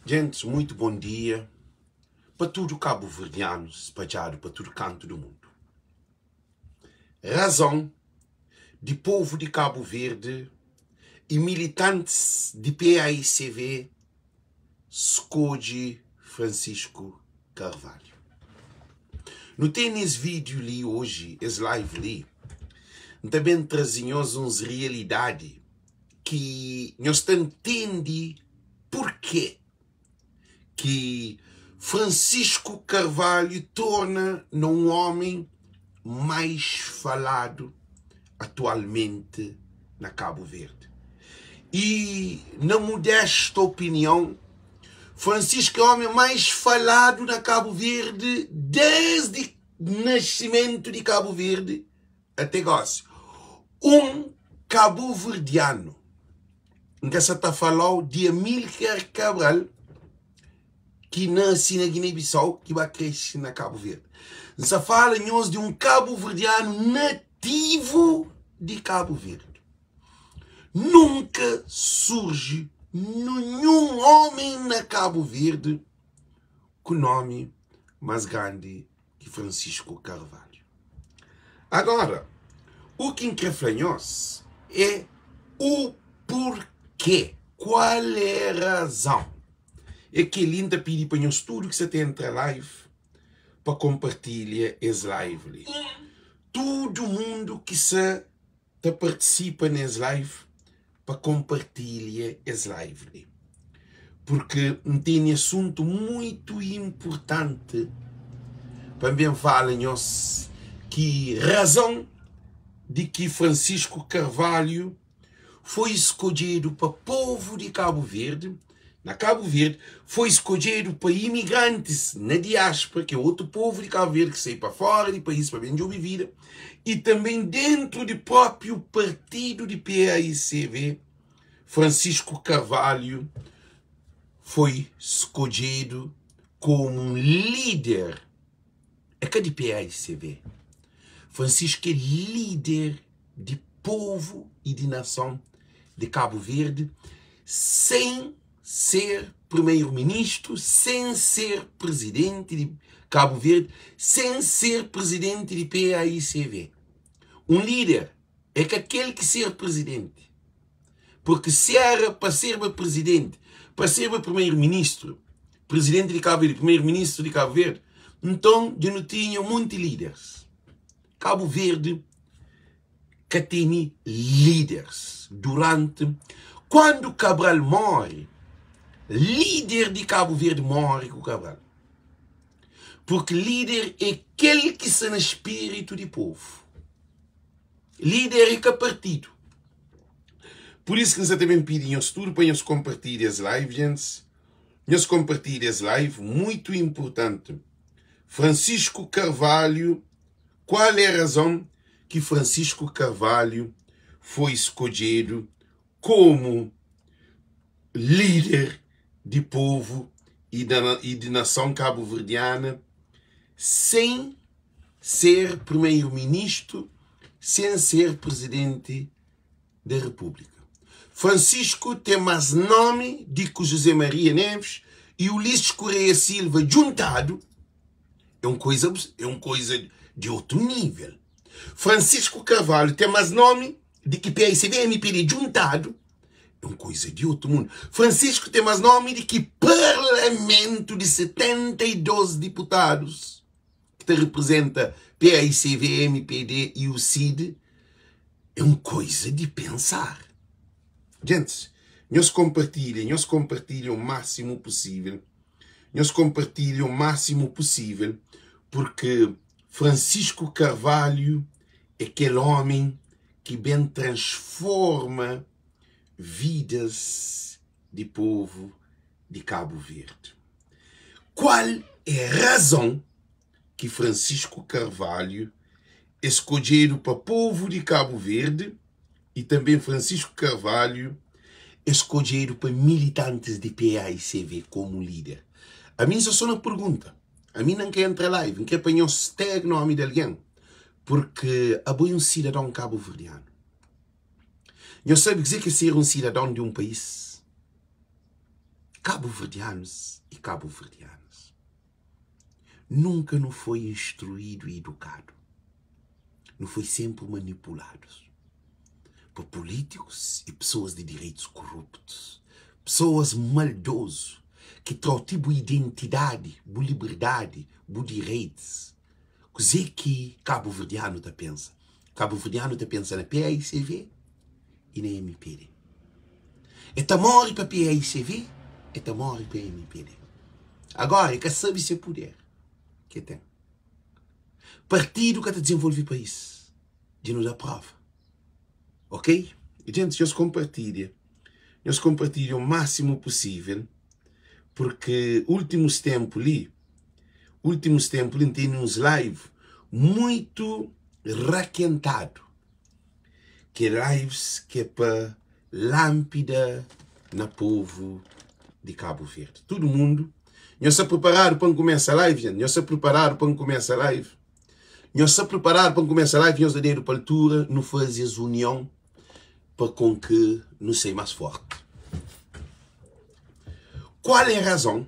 Gentis, muitu bon dia pa tudu kabuverdianus spadjadu pa tudu kantu di mundu. Razon di povu di Kabu Verdi y militantis di paicv skodje Francisco Carvalho. Nu tene es vídiu li oji, es live li, N ta ben traze nhos uns rialidadi ki nhos ta ntende purkê ki Francisco Carvalho torna na un ómi mais faladu atualmenti na Kabu Verdi. Y na mudesta opinion, Francisco é ómi mais faladu na Kabu Verdi desdi nascimentu di Kabu Verdi até gósi. Un kabuverdianu, N ka sa ta fala-u di Amílcar Cabral ki nase na Guiné-Bissau ki ba kresce na Kabu Verdi. N sa fala nhos di un kabuverdianu nativu di Kabu Verdi. Nunka surji ninhun ómi na Kabu Verdi ku nómi más grandi ki Francisco Carvalho. Agora, u ki N kre fla nhos é u purkê, kual é razão. É kel-li N ta pidi pa nhos tudu ki sa ta entra live pa konpartilha es live li. Tudu mundu ki sa ta partisipa nes live pa konpartilha es live li purki N tene asuntu muitu inpurtanti pa N ben fala nhos ki razon di ki Francisco Carvalho foi skodjedu pa povu di Kabu Verdi na Kabu Verdi foi skodjedu pa imigrantis na diáspora, ki é otu povu di Kabu Verdi ki sai pa fora di país pa ben djobe vida, i tanben dentru di própiu partidu di PAICV, Francisco Carvalho foi skodjedu komu un líder, é ka di PAICV, Francisco é líder di povu i di nason di Kabu Verdi sen ser primeru-ministru, sen ser prizidenti di Kabu Verdi, sen ser prizidenti di PAICV. Un líder é ka kel ki ser prizidenti, purki si éra pa serba prizidenti, pa serba primeru-ministru, prizidenti di Kabu Verdi, primeru-ministru di Kabu Verdi, nton dja nu tinha monti líderis. Kabu Verdi ka tene líderes durante kuandu Cabral more líder di Kabu Verdi more ku Cabral porque líder é kel ki sta na spiritu di povu líder é ka partidu por isso ki N sa ta ben pidi nhos tudu pa nhos konpartilha es live gentis nhos konpartilha es live muitu inpurtanti Francisco Carvalho Kual é razon ki Francisco Carvalho foi skodjedu komu líder di povu i di nason kabuverdiana sen ser primeru-ministru, sen ser prizidenti da Repúblika? Francisco ten más nomi di ki José Maria Neves i Ulisses Correia Silva djuntadu. É un koiza, é un koiza di otu nível. Francisco Carvalho ten más nomi di ki PICB, MPD djuntadu. É un koiza di otu mundu. Francisco ten más nomi di ki parlamentu di 72 diputadus ki ta reprezenta PICV, MPD i u CID. É un koiza di pensar. Gentis, nhos konpartilha, nhos konpartilha o másimu pusível. Nhos konpartilha o másimu pusível purki Francisco Carvalho é kel ómi ki ben transforma vidas di povu di Kabu Verdi. Kual é razon ki Francisco Carvalho é skodjedu pa povu di Kabu Verdi i tanbê Francisco Carvalho é skodjedu pa militantis di PAICV komu líder? Ami N sta so na pergunta. Ami na N ka entra live, N kre pa nhos tag nomi di algen purki abo é un sidadon kabuverdianu. Nhos sabe kuzê ki é ser un sidadon di un país? Kabuverdianus i kabuverdianas, nunka nu foi instruídu i idukadu. Nu foi senpri manipuladus pa pulítikus i pesoas di direitus koruptus, pesoas maldozu ki tra-u ti bu identidadi, bu liberdadi, bu direitus. Kuzê ki kabuverdianu ta pensa? Kabuverdianu ta pensa na paicv i na mpd. E ta móre pa paicv, e ta móre pa mpd. Agora, e ka sabe se puder ki e ten. Partidu ka ta dizenvolve país. Dja nu da prova. Ok? Gentis, nhos konpartilha. Nhos konpartilha o másimu pusível, purki últimus ténpu li, últimus ténpu li N tene uns live muitu rakentadu, ki é lives ki é pa lánpida na povu di Kabu Verdi. Tudu mundu, nhos sta priparadu pa N kumesa live, jenti? Nhos sta priparadu pa N kumesa live? Nhos sta priparadu pa N kumesa live? Nhos da dedu pa altura, nu faze es union pa kon ki nu sai más forti. Kual é razon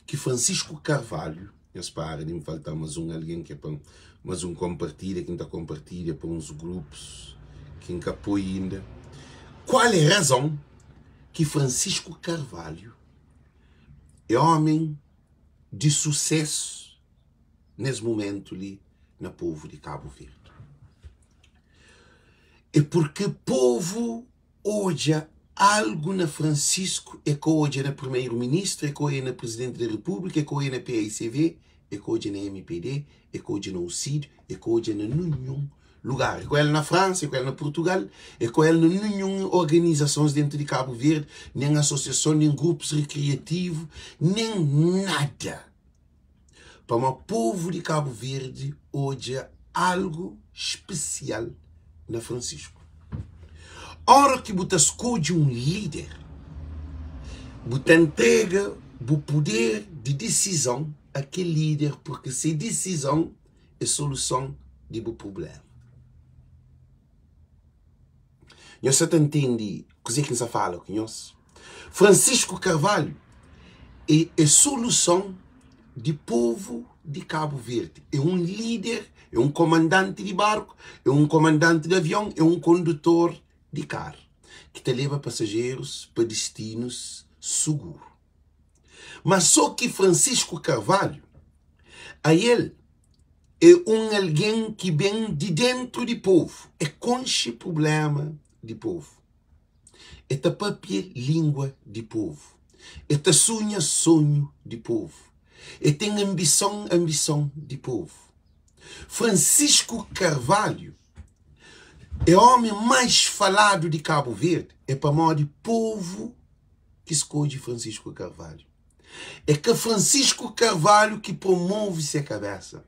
ki Francisco Carvalho, nhos para di N falta más un algen ki é pa más un konpartilha ki N ta konpartilha pa uns grupus ki N ka poi inda. Kual é razon ki Francisco Carvalho é omen di susesu nes mumentu li na povu di Kabu Verdi? É purki povu odja algu na Francisco é ka odja na primeiro ministro, é ka odja na presidente da república, é ka odja na paicv, é ka odja na mpd, é ka odja na UCID, é ka odja na ninhun lugar. É ku el na França, é ku el na Portugal, é ku el na ninhun organizasons dentu di Kabu Verdi, nen asosiason, nen grupus rekriativu, nen nada. Pamodi povu di Kabu Verdi odja algu spesial na Francisco. Ora ki bu ta skodje un líder, bu ta ntrega bu puder di disizon a kel líder purki se disizon é soluson di bu prubléma. Nhos sa ta ntende kuzê ki N sa fala ku nhos? Francisco Carvalho é é soluson di povu di Kabu Verdi. É un líder, é un komandanti di barku, é un komandanti di avion, é un kondutor di karu ki ta leba pasajerus pa distinus suguru. Má sô ki Francisco Carvalho, ael é un algen ki ben di déntu di povu, e konxe prubléma di povu, e ta pâpia língua di povu, e ta sunha sonhu di povu, e ten anbison anbison di povu. Francisco Carvalho é ómi más faladu di Kabu Verdi é pamodi povu ki skodje Francisco Carvalho. É ka Francisco Carvalho ki promove se kabesa.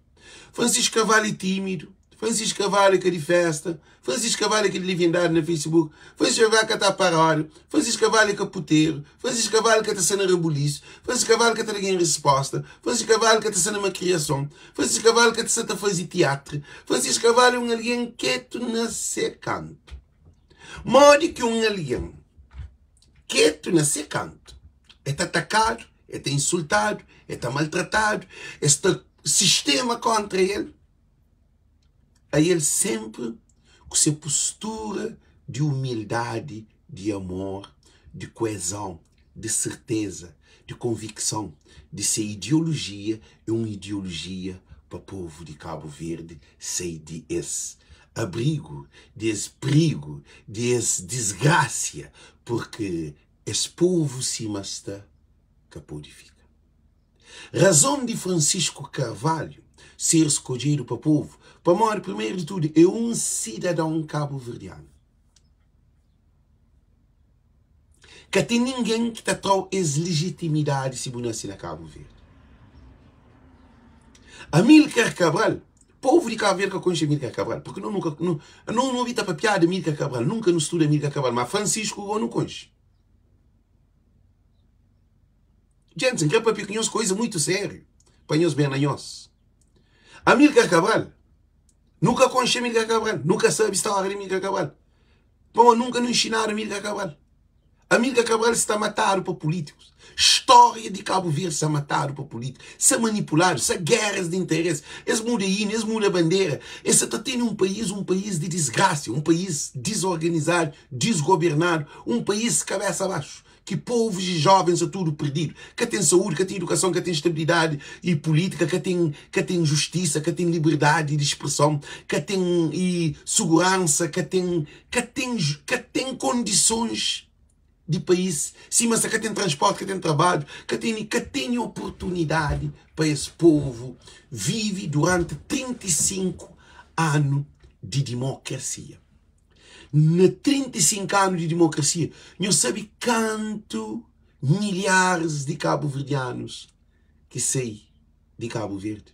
Francisco Carvalho é tímidu, Francisco Carvalho é ka di festa, Francisco Carvalho é ka di liviandadi na Facebook, Francisco Carvalho ka ta aparódio, Francisco Carvalho é ka puteru, Francisco Carvalho ka ta sta na rebulisu, Francisco Carvalho ka ta da gen resposta, Francisco Carvalho ka ta sta na makriason, Francisco Carvalho ka ta sta ta faze tiatru, Francisco Carvalho é un algen ketu na se kantu. Modi ki un algen ketu na se kantu, e ta atakadu, e ta insultadu, e ta maltratadu, e sta sistema kontra el, ael senpri ku se postura di umildadi, di amor, di kuezon, di serteza, di konvikson di se ideolojia é un ideolojia pa povu di Kabu Verdi sai di es abrigu, di es prigu, di es disgrasia, purki es povu sima sta ka pode fika. Razon di Francisco Carvalho ser skodjedu pa povu, pamodi primeru di tudu é un sidadon kabuverdianu. Ka ten ningen ki ta tra-u es lijitimidadi si bu nase na Kabu Verdi. Amilcar Cabral, povu di Kabu Verdi ka konxe Amilcar Cabral, purki no nunka, no, no obi ta papiadu di Amilcar Cabral, nunka nu studa Amilcar Cabral, ma Francisco go nu konxe. Djentis, N kre papia ku nhos koiza muitu sériu, pa nhos ben na nhos. Amilcar Cabral, nu ka konxe Amilcar Cabral, nu ka sabe stória di Amilcar Cabral. Pamodi nunka nu inxinadu Amílcar Cabral. Amílcar Cabral sta matadu pa pulítikus. Stória di Kabu Verdi sta matadu pa pulítikus, sta manipuladu, sta géras di interesi. Es muda inu, es muda bandera, es sa ta tene un país, un país di disgrasia, un país dizorganizadu, disgobernadu, un país kabésa baxu, ki povus i jóvens sta tudu perdidu. Ka ten saúdi, ka ten idukason, ka ten stabilidadi i pulítika, ka ten ka ten justisa, ka ten liberdadi di spreson, ka ten i suguransa, ka ten ka ten ka ten kondisons di país sima sa ka ten transporti, ka ten trabadju, ka tene ka tene oportunidadi pa es povu vive duranti 35 anu di dimokrasia. Na 35 anu di dimokrasia, nhos sabe kantu milharis di kabuverdianus ki sai di Kabu Verdi?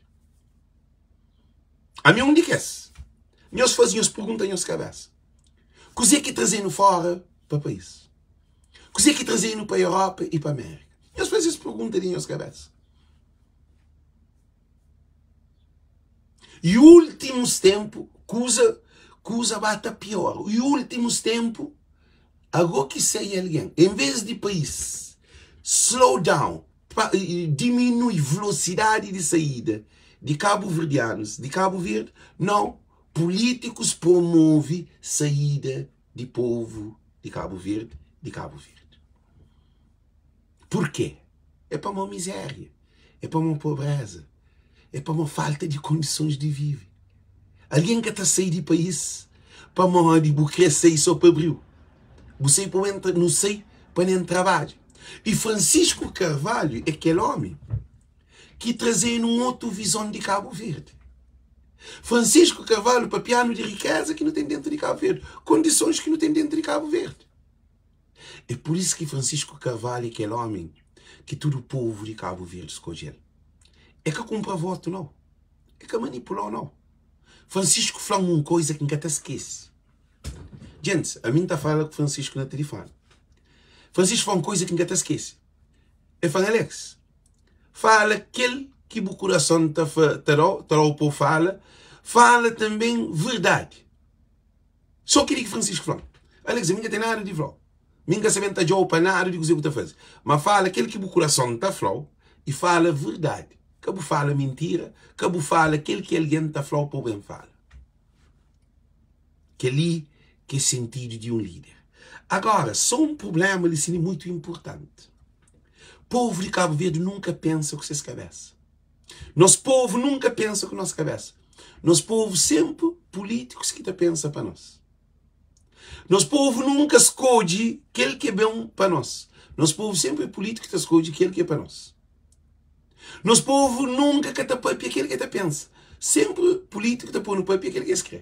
Ami é un di kes. Nhos faze nhos pergunta nhos kabesa. Kuzê ki traze-nu fora pa país? Kuzê ki traze-nu pa Europa i pa Amérika? Nhos faze es pergunta di nhos kabesa. I últimus ténpu, kuza kuza ba ta piora. I últimus ténpu, ago ki sai algen, en vez di país slow down, pa diminui velosidadi di saída di kabuverdianus di Kabu Verdi, nau, pulítikus promove saída di povu di Kabu Verdi di Kabu Verdi. Purkê? É pamó mizéria, é pamó pobréza, é pamó falta di kondisons di vive. Algen ka ta sai di país pamodi bu krê sai sô pa briu. Bu sai pa bu entra, nu sai pa nen trabadja. I Francisco Carvalho é kel ómi ki traze-nu un otu vizon di Kabu Verdi. Francisco Carvalho papia-nu di rikéza ki nu ten déntu di Kabu Verdi, kondisons ki nu ten déntu di Kabu Verdi. É pur isu ki Francisco Carvalho é kel ómi ki tudu povu di Kabu Verdi skodje-l. É ka kunpra votu nau, é ka manipula-u nau. Francisco fla-m un koza ki N ka ta skese. Djentis, ami N ta fala ku Francisco na tilifoni. Francisco fla un koza ki N ka ta skese. El fla-m, Alex, fala kel ki bu kurason ta ta da-u ta da-u pa bu fala, fala tanben verdadi. So kel-li ki Francisco fla-m. Alex, ami N ka ten nada di fla-u. Mi N ka sa ben ta dja-u pa nada di kuzê bu ta faze. Ma fala kel ki bu kurason ta fla-u i fala verdadi. Ka bu fala mintira, ka bu fala kel ki algen ta fla-u pa bu ben fala. Kel-li ki é sentidu di un líder. Agora, sô un prubléma li sin é mutu inportanti. Povu di Kabu Verdi nunka pensa ku ses kabésa. Nos povu nunka pensa ku nos kabésa. Nos povu sénpri pulítikus ki ta pensa pa nos. Nos povu nunka skodje kel ki é ben pa nos. Nos povu sénpri é pulítiku ki ta skodje kel ki é pa nos. Nos povu nunka ka ta papia kel ki el ta pensa. Senpri pulítiku ta pô-nu papia kel ki es krê.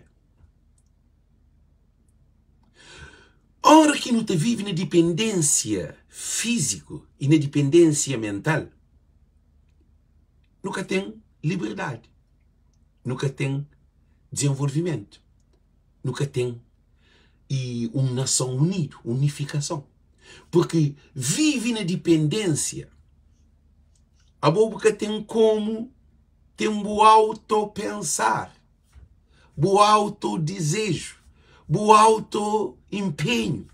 Óra ki nu ta vive na dipendénsia fíziku i na dipendénsia mental, nu ka ten liberdadi, nu ka ten dizenvolvimentu, nu ka ten i un nason unidu, unifikason. Purki vive na dipendénsia, abo bu ka ten komu ten bu auto-pensar, bu auto-dizeju, bu auto-inpenhu,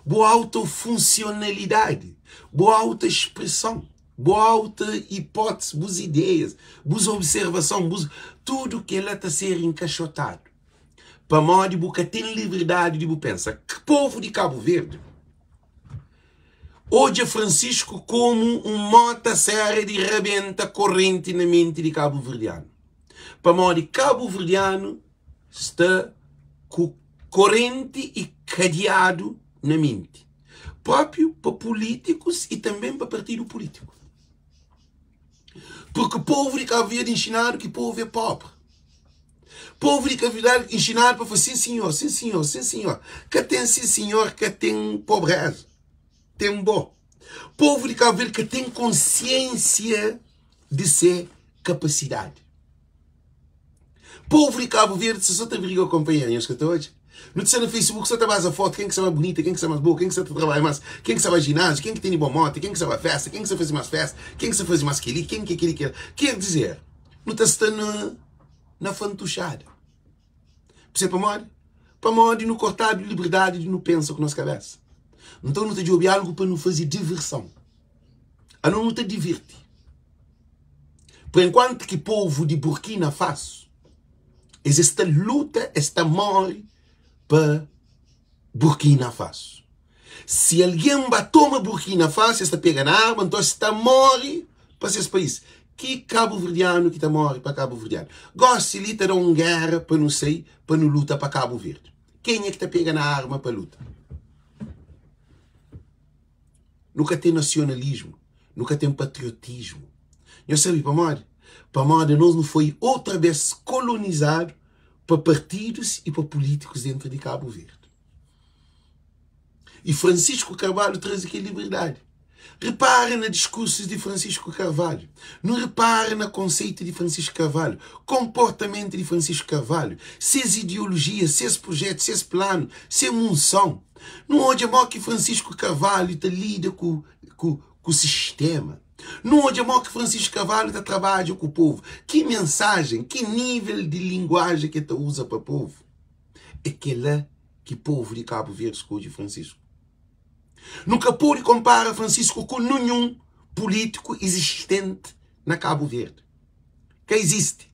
bu auto-funsionalidadi, bu auto-spreson, bu auto-ipótisi, bus ideias, bus observason, bus, tudu kela ta ser inkaxotadu. Pamodi bu ka ten liberdadi di bu pensa. Povu di Kabu Verdi odja Francisco komu un mota sera di rabenta korrenti na menti di kabuverdianu. Pamodi kabuverdianu sta ku korrenti i kadiadu na menti. Propiu pa pulitikus i tanben pa partidu pulitiku. Purki povu di Kabu Verdi inxinadu ki povu é pobri. Povu di Kabu Verdi inxinadu pa fla sin sinhor, sin sinhor, sin sinhor. Ka ten sin sinhor, ka ten pobreza. Ten bo. Povu di Kabu Verdi ka ten konsiensia di se kapasidadi. Povu di Kabu Verdi sa ta briga ku konpanheru, nhos ka ta odja? Nu ta sta na Facebook sa ta baza fotu ken ki sta más bunita, ken ki sta más boa, ken ki sta ta trabadja más, ken ki sta ba jináziu, ken ki tene bon moti, ken ki sta ba festa, ken ki sta faze más festa, ken ki sta faze más kel-li, ken ki kel-li, kel-la. Ker dizer, nu ta sta na na fantuxada. P'sê pamodi? Pamodi nu kortadu liberdadi di nu pensa ku nos kabesa. Nton nu ta djobe algu pa nu faze diverson. Ano nu ta divirti. Por enquanto ki povu di Burkina Faso es es ta luta, es ta morre pa Burkina Faso. Si algen ba toma Burkina Faso, es ta pega na arma, nton es ta morre pa ses país. Ki kabuverdianu ki ta morre pa kabuverdianu? Gosi li ta da un géra pa nu sai pa nu luta pa Kabu Verdi. Kenha ki ta pega na arma pa luta? Nu ka ten nasionalismu, nu ka ten patriotismu. Nhos sabe pamodi? Pamodi anos nu foi outra bes kolonizadu pa partidus i pa pulítikus dentru di Kabu Verdi. I Francisco Carvalho traze kel liberdadi. Repara na diskursus di Francisco Carvalho, nu repara na konseitu di Francisco Carvalho, konportamentu di Francisco Carvalho, ses ideolojia, ses projetu, ses planu, se munson. Nu odja mo ki Francisco Carvalho ta lida ku ku ku sistema. Nu odja mo ki Francisco Carvalho ta trabadja ku povu. Ki mensajen, ki nivel di linguajen ki el ta uza pa povu. É kela ki povu di Kabu Verdi skodje Francisco. Nu ka pode konpara Francisco ku ninhun pulítiku izistenti na Kabu Verdi. Ka izisti.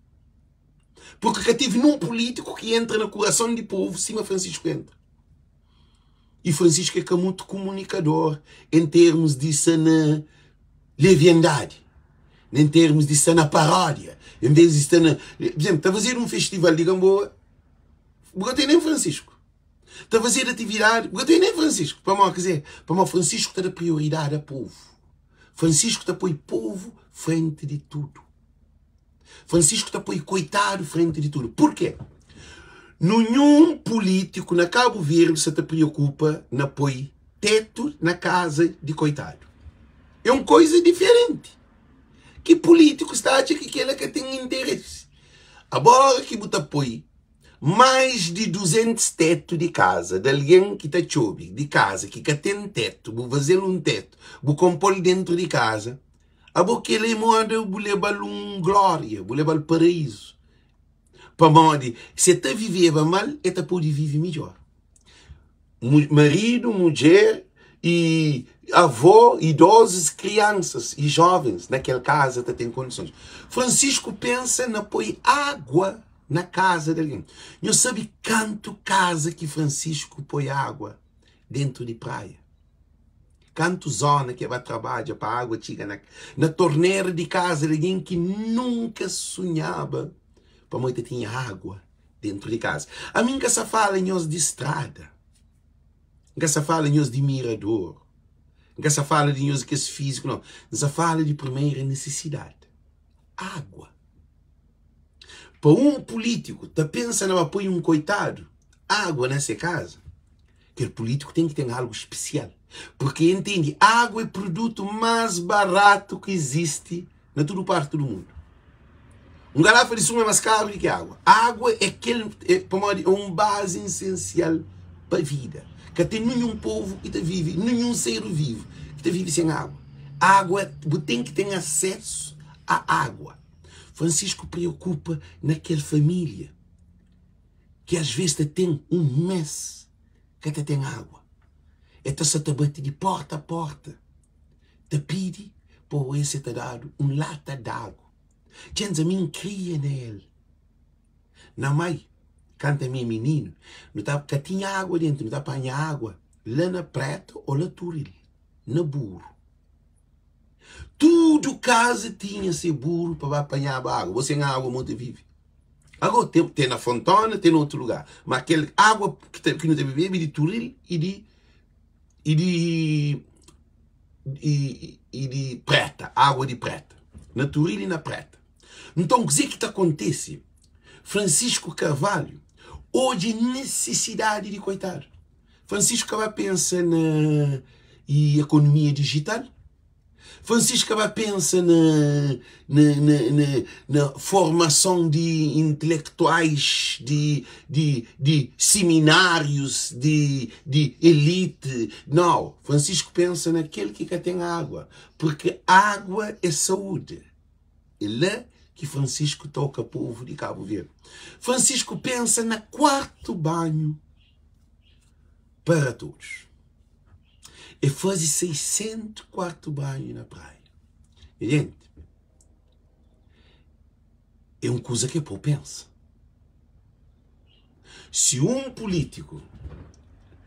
Purki ka tevi nun pulítiku ki entra na kurason di povu sima Francisco entra. I Francisco é ka mutu kumunikador en termus di sta na leviandadi, en termus di sta na paródia, en vez di sta na. Por izénplu, ta fazedu un festival di Gamboa, bu ka ten nen Francisco. Ta fazedu atividadi, bu ka ten nen Francisco. Pamodi? Kizê, pamodi Francisco ta da prioridadi a povu. Francisco ta poi povu frenti di tudu. Francisco ta poi koitadu frenti di tudu. Purkê? Nunhun pulítiku na Kabu Verdi sa ta preokupa na poi tetu na kaza di koitadu. É un koiza diferenti. Ki pulítikus ta atxa ki kela ka ten interesi. Abora ki bu ta poi mais di 200 tetu di kaza di algen ki ta txobe di kaza ki ka ten tetu, bu faze-l un tetu, bu konpo-l dentu di kaza, Abo kel é moda bu lebal un glória, bu lebal paraízu. Pamodi si el ta viveba mal, el ta pode vive midjór. Maridu, mudjer i avó, idozus, kriansas i jóvens na kel kaza ta ten kondisons. Francisco pensa na poi água na kaza di algen. Nhos sabe kantu kaza ki Francisco poi água dentu di praia? Kantu zona ki e ba trabadja pa agua txiga na na tornera di kaza di algen ki nunka sunhaba pamodi ta tinha agua dentru di kaza. Ami N ka sa fala nhos di strada, N ka sa fala nhos di mirador, N ka sa fala di nhos di kes fíziku nau, N sa fala di primeira nisisidadi, agua. Pa un pulítiku ta pensa na ba poi un koitadu agua na se kaza, Kel pulítiku ten ki ten algu spesial, purki e ntende agu é produtu más baratu ki izisti na tudu parti du mundu. Un garafa di sumu é más karu di ki agu. Agu é kel, é, pamodi é un bazi isensial pa vida. Ka ten ninhun povu ki ta vive, ninhun ser vivu ki ta vive sen agu. Agu, bu ten ki ten asesu a agua. Francisco preokupa na kel família. ki as ves ta ten un mes ka ta ten agua. E ta sa ta bati di porta a porta ta pidi pa oes e ta dadu un lata d'agu. Txenza mi N kria na el. Na mai, kantu ami é mininu, nu ta ka tinha agua dentu, nu ta panha agua la na Preta o la Turil, na buru. Tudu kaza tinha se buru pa ba panhaba agua. Bo sen agua mo ta vive? Agora tem, tem na Fontona, tem na outro lugar. Mas aquele água que, tem, que não tem bebê é de Turil e de e de e, e de Preta, água de Preta. Na Turil e na Preta. Então, o que que acontece? Francisco Carvalho, hoje necessidade de coitado. Francisco Carvalho pensa na e economia digital, Francisco ka ba pensa na na na na na formason di intelektuais, di di di siminárius, di di elite. Nau, Francisco pensa na kel ki ka ten água, purki água é saúde. É la ki Francisco toka povu di Kabu Verdi. Francisco pensa na kuartu banhu para todos. E faze 600 kuartu banhu na praia. Nha jenti, é un kuza ki é pa bu pensa. Si un pulítiku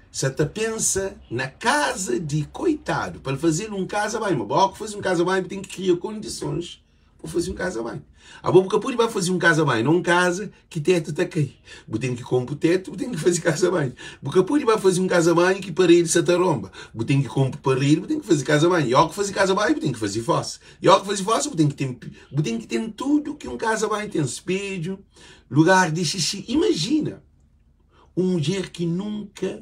sa ta pensa na kaza di koitadu pa el faze-l un kaza banhu, ma bo ki faze un kaza banhu bu ten ki kria kondisons pa faze un kaza banhu. Abo bu ka pode ba faze un kaza banhu na un kaza ki tetu ta kai. Bu ten ki konpo tetu, bu ten ki faze kaza banhu. Bu ka pode ba faze un kaza banhu ki paredi sa ta ronba. Bu ten ki konpo paredi, bu ten ki faze kaza banhu. I óki faze kaza banhu, bu ten ki faze fosa. I óki faze fosa, bu ten ki ten, bu ten ki ten tudu ki un kaza banhu ten, spedju, lugar di xixi. Imajina un mudjer ki nunka,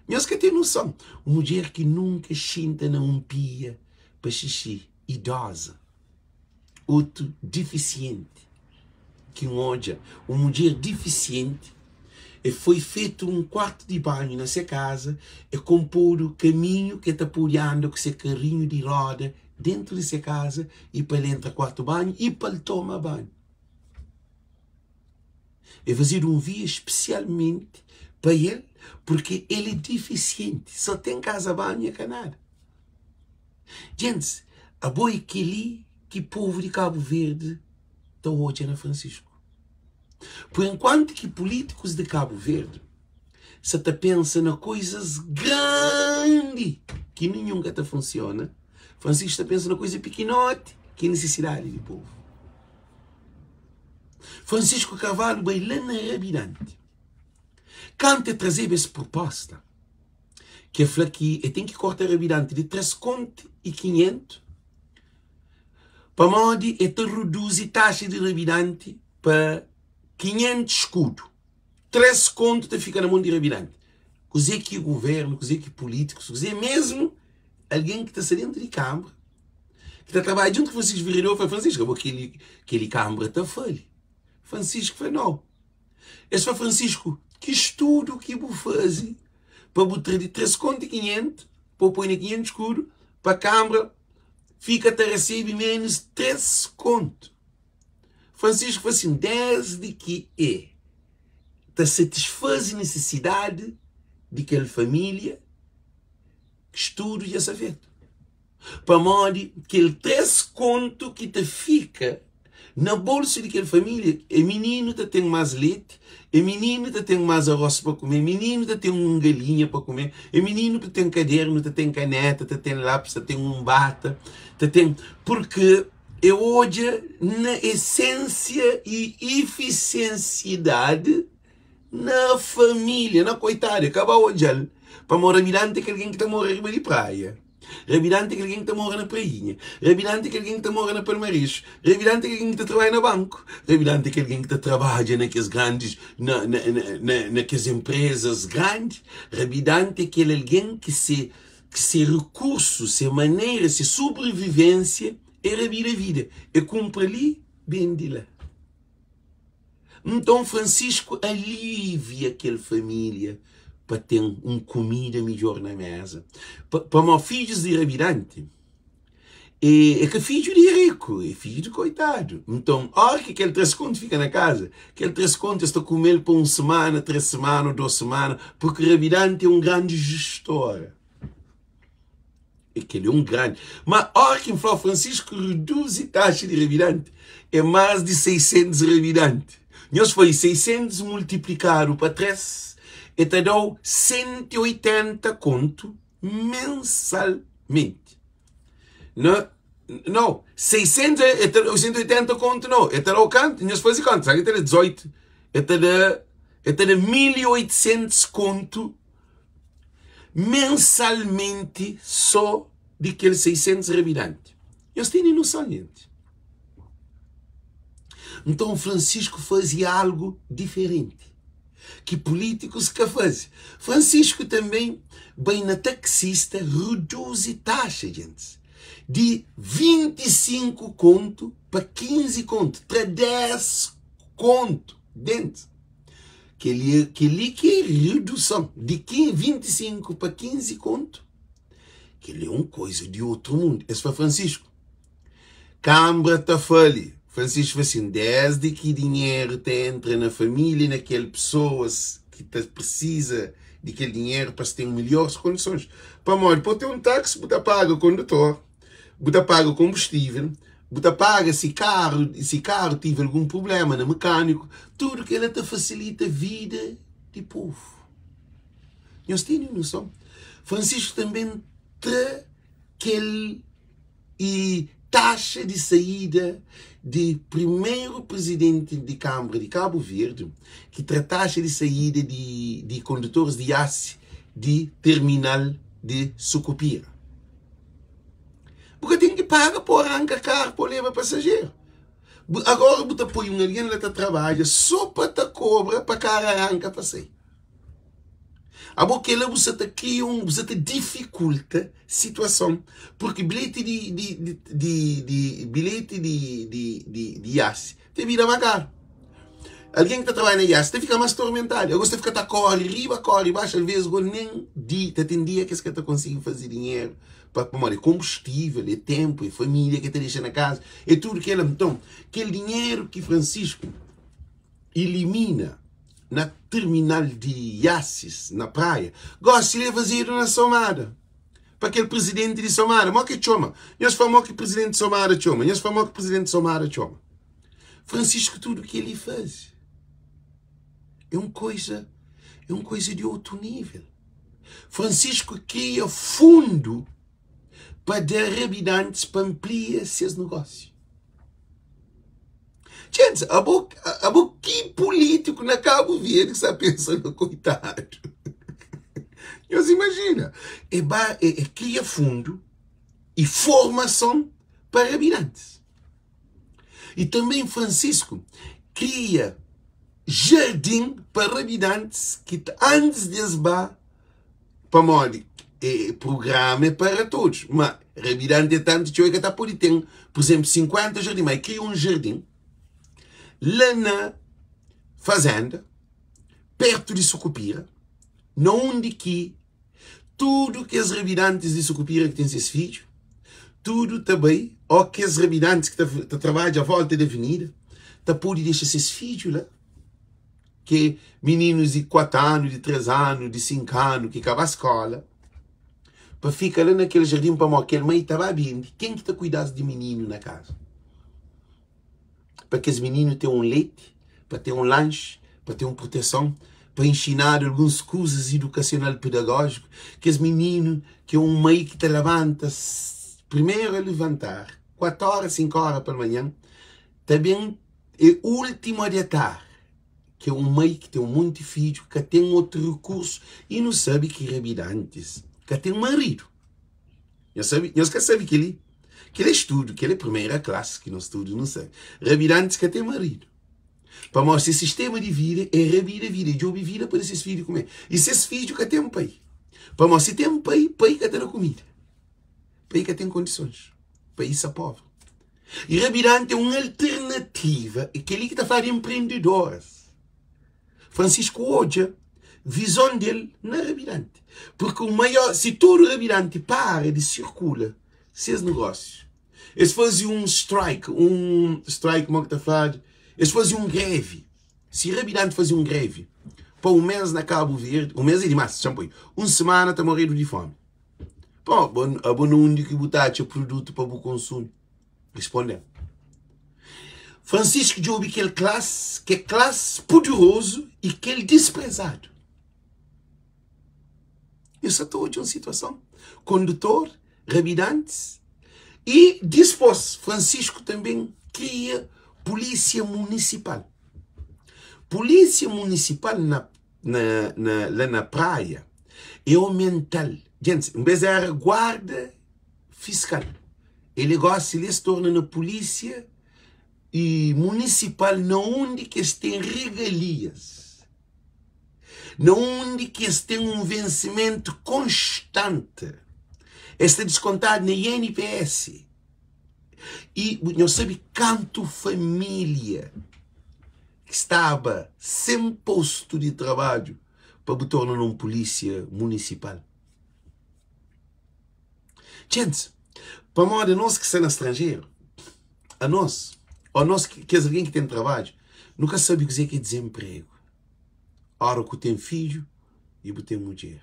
nhos ka ten noson, un mudjer ki nunka xinta na un pia pa xixi, idoza. Otu difisienti ki N odja, un mudjer difisienti, e foi fetu un kuartu di banhu na se kaza, e konpodu kaminhu ki e ta pode anda ku se karinhu di roda dentu di se kaza i pa el entra kuartu banhu i pa el toma banhu. E fazedu un via spesialmenti pa el, purki el é difisienti, so ten kaza banhu e ka nada. Gentis, abo é kel-li ki povu di Kabu Verdi ta odja na Francisco. Pur enkuantu ki pulítikus di Kabu Verdi sa ta pensa na koizas grandi ki ninhun ka ta funsiona, Francisco ta pensa na koiza pikinoti ki é nisisidadi di povu. Francisco Carvalho bai la na Rabidanti. Kantu el trazeba es pruposta, ki el fla ki el ten ki korta rabidanti di 3 kontu i 500 pamodi el ta reduzi taxa di rabidanti pa 500 skudu. 3 kontu ta fika na mon di rabidanti. Kuzê ki guvernu, kuzê ki pulítikus, kuzê mesmu algen ki ta sta dentu di kanbra, ki ta trabadja djuntu ku Francisco Vereador, fla Francisco, abo keli, keli kanbra ta fali. Francisco fla, nau. Es fla Francisco, ki studu ki bu faze pa bu tra di 3 kontu i 500 pa bu poi na 500 skudu pa kanbra fika ta resebe menus 3 kontu? Francisco fla sin, desdi ki e ta satisfaze nisisidadi di kel familia, studu dja sta fetu. Pamodi kel 3 kontu ki ta fika na bolsu di kel familia, e mininu ta ten mas leti, e mininu ta ten mas aros pa kume, e mininu ta ten un galinha pa kume, e mininu ta ten kadernu, ta ten kaneta, ta ten lapis, ta ten un bata, ta ten. Purki e odja na esensia i ifisiensidadi na familia, na koitadu, e ka ba odja-l pamodi rabidante é kel algen ki ta mora riba di praia. Rabidante é kel algen ki ta mora na Prainha. Rabidante é kel algen ki ta mora na Palmarexu. Rabidante é kel algen ki ta trabadja na banku. Rabidante é kel algen ki ta trabadja na kes grandis, na, na, na, na kes enprezas grandi. Rabidante é kel algen ki se, ki se rekursu, se manera, se sobrevivênsia é rabida vida. É kunpra li, bende la. Nton Francisco alivia kel família pa ten un kumida midjór na méza. Pamodi fidjus di rabidanti é ka fidju di riku, é fidju di koitadu. Nton, óra ki kel 3 kontu fika na kaza, kel 3 kontu es ta kume-l pa un simana, 3 simana ô 2 simana, purki rabidanti é un grandi justor. É kel é un grandi. Ma óra ki N fla Francisco reduzi taxa di rabidanti, é más di 600 rabidanti. Nhos fla, i 600 multiplikadu pa 3, e ta da-u 180 kontu mensalmenti. Na, nau, 600 e ta da-u 180 kontu nau, e ta da-u kantu? Nhos faze konta, sa ki ta da 18, e ta da, e ta da 1800 kontu mensalmenti só di kel 600 rabidanti. Nhos tene noson, jenti? Nton, Francisco faze algu diferenti ki pulítikus ka faze. Francisco tanbê bai na taksista reduzi taxa, gentis, di 25 kontu pa 15 kontu, tra 10 kontu dentu. Kel-li kel-li ki é reduson di 25 pa 15 kontu. Kel-li é un koiza di otru mundu. Es fla Francisco, Kanbra ta fali. Francisco fla sin, Desdi ki dinheru ta entra na família, na kel pesoas ki ta prisiza di kel dinheru pa es ten melhores kondisons. Pamodi pa bu ten un taksi bu ta paga kondutor, bu ta paga konbustível, bu ta paga si karu si karu tive algun prubléma na mekâniku, tudu kel-la ta fasilita vida di povu. Nhos tene noson? Francisco tanbe tra kel i taxa di saída di primeru prizidenti di Kanbra di Kabu Verdi ki tra taxa di saída di di kondutoris di iasi di terminal di Sukupira. Bu ka ten ki paga pa ranka karu pa leba pasajeru. Bu agora bu ta poi un algen la ta trabadja so pa ta kobra pa karu ranka pa sai. Abo kela bu sa ta kria un, bu sa ta difikulta situason, purki bilheti di di di di di bilheti di di di di iasi ta bira ma karu. Algen ki ta trabadja na iasi ta fika mas tormentadu, ago es ta fika ta kori riba kori baxu, alves go nen di ta ten dia ki es ka ta konsigi faze dinheru pa pamodi é konbustível, é tenpu, é família ki ta dexa na kaza, é tudu kela. Nton kel dinheru ki Francisco ilimina na terminal di Iasis na Praia, gosi li é fazedu na Somada pa kel prizidenti di Somada, mo ki txoma? Nhos fla mo ki prizidenti di Somada txoma, nhos fla mo ki prizidenti di Somada txoma. Francisco tudu ki eli faze é un koisa, é un koisa di otu nível. Francisco kria fundu pa da rabidantis pa anplia ses negósiu. Txents, abo, abo ki pulítiku na Kabu Verdi ki sa pensa na koitadu? Nhos imajina, e ba, e, e kria fundu i formason pa rabidantis. I tanbê Francisco kria jardin pa rabidantis ki antis di es ba pamodi e prugrama é para todos, ma rabidanti é tantu txeu e ka ta pode ten, pur izenplu, 50 jardin, ma e kria un jardin la na fazenda, pertu di Sukupira, na undi ki tudu kes rabidantis di Sukupira ki ten ses fidju, tudu ta bai, ô kes rabidantis ki ta trabadja a volta di avenida, ta pode dexa ses fidju la. Ke mininus di 4 anu, di 3 anu, di 5 anu ki ka ba skola, pa fika la na kel jardin pamodi kel mai ta ba bende, ken ki ta kuidas di mininu na kaza? Pa kes mininu ten un leti, pa ten un lanxi, pa ten un proteson, pa inxinadu alguns kuzas idukasional pedagojiku, kes mininu ki un mai ki ta labanta primeru a levantar, 4 ora, 5 ora palmanhan, ta ben É último a detar ki é un mai ki ten un monti fidju, ka ten otu rekursu i nu sabe ki rabidantis ka ten maridu. Nhos sabe, nhos ka sabe kel-li? Kel-li é studu, kel-li é primeira klasi ki nos tudu nu sabe. Rabidantis ka ten maridu. Pamodi se sistema di vida é rabida vida, é djobe vida pa da ses fidju kume. I ses fidju ka ten pai. Pamodi si ten pai, pai ka ta da kumida. Pai ka ten kondisons. Pai sa pobri. I rabidante é un alternativa, é kel-li ki ta fla di empreendedoras. Francisco odja vizon del na rabidante. Porque o maior, si tudu rabidante para di sirkula ses negósius, es faze un strike, un strike mo ki ta fladu, es faze un grevi. Si rabidante faze un grevi pa un mes na Kabu Verdi, un mes é dimás, txan poi, un semana ta moredu di fomi. Pô, bo, abo na undi ki bu ta atxa produtu pa bu konsumi? Responde-m. Francisco djobe kel klas, ke klas puderozu i kel disprezadu. Eu sa ta odja un situason. Kondutor, rabidantis i dispos Francisco tanben kria polísia munisipal. Polísia munisipal na na, na, la na praia é aumental. Gente, em vez era guarda fiscal. Ele gosta, ele se torna na polícia e municipal na onde que eles têm regalias. Na onde que eles têm um vencimento constante. Está descontado na INPS. I nhos sabe kantu família ki staba sen postu di trabadju pa bu torna na un pulísia munisipal? Djentis, pamodi anos ki sta na stranjeru, anos, ô nos kes algen ki ten trabadju, nu ka sabe kuzê ki é dizenpregu. Óra ku ten fidju. i bu ten mudjer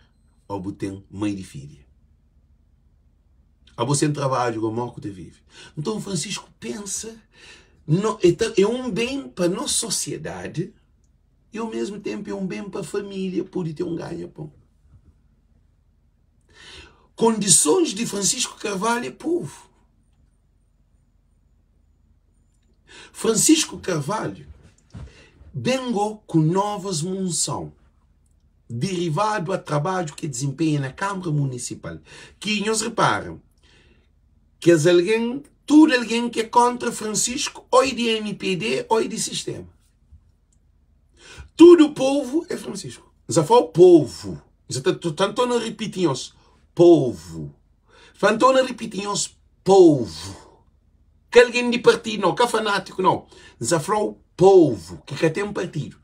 ô bu ten mai di filha. Abo sen trabadju go mo ku ta vive? Nton Francisco pensa no é, ta, é un ben pa nos sosiedadi i ao mesmu tenpu é un ben pa família pode ten un ganha-pon. Kondisons di Francisco Carvalho é povu. Francisco Carvalho ben go ku novas munson derivadu a trabadju ki dizinpenha na Kanbra Munisipal ki nhos repara kes algen tudu algen ki é kontra Francisco ô é di mpd ô é di sistema. Tudu povu é Francisco. N sa fla-u povu. N sa ta torna ripiti nhos povu. N torna ripiti nhos povu. Ka algen di partidu nau, ka fanátiku nau. N sa fla-u povu ki ka ten partidu.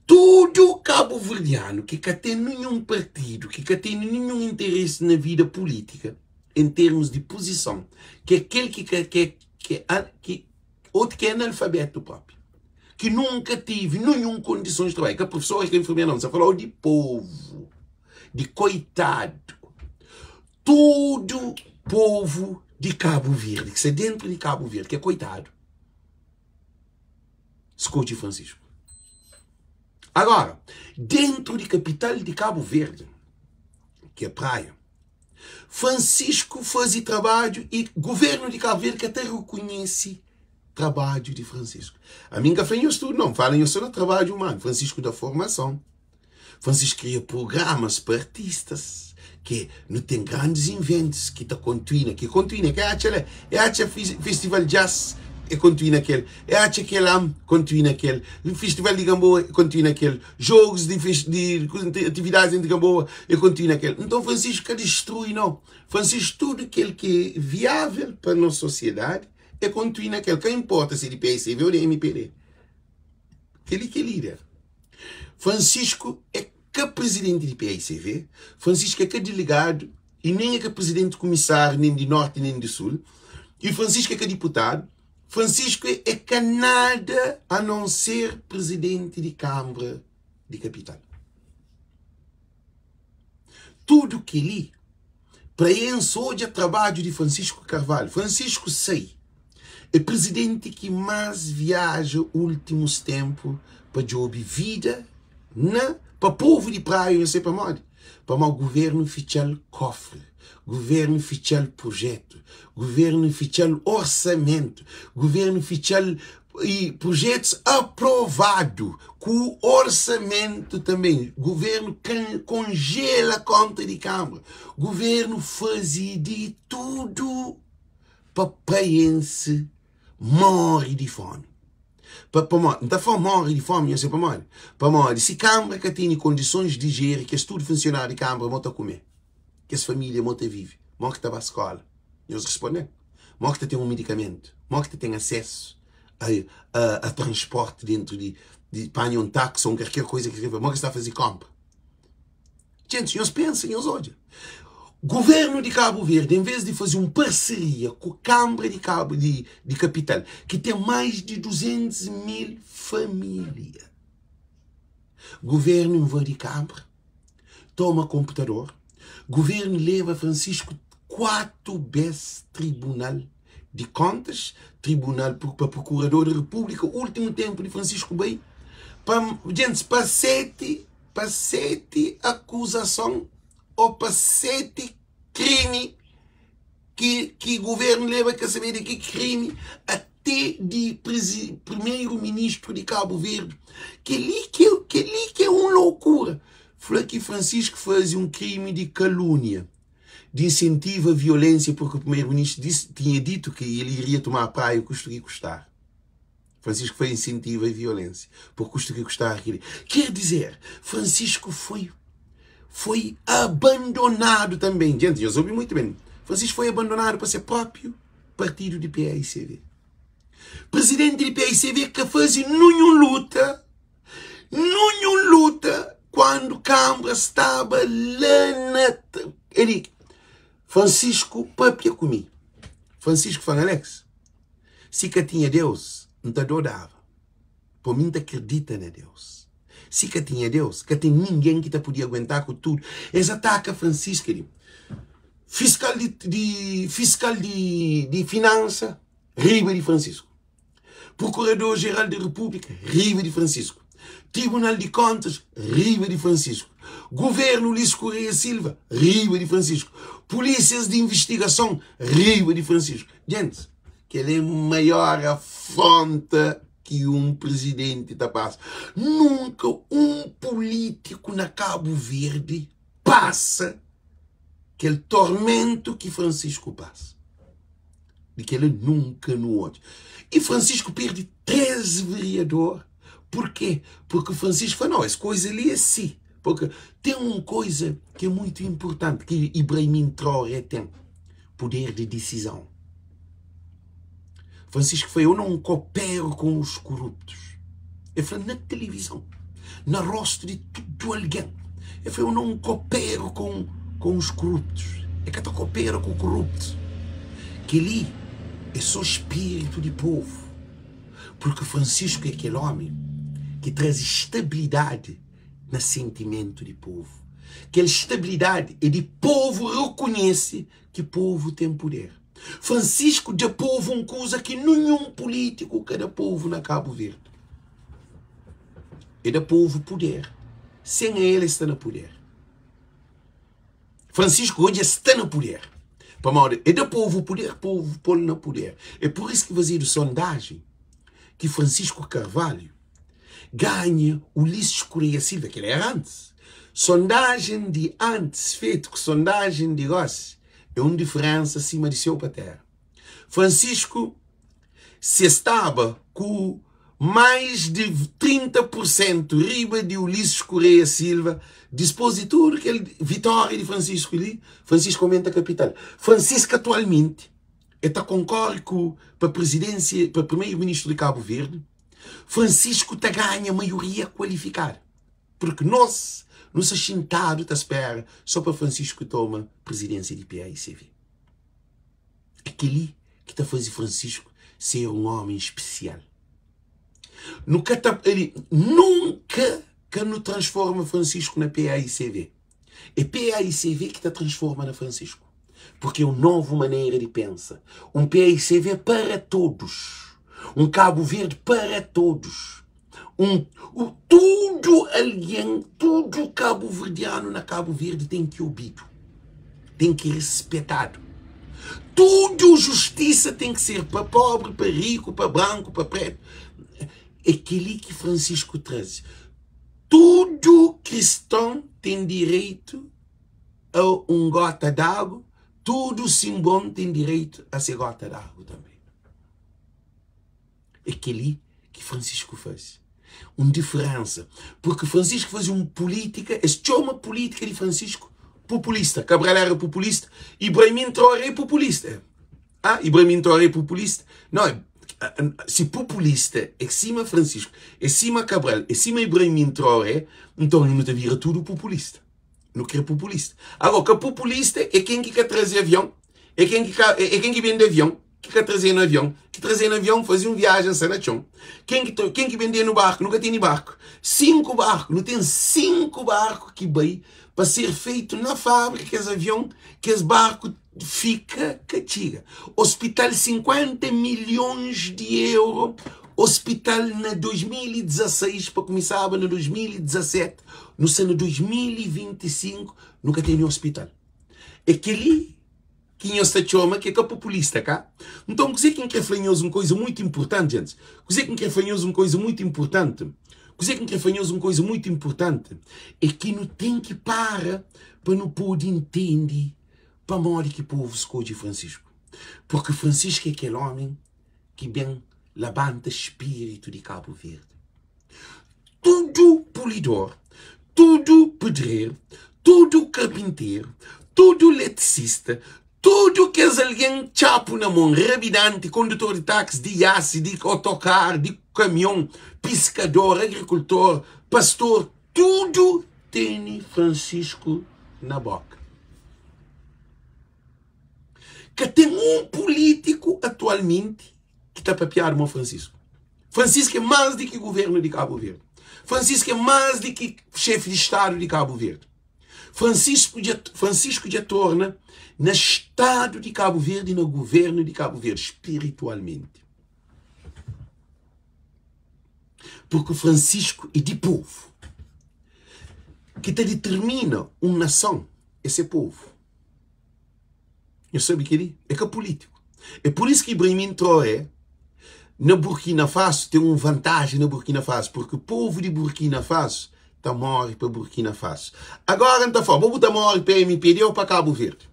Tudu kabuverdianu ki ka ten ninhun partidu, ki ka ten ninhun interesi na vida pulítika, en termus di puzison, ki é kel ki ka ki ki otu ki é analfabetu propi, ki nunka tive ninhun kondisons di trabadju, ka profesor, ka enfermeru, nau, N sa fla-u di povu, di koitadu. Tudu povu di Kabu Verdi, ki sta dentru di Kabu Verdi, ki é koitadu, skodje Francisco. Agora, dentru di kapital di Kabu Verdi, ki é Praia, Francisco faze trabadju i guvernu di Kabu Verdi ka ta rekonhese trabadju di Francisco. Ami N ka fla nhos tudu, nau, N fala nhos so na trabadju umanu. Francisco da formason. Francisco kria prugramas pa artistas ke nu ten grandis inventus ki ta kontuina, ki kontuina, ke atxa la, e atxa festival jazz e kontuina kel, e atxa kel am kontuina kel, festival di Gamboa e kontuina kel, jogos di di atividadis entri Gamboa e kontuina kel. Nton Francisco ka distrui nau, Francisco tudu kel ki é viável pa nos sosiedadi e kontuina kel, ka inporta si é di PSV ou di mpd. Kel-li ki é líder. Francisco é ka prizidenti di paicv, Francisco é ka delegadu i nen é ka prizidenti kumisáriu nen di Norti nen di Sul, i Francisco é ka diputadu, Francisco é ka nada a non ser prizidenti di Kanbra di Kapital. Tudu kel-li pa N odja trabadju di Francisco Carvalho. Francisco sai é prizidenti ki más viaja últimus ténpu pa djobe vida na pa povu di Praia. Nhos sabe pamodi? Pamodi guvérnu fitxa-l kofri, guvérnu fitxa-l prujétu, guvérnu fitxa-l orsamentu, guvérnu fitxa-l i prujétus aprovadu ku orsamentu tanbê. Guvérnu konjela kónta di kanbra, guvérnu faze di tudu pa praiense móre di fómi. Pa pamodi? N ta fla móre di fómi, nhos sabe pamodi? Pamodi si kanbra ka tene kondisons di jeri kes tudu funsionáriu di kanbra mo ta kume, kes família mo ta vive, mo ki ta ba skóla? Nhos responde-m. Mo ki ta ten un medikamentu? Mo ki ta ten asesu a, a, a transporti dentru di, di panha un taksi ou un kalker koisa ki mo ki sta faze konpra? Gentis, nhos pensa, nhos odja. Governu di Kabu Verdi, en vez di faze un parseria ku Kanbra di Kabu di, di Kapital, ki ten mais di 200 mil familia, governu invadi Kanbra, toma konputador, governu leba Francisco 4 bes tribunal di kontas, tribunal pa prokurador di repúblika, últimu tenpu di Francisco bai pa, gentis, pa 7 pa 7 akuzason ô pa 7 krimi ki ki governu leba ka sabe di ki krimi ate di primeru ministru di Kabu Verdi. Kel-li ki kel-li ki é un lokura. Fla ki Francisco faze un krimi di kalúnia, di insentiva violénsia purki primeru ministru disi tinha ditu ki el iria tomar praia kustu ki kustar. Francisco foi insentiva violénsia por custo que custar. Quer dizer, Francisco foi foi abandonado também. Gente, eu ouvi muito bem. Francisco foi abandonado para ser próprio partido de PAICV. Presidente de PAICV que faz nenhuma luta, nenhuma luta quando Câmara estava lá na. Ele, Francisco papia comigo. Francisco fala, Alex, Si ka tinha Deus, N ta dodaba, po mi N ta kridita na Deus. Si ka tinha Deus, ka ten ningen ki ta podia aguentá ku tudu. Es ataka Francisco di fiskal di, di fiskal di, di finansa, riba di Francisco. Procurador-Geral di Repúblika, riba di Francisco. Tribunal di Contas, riba di Francisco. Governo Ulisses Correia Silva, riba di Francisco. Polícias di investigason, riba di Francisco. Gente, kel é maior afronta ki un presidenti ta pasa. Nunka un polítiku na Cabo Verde pasa kel tormentu ki Francisco pasa. Di kel-la nunka nu odja. I Francisco perde 3 vereador. Porquê? Porque Francisco fala, não, essa coisa ali é si. Porque tem uma coisa que é muito importante que Ibrahim Traoré tem. Poder de decisão. Francisco foi, eu não coopero com os corruptos. Ele falou na televisão, na rosto de tudo alguém. Ele falou, eu não coopero com, com os corruptos. É que eu coopero com o corrupto. Que ali é só espírito de povo. Porque Francisco é aquele homem que traz estabilidade na sentimento de povo. Aquela estabilidade é de povo reconhece que povo tem poder. Francisco da povo um coisa que nenhum político cada povo na Cabo Verde. É da povo poder. Sem ele está no poder. Francisco hoje está no poder. Pamodi é da povo poder, povo pô no poder. É por isso que fazer sondagem que Francisco Carvalho ganha Ulisses Correia Silva, que ele era antes. Sondagem de antes feito com sondagem de agora é uma diferença acima de céu para terra. Francisco se estava com mais de 30% riba de Ulisses Correia Silva, depois de tudo aquele vitória de Francisco ali, Francisco aumenta a capital. Francisco atualmente está concorre com, para a presidência, para primeiro-ministro de Cabo Verde. Francisco está ganha maioria qualificada. Porque nós, não se sentado está espera só para Francisco toma presidência de PAICV. Aquele que está fazendo Francisco ser um homem especial. Nunca, tá, ele, nunca que não transforma Francisco na PAICV. É PAICV que está transforma na Francisco. Porque é uma nova maneira de pensar. Um PAICV para todos. Um Cabo Verde para todos. Um, o, tudo alguém, tudo cabo-verdiano na Cabo Verde tem que ouvir. Tem que respeitado. Tudo justiça tem que ser para pobre, para rico, para branco, para preto. É aquele que Francisco traz. Tudo cristão tem direito a um gota d'água, tudo simbom tem direito a ser gota d'água também. É aquele que Francisco faz. Uma diferença. Porque Francisco fazia uma política, este é uma política de Francisco populista. Cabral era populista, Ibrahim Traoré é populista. Ah, Ibrahim Traoré é populista? Não, se populista é cima Francisco, é cima Cabral, é cima Ibrahim Traoré, então não te vira tudo populista. Não quer populista. Agora, que populista é quem que quer trazer avião, é quem que, é quem que vende avião, que quer trazer no avião, que trazer no avião, fazer uma viagem sem chão. Quem que, quem que vende no barco, nunca tem barco. Cinco barcos, não tem cinco barcos que vai para ser feito na fábrica, esse avião, que esse barco fica catiga. Hospital 50 milhões de euros, hospital na 2016, para começar no 2017, no ano 2025, nunca tem nenhum hospital. Aquele que nós chama que é populista, cá. Então, você que quer falar uma coisa muito importante, gente. Você que quer falar uma coisa muito importante. Você que quer falar uma coisa muito importante é que não tem que parar para não poder entender para modo que o povo escolhe Francisco. Porque Francisco é aquele homem que bem levanta espírito de Cabo Verde. Tudo polidor, tudo pedreiro, tudo carpinteiro, tudo eletricista, tudo que é alguém chapo na mão, rabidante, condutor de táxi, de iace, de autocar, de caminhão, pescador, agricultor, pastor, tudo tem Francisco na boca. Que tem um político atualmente que está a papear o Francisco. Francisco é mais do que governo de Cabo Verde. Francisco é más di ki xefi di stadu di Kabu Verdi. Francisco dja, Francisco dja torna na stadu di Kabu Verdi, na guvernu di Kabu Verdi, spiritualmenti. Purki Francisco é di povu. Ki ta ditirmina un nason é se povu. Nhos sabe kel-li? É ka pulítiku. É pur isu ki Ibrahim Traoré na Burkina Faso ten un vantaji na Burkina Faso, purki povu di Burkina Faso ta móre pa Burkina Faso. Agora N ta fla, bo bu ta móre pa MPD ô pa Kabu Verdi?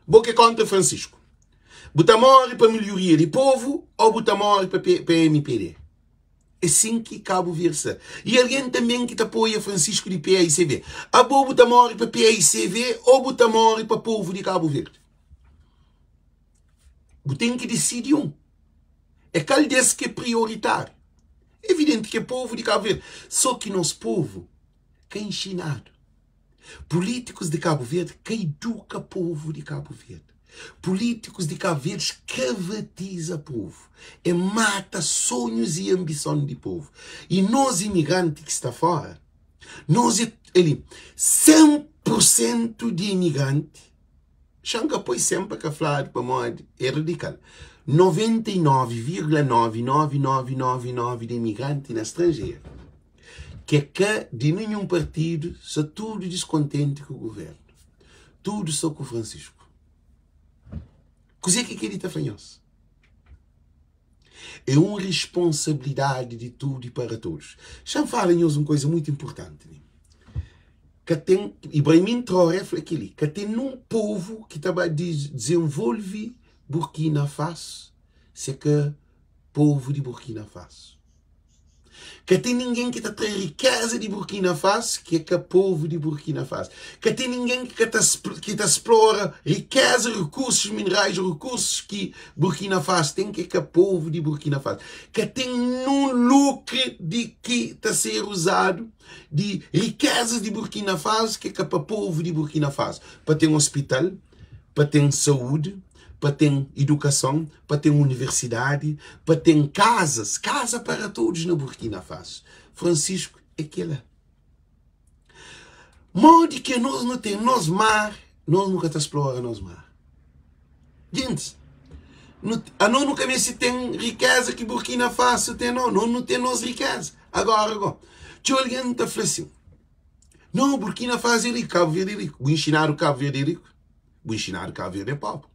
Bo ki é kóntra Francisco, bu ta móre pa melhoria di povu ô bu ta móre pa MPD? É sin ki Kabu Verdi sta. I algen tanben ki ta apoia Francisco di PAICV. Abo bu ta móre pa PAICV ô bu ta móre pa povu di Kabu Verdi? Bu ten ki disidi un. É kal des ki é prioritáriu? Evidenti ki é povu di Kabu Verdi. Sô ki nos povu ka inxinadu. Pulítikus di Kabu Verdi ka iduka povu di Kabu Verdi. Pulítikus di Kabu Verdi skravatiza povu. E mata sonhus i anbison di povu. I nos imigranti ki sta fora, nos e ali 100 pur sentu di imigranti, xa N ka poi 100 pa ka fladu pamodi e radikal, 99,99999 di imigranti na stranjeru Ke ka di ninhun partidu sta tudu diskontenti ku guvernu. Tudu sta ku Francisco. Kuzê ki kel-li ta fla nhos? É un responsabilidadi di tudu i para todos. Xa-m fala nhos un kuza mutu inportanti li. Ka ten, Ibrahim Traoré fla kel-li, ka ten nun povu ki ta ba dizenvolve Burkina Faso se ka povu di Burkina Faso. Ka ten ningen ki ta tra rikéza di Burkina Faso ki é ka povu di Burkina Faso. Ka ten ningen ki ka ta ki ta splora rikéza, rikursus minerais, rikursus ki Burkina Faso ten ki é ka povu di Burkina Faso. Ka ten nun lukru di ki ta ser uzadu di rikézas di Burkina Faso ki é ka pa povu di Burkina Faso. Pa ten ospital, pa ten saúdi, pa ten idukason, pa ten universidadi, pa ten kazas, kaza para todos na Burkina Faso. Francisco é kela. Modi ki nos nu ten nos mar, nos nu ka ta splora nos mar. Gentis, nu, anos nu ka meste ten rikeza ki Burkina Faso ten, no, nos nu ten nos rikeza. Agora go, txeu algen ta fla sin, no, Burkina Faso é riku, Kabu Verdi é riku. Bu inxinadu Kabu Verdi é riku? Bu inxinadu Kabu Verdi é pobri.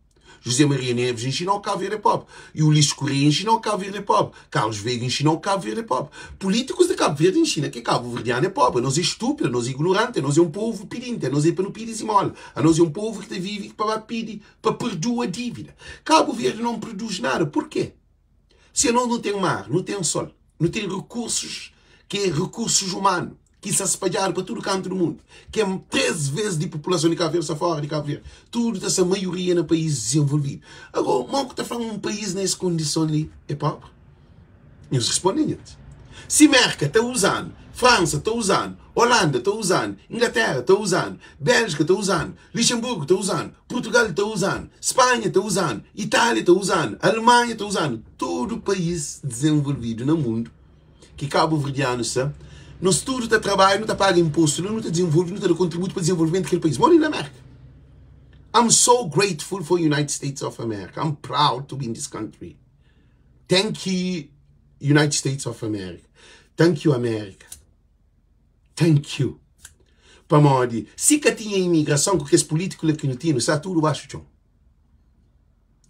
José Maria Neves inxinou Kabu Verdi é pobri. E Ulisses Correia inxinou Kabu Verdi é pobri. Carlos Veiga inxinou Kabu Verdi é pobri. Políticos de Kabu Verdi inxina ki Kabu Verdianu é pobri. Anos é estúpido, anos é ignorante, anos é um povo pedinte, anos é pa nu pidi zimola. Anos é um povo ki ta vive pa ba pidi, pa perdua dívida. Kabu Verdi não produz nada. Porquê? Se anos nu ten mar, nu ten sol, nu ten recursos ki é recursos humano, ki sta spadjadu pa tudu kantu di mundu, ki é 3 ves di populason di Kabu Verdi sta fora di Kabu Verdi, tudu ta sta maioria na país dizenvolvidu. Agora, mo ku ta fla un país na es kondison li é pobri? Nhos responde nhos. Si Merka ta uza-nu, Fransa ta uza-nu, Olanda ta uza-nu, Inglatéra ta uza-nu, Béljika ta uza-nu, Lixenburgu ta uza-nu, Purtugal ta uza-nu, Spanha ta uza-nu, Itália ta uza-nu, Alemanha ta uza-nu, tudu país dizenvolvidu na mundu ki kabuverdianu sta, nos tudu ta trabadja, nu ta paga inpostu la, nu ta dizenvolve, nu ta da kontributu pa dizenvolvimentu di kel país. Modi na Merka. I'm so grateful for United States of America. I'm proud to be in this country. Thank you United States of America. Thank you America. Thank you. Pamodi si ka tinha imigrason ku kes pulítiku la ki nu tinha, nu sta tudu baxu txon.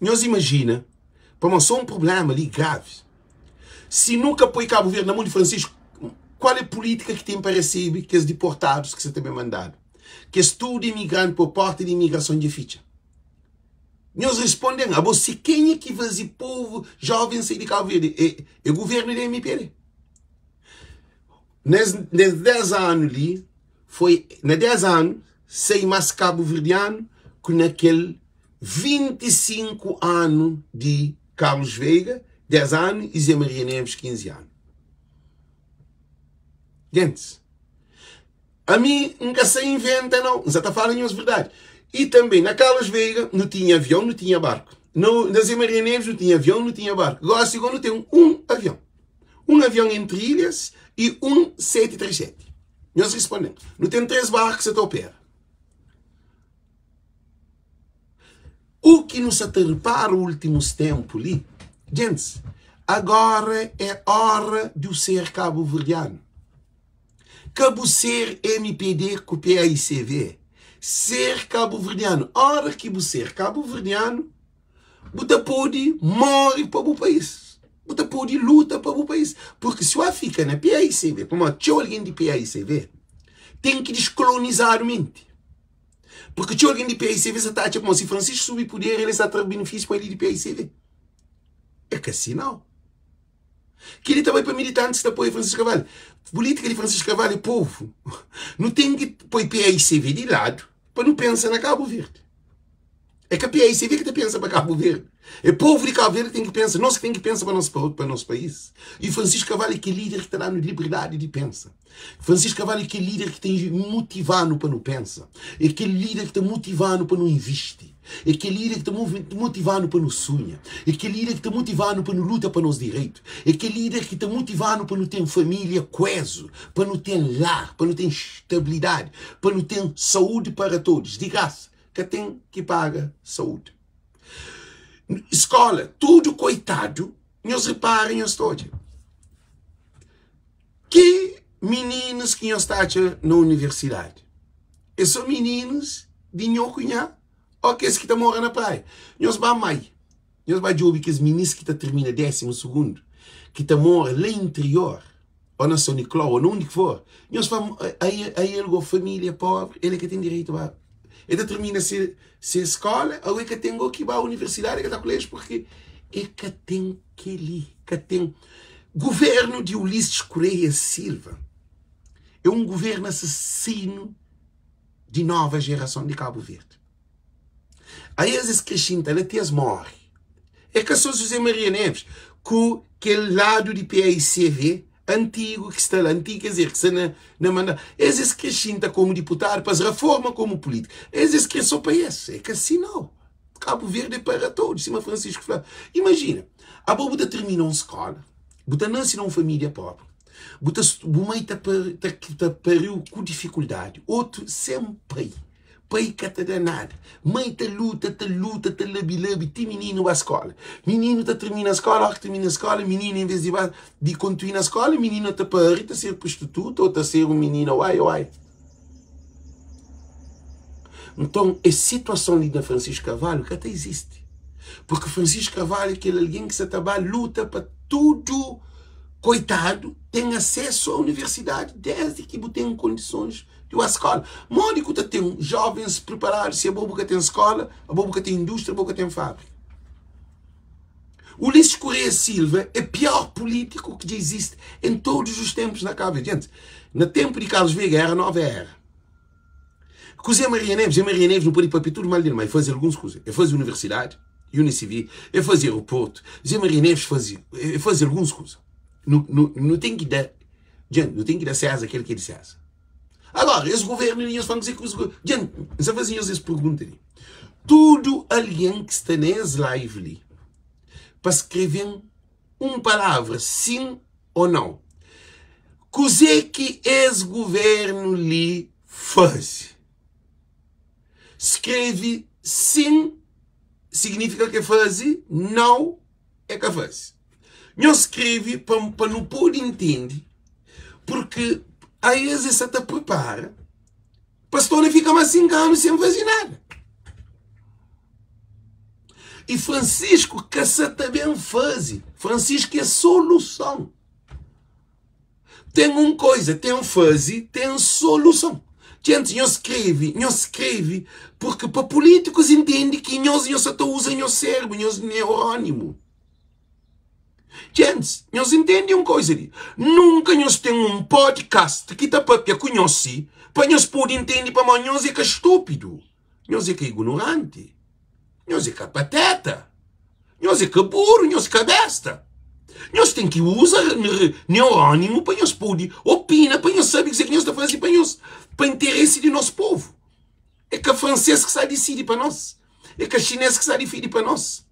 Nhos imajina, pamodi sô un prubléma li gravi. Si nu ka poi Kabu Verdi na mon di Francisco, kual é pulítika ki ten pa resebe kes diportadus ki sa ta ben mandadu? Kes tudu imigranti pa porta di imigrason dja fitxa. Nhos responde-m, abo si kenha ki faze povu joven sai di Kabu Verdi? É, é guvernu di MPD. Nes, nes 10 anu li, foi na 10 anu, sai mas kabuverdianu ku na kel 25 anu di Carlos Veiga, 10 anu, e Zé Maria Neves, 15 anu. Gentis, ami N ka sa inventa nau, N sa ta fala nhos verdadi. E tanbe na Carlos Veiga nu tinha avion, nu tinha barku. No, na Zé Maria Neves nu tinha avion, nu tinha barku. Gosi go nu ten un avion. Un avion entri ilhas i un 737. Nhos responde-m. Nu ten 3 barku ki sa ta opera. U ki nu sa ta repara ultimus tenpu li, gentis, agora é ora di u ser kabuverdianu. Ka bu ser mpd ku paicv, ser kabuverdianu. Ora ki bu ser kabuverdianu, bu ta pode more pa bu país, bu ta pode luta pa bu país. Purki si bu fika na paicv, pamodi txeu algen di paicv ten ki diskolonizadu menti. Purki txeu algen di paicv sa ta atxa kuma si Francisco subi puder el sa tra benefísiu pa el di paicv. É ka si nau. Kel-li ta bai pa militantis ki ta apoia Francisco Carvalho. Pulítika di Francisco Carvalho é povu. Nu ten ki poi paicv di ladu pa nu pensa na Kabu Verdi. É ka paicv ki ta pensa pa Kabu Verdi. É povu di Kabu Verdi ki ten ki pensa. Nos ki ten ki pensa pa nos, pa nos país. E Francisco Carvalho é kel líder ki ta da-nu liberdadi di pensa. Francisco Carvalho é kel líder ki ta motiva-nu pa nu pensa. É kel líder ki ta motiva-nu pa nu invisti. É kel líder ki ta motiva-nu pa nu sunha. É kel líder ki ta motiva-nu pa nu luta pa nos direitu. É kel líder ki ta motiva-nu pa nu ten família koézu, pa nu ten lar, pa nu ten stabilidadi, pa nu ten saúdi para todos, di grasa. Ka ten ki paga saúdi. Skola, tudu koitadu, nhos repara nhos ta odja. Ki mininus ki nhos ta atxa na universidadi? É so mininus di nho ku nha ô kes ki ta mora na praia? Nhos ba mai, nhos ba djobe kes minis ki ta tirmina désimu sugundu, ki ta mora la interior, ô na São Nicolau, ô na undi ki for. Nhos fla, ael go família pobri, el é ka ten direitu ba. El ta tirmina se se skola, ago el ka ten go ki ba universidadi, el ka ta kuléjiu, purki el ka ten kel-li, ka ten. Guvernu di Ulisses Correia Silva é un guvernu asasinu di nova jerason di Kabu Verdi. Aes es kre xinta la ti es more. É ka so José Maria Neves ku kel ladu di paicv antigu ki sta la, antigu ker dizer ki sta na, na manda. Es es kre xinta komu diputadu pa es raforma komu pulítika. Es es kre so pa es. É ka si nau. Kabu Verdi é para todos, sima Francisco fla. Imajina, abo bu ta tirmina un skola, bu ta nase na un família pobri, bu ta bu mai ta ta ta pariu ku difikuldadi, otu sen pai, pai ka ta da nada, mai ta luta, ta luta, ta labi-labi ti mininu ba skola. Mininu ta tirmina skola, óra ki tirmina skola, mininu en ves di ba di kontinua na skola, mininu ta pari, ta ser prostituta ô ta ser un minina uai uai. Nton, es situason li na Francisco Carvalho ka ta izisti. Porque Francisco Carvalho é kel algen ki sa ta ba luta pa tudu koitadu ten asesu a universidadi desdi ki bu ten kondisons di ba skola. Modi ku ta ten jovens preparadu si abo bu ka ten skola, abo bu ka ten industria, abo bu ka ten fabrika? Ulisses Correia Silva é pior político que já existe em todos os tempos na Cabo Verde. Gente, na tempo de Carlos Veiga era nova era. Com Zé Maria Neves, Zé Maria Neves não pode papel tudo mal dele, mas fazia algumas coisas. Ele fazia universidade, Unicv, ele fazia aeroporto. Zé Maria Neves fazia, ele fazia algumas coisas. Não, não, não tem que dar, gente, não tem que dar César aquele que é de César. Agora, esse governo, eles falam que os gente, você fazia essas perguntas ali. Tudu algen ki sta na es live li pa skreve-m un palavra sin o nau. Kuze ki es guvernu li faze? Skreve sin signifika ke faze, nau é ka faze. Nhos skreve pa, pa nu pode intende, purki aes es sa ta pripara Pastor na fika mas 5 anu sem faze nada. E Francisco ka sa ta ben faze. Francisco é soluson. Tem um coisa, tem faze, tem soluson. Gente, nhos skreve, nhos skreve, porque pa políticos entende que nhos, nhos sa ta usa nhos cérebro, nhos neurónimo. Djentis, nhos intende un koza li, nunka nhos ten un podcast ki ta papia ku nhos si, pa nhos pode intende pamodi nhos é ka stúpidu, nhos é ka ignoranti, nhos é ka pateta, nhos é ka buru, nhos ka besta. Nhos ten ki uza neurónimu pa nhos pode opina, pa nhos sabe kuzê ki nhos ta faze pa nhos, pa interesi di nos povu. É ka fransês ki sta disidi pa nos, é ka xinês ki sta difidi pa nos.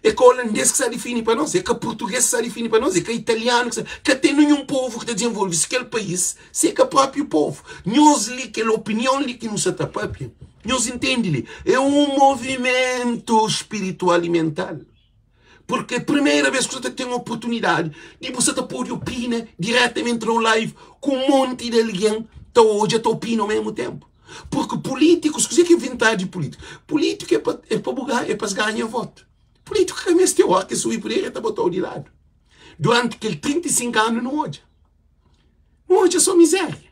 É ka olandês ki sa difini pa nos, é ka purtugês ki sa difini pa nos, é ka italianu ki sa. Ka ten ninhun povu ki ta dizenvolve si kel país si é ka própi povu. Nhos li, kel opinion li ki nu sa ta pâpia, nhos intende li, é un movimentu spiritual i mental. Purki é primeira bês ki bu sa ta ten oportunidadi di bu sa ta pode opina diretamenti na un live ku un monti di algen ta odja, ta opina omésmu ténpu. Purki pulítikus, kuzê ki é ventadi di pulítiku? Pulítiku é pa, é pa bu ganha, é pa es ganha votu. Pulítiku ka meste óki es subi puder, el ta bota-u di ladu. Duranti kel 35 anu nu odja. Nu odja sô mizéria.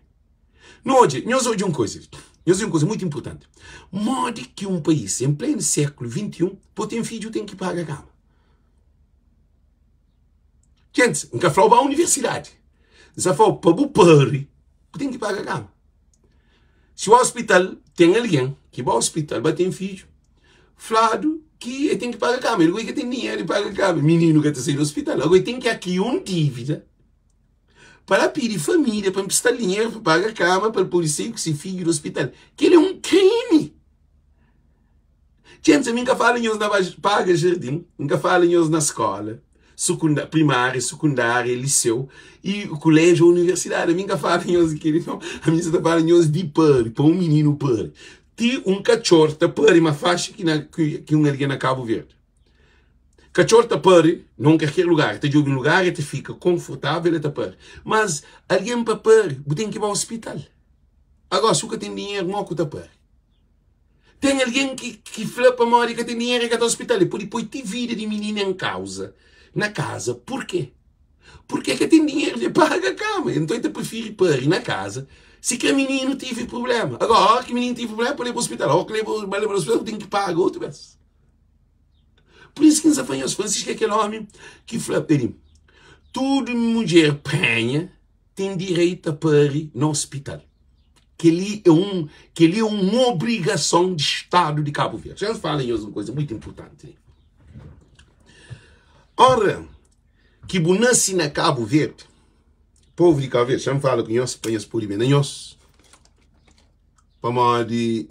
Nu odja, nhos odja un kuza, nhos odja un kuza mutu inpurtanti. Modi ki un país en plenu sékulu 21 pa ten fidju ten ki paga kama? Gentis, N ka fla-u ba universidadi. N sta fla-u pa bu pari, bu ten ki paga kama. Si hospital ten algen ki ba hospital ba ten fidju, fladu ki el ten ki paga kama. El goi ka ten dinheru di paga kama. Mininu ka ta sai di hospital. Agora el ten ki akria un dívida pa la pidi família pa nprista-l dinheru pa paga kama pa el pode sai ku si fidju di hospital. Kel-li é un krimi. Txentis, ami N ka fala nhos na paga jardin, N ka fala nhos na skola sukunda, primária, sukundária, liseu y kuléjiu ô universidadi. Ami N ka fala nhos di kel-li nau. Ami N sa ta fala nhos di pari, pa un mininu pari. Ti un katxor ta pari ma faxi ki na ki un algen na Kabu Verdi. Katxor ta pari na un kalker lugar, el ta djobe un lugar, el ta fika konfortável, el ta pari. Mas algen pa pari, bu ten ki ba ospital. Agora, si bu ka ten dinheru, mó ku ta pari? Ten algen ki, ki fla pamodi ka ten dinheru e ka ta ospital. E pode poi ti vida di minina en kauza na kaza. Purkê? Purkê ka ten dinheru di paga kama. Enton e ta prifiri pari na kaza si kre mininu tivi prublema. Agora, ora ki mininu tivi prublema pa leba ospital. Ora ki leba, ba leba ospital, bu ten ki paga otu bes. Pur isu ki N sa fla nhos, Francisco é kel omi ki fla, pedi, tudu mudjer prenha ten direitu a pari na ospital. Kel-li é un, kel-li é un obrigason di Stadu di Kabu Verdi. Xa N fala nhos un kuza mutu inpurtanti li. Ora ki bu nase na Kabu Verdi, povu di Kabu Verdi, xa N fala ku nhos pa nhos pode ben na nhos, pamodi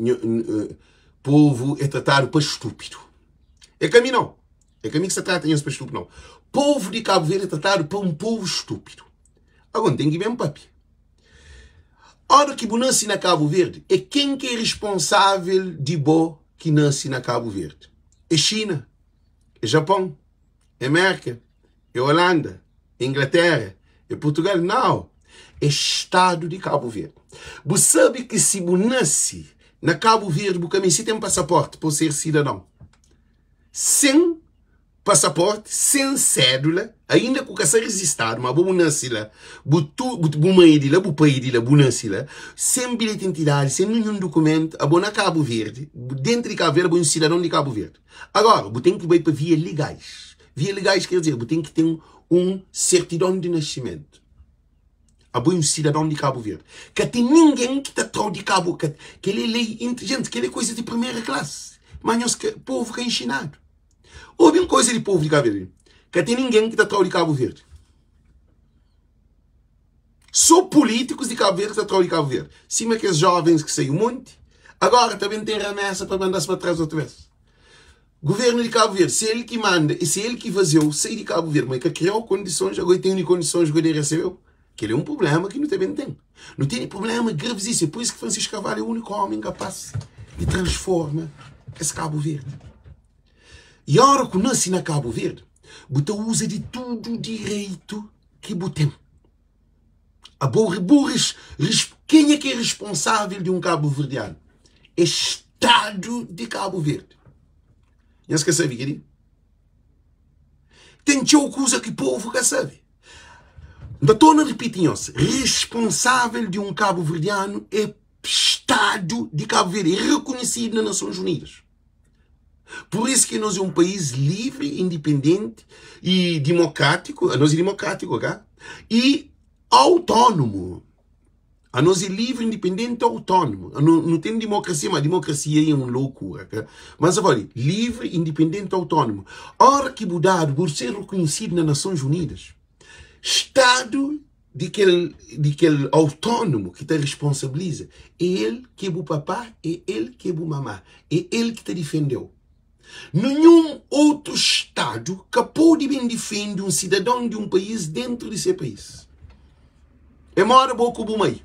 povu é tratadu pa stúpidu. É ka mi nau, é ka mi ki sta trata nhos pa stúpidu nau. Povu di Kabu Verdi é tratadu pa un povu stúpidu. Agora, N ten ki ben papia. Ora ki bu nase na Kabu Verdi, é ken ki é responsável di bo ki nase na Kabu Verdi? É Xina? É Japon? É Merka? É Holanda? É Inglaterra? É Portugal? Nau! É Stadu di Kabu Verdi. Bu sabe ki si bu nase na Kabu Verdi bu ka meste ten pasaporti pa bu ser sidadon. Sen pasaporti, sen sédula, ainda ku ka sta rijistadu, ma bo bu nase la, bu tu, bu mãe é di la, bu pai é di la, bu nase la, sen bilheti di identidadi, sen ninhun dukumentu, abo na Kabu Verdi, dentu di Kabu Verdi, abo é un sidadon di Kabu Verdi. Agora, bu ten ki bai pa via legais. Via legais ker dizer, bu ten ki ten un sertidon di nasimentu. Abo é un sidadon di Kabu Verdi. Ka ten ningen ki ta trau di Kabu, ka, kel é lei inteligenti, kel é koisa di primera klasi. Ma nhos ka, povu ka inxinadu. Obi un koisa di povu di Kabu Verdi, ka ten ningen ki ta trau di Kabu Verdi. So pulítikus di Kabu Verdi ki ta trau di Kabu Verdi. Sima kes jovens ki sai un monti, agora ta ben ten ramesa pa manda-s pa tras otu bes. Guvernu di Kabu Verdi, se el ki manda i se el ki faze-u sai di Kabu Verdi, ma el ka kria-u kondisons, agora el ten kondisons pa el resebe-u. Kel é un prubléma ki nu ta ben ten. Nu tene prubléma gravísimu. É pur isu ki Francisco Carvalho é úniku ómi kapás di transforma es Kabu Verdi. I óra ku nase na Kabu Verdi, bu ta uza di tudu direitu ki bu ten. Abo, bu res, res, kenha ki é responsável di un kabuverdianu? É Stadu di Kabu Verdi. Nhos ka sabe kel-li? Ten txeu kuza ki povu ka sabe. N ta torna ripiti nhos, responsável di un kabuverdianu é Stadu di Kabu Verdi, é rekonhesidu na Nasons Unidas. Pur isu ki nos é un país livri, indipendenti y dimokrátiku, anos é dimokrátiku, ka? Y autónomu. Anos é livri, indipendenti, autónomu. Nu, nu ten dimokrasia, ma dimokrasia é un loucura, ka? Mas agora, livri, indipendenti, autónomu. Ora ki bu dadu, bu ser rekonhesidu na Nasons Unidas, Stadu di kel, di kel autónomu ki ta responsabiliza, é el ki é bu papá, é el ki é bu mamá, é el ki ta difende-u. Ninhun otu stadu ka pode ben difende un sidadon di un país dentru di se país. É moda bo ku bu mai.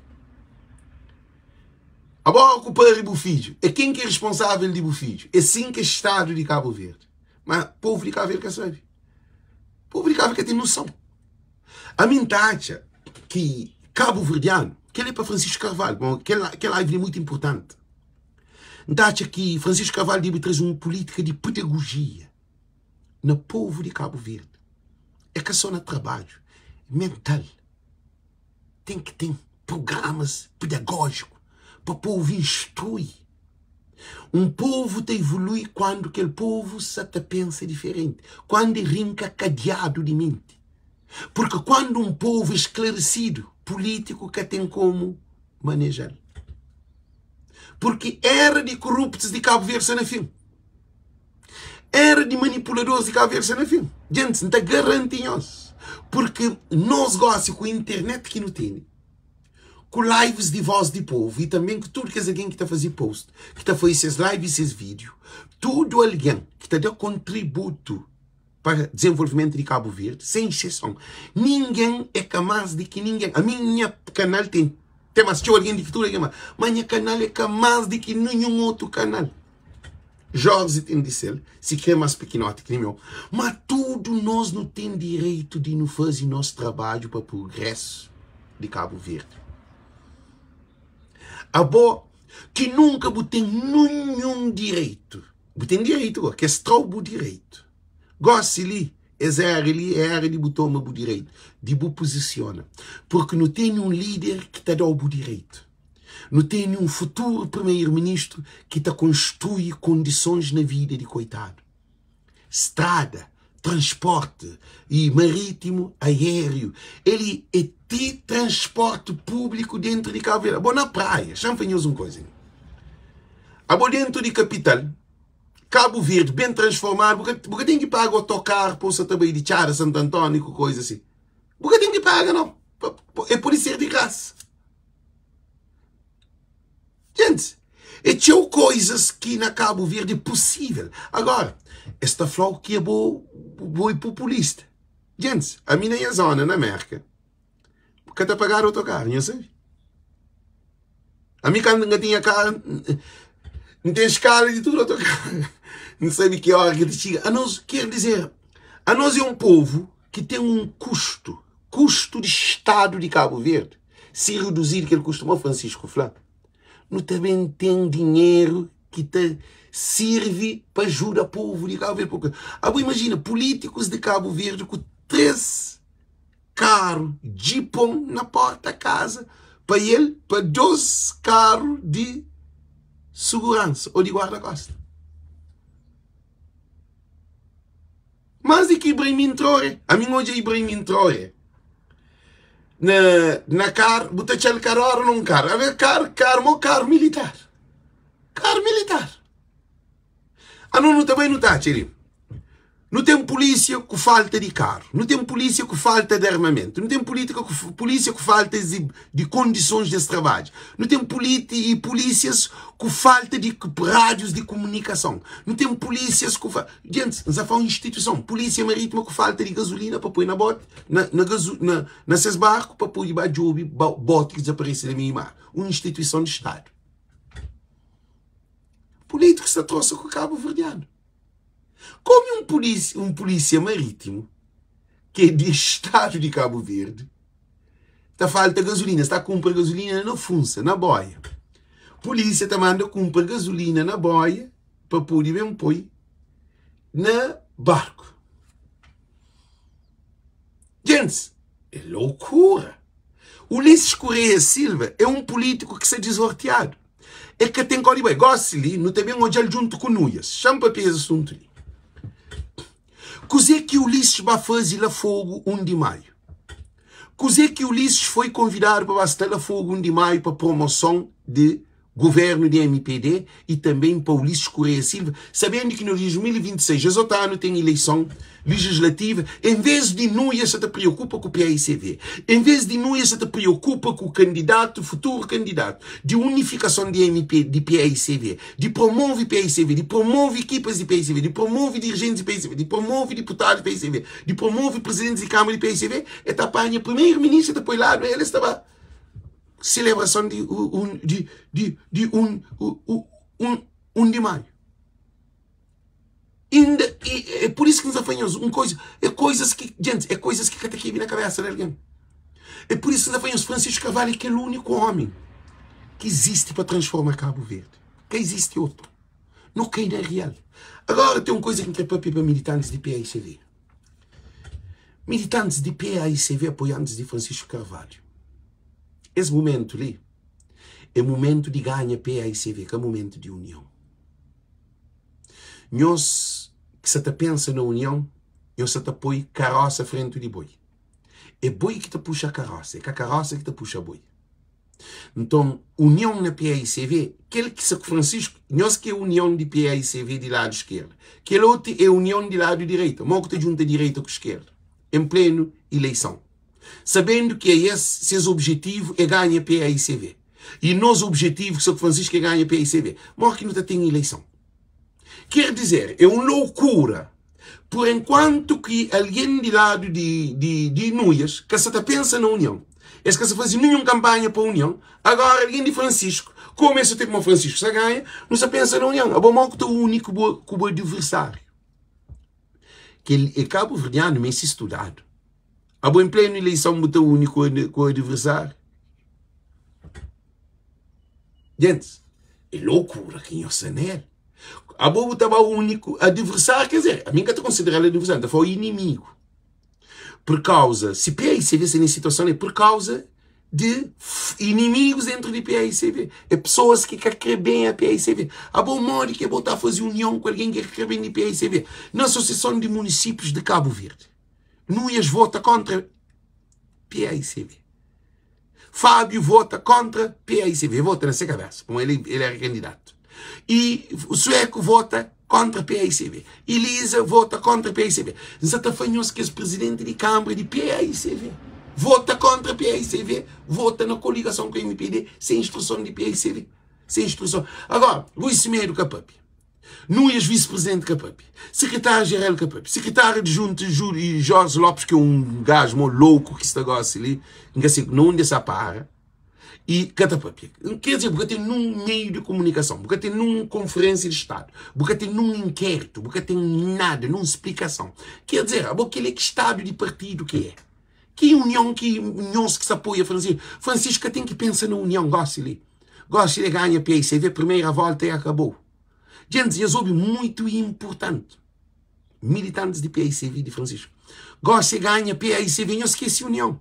Abo ku pari bu fidju, é ken ki é responsável di bu fidju? É sin ki é stadu di Kabu Verdi. Ma povu di Kabu Verdi ka sabe. Povu di Kabu Verdi ka ten noson. Ami N ta atxa ki kabuverdianu, kel-li é pa Francisco Carvalho, bon, kel, kel live li é mutu inportanti. N ta atxa ki Francisco Carvalho debe traze un pulítika di pedagojia na povu di Kabu Verdi. É ka só na trabadju, mental. Ten ki ten prugramas pedagójiku pa povu instrui. Un povu ta evolui kuandu kel povu sa ta pensa diferenti, kuandu e rinka kadiadu di menti. Purki kuandu un povu é sklaresidu, pulítiku ka ten komu maneja-l. Purki era di koruptus di Kabu Verdi sta na fin. Era di manipuladoris di Kabu Verdi sta na fin. Gentis, N ta garanti nhos, purki nos gosi ku internet ki nu tene, ku lives di voz di povu i tanben ku tudu kes algen ki ta faze post, ki ta faze ses live i ses video, tudu algen ki ta da kontributu pa dizenvolvimentu di Kabu Verdi, sen exseson, ningen é ka más di ki ningen. Ami nha kanal ten ten más txeu algen di ki tudu algen, ma nha kanal é ka más di ki ninhun otu kanal. Jorge ten di sel, si kre más pikinoti ki meu, ma tudu nos nu ten direitu di nu faze nos trabadju pa prugrésu di Kabu Verdi. Abo ki nunka bu ten ninhun direitu, bu ten direitu go, ki es tra-u bu direitu. Gósi li, es éra li é éra di bu toma bu direitu, di bu puzisiona, purki nu tene un líder ki ta da-u bu direitu. Nu tene un futuru primeiro-ministru ki ta konstrui kondisons na vida di koitadu. Strada, transporti i marítimu, aériu, el é ti transporti públiku dentru di Kabu Verdi. Abo na praia, xa-m fla nhos un koza li. Abo dentru di kapital, Kabu Verdi ben transformadu, bu ka, bu ka ten ki paga otokaru pa bu sa ta bai di Txada, Santu Antóniu ku koza si. Bu ka ten ki paga nau. E pode ser di grasa. Gentis, é txeu koizas ki na Kabu Verdi é pusível. Agora, es ta fla-u ki abo bo é populista. Gentis, ami na nha zona, na Merka, ka ta pagadu otokaru, nha sabe? Ami kandu N ka tinha karu, N ten skala di tudu otokaru. N sabe ki óra ki ta txiga. Anos, ker dizer, anos é un povu ki ten un kustu, kustu di stadu di Kabu Verdi, si reduzidu kel kustu, mo Francisco fla, nu ta ben ten dinheru ki ta sirvi pa ajuda povu di Kabu Verdi. Porque, abo imajina, pulítikus di Kabu Verdi ku 3 karu djipon na porta kaza pa el, pa 2 karu di suguransa o di guarda-kosta. Más di ki Ibrahim Traoré. Ami N odja Ibrahim Traoré na, na kar, bu ta txal kar ora nun kar. Abe kar, kar mo kar militar. Kar militar. Anu nu ta bai nu ta atxa li. Nu ten pulísia ku falta di karu, nu ten pulísia ku falta di armamentu, nu ten pulítika ku, pulísia ku falta di, di kondisons di es trabadja, nu ten puliti i pulísias ku falta di rádius di kumunikason, nu ten pulísias ku fa, Gentis, N sa fla un instituison, Pulísia Marítima ku falta di gazulina pa poi na boti, na, na gazu, na, na ses barku pa pode ba djobe boti ki dizaparese na meiu mar. Un instituison di Stadu. Pulítikus ta trosa ku kabuverdianu. Komu un pulísia, un pulísia marítimu ki é di Stadu di Kabu Verdi ta falta gazulina, sta kunpra gazulina na funsa, na boia. Pulísia ta manda kunpra gazulina na boia pa pode ben poi na barku. Gentis, é loukura! Ulisses Correia Silva é un pulítiku ki sta dizortiadu. É ka ten kódi bai. Gósi li, nu ta ben odja-l djuntu ku Nuias. Xa-m papia es asuntu li. Kuzê ki Ulisses ba faze la Fogu 1 di Maiu? Kuzê ki Ulisses foi konvidadu pa ba sta la Fogu 1 di Maiu pa promoson di. Governo di mpd y tanbem pa Ulisses Correia Silva, sabendo ki na 2026 es otu anu ten ileison legislativa, em vez di Nuia sa ta preokupa ku paicv, em vez di Nuia sa ta preokupa ku kandidatu, futuru kandidatu di unifikason di MP, di paicv, di promove paicv, di promove ekipas di paicv, di promove dirijentis di paicv, di promove diputadus di paicv, di promove presidentis di kamara di paicv, e ta panha primeru ministru e ta poi ladu el, es ta ba. Selebrason di un di di di un un un di maiu. Inda e, é por isso que nós apanhamos um coisa, é coisas que, gente, é coisas que ka ta na cabeça de alguém. É por isso que nós apanhamos Francisco Carvalho, que é o único homem que existe para transformar Cabo Verde. Que existe outro. Não cai na real. Agora tem uma coisa que quer para militantes de PAICV. Militantes di paicv apoiantes di Francisco Carvalho, es mumentu li é mumentu di ganha paicv, ka mumentu di union. Nhos ki sa ta pensa na union, nhos sa ta poi karosa frentu di boi. É boi ki ta puxa karosa, é ka karosa ki ta puxa boi. Nton, union na paicv, kel ki sa ku Francisco, nhos ki é union di paicv di ladu skerda, kel otu é union di ladu direita. Mo ku ta djunta direita ku skerda en plenu ileison, sabendu ki a es ses objetivu é ganha paicv y nos objetivu ki sa ku Francisco é ganha paicv, mo ki nu ta ten ileison? Ker dizer, é un loukura. Por enkuantu ki algen di ladu di, di, di Nuias ka sa ta pensa na union, es ka sa faze ninhun kanpanha pa union, agora algen di Francisco, komu es sa ta kuma Francisco sa ganha, nu sa pensa na union. Abo mau ku ta uni ku bu, ku bu adversáriu. Kel é kabuverdianu meste studadu. Abo en plenu ileison bu ta uni ku, ku adversáriu? Gentis, é loucura ki nhos sta nel. Abo bu ta ba uni ku adversário, quer dizer, a mim ka ta considerar adversário, ta fala inimigo. Por causa, se PAICV se nesse situação é por causa de inimigos dentro de PAICV. É pessoas que ka kre bem a PAICV. Abo modi que bo ta fazer união com alguém que kre bem de PAICV? Na Associação de Municípios de Cabo Verde. Nuias vota contra PAICV. Fábio vota contra PAICV, vota na se cabeça, como ele, ele era candidato. E o Sueco vota contra PAICV. Elisa vota contra PAICV. Nsa ta fla nhos kes presidente di Câmara di PAICV vota contra PAICV, vota na coligação com MPD sem instrução de PAICV. Sem instrução. Agora, Rui Semedo ka papia. Nunes, vice-presidente ka papia. Secretário-geral ka papia. Secretário adjunto Júlio Jorge Lopes, que é um gajo mó louco que está gosta ali, nka sei na onde essa para, e ka ta papia. Quer dizer, bu ka ten num meio de comunicação, bu ka ten num conferência de Estado, bu ka ten num inquérito, bu ka ten nada, num explicação. Quer dizer, abo kel é que estado de partido que é? Que união que nhos que se apoia Francisco? Francisco ka ten que pensa na união, gosta ali. Gosta de ganha PICV, primeira volta e acabou. Gente, nhos obi muito importante. Militantes de PICV de Francisco. Gosta de ganha PICV, nhos esquece união.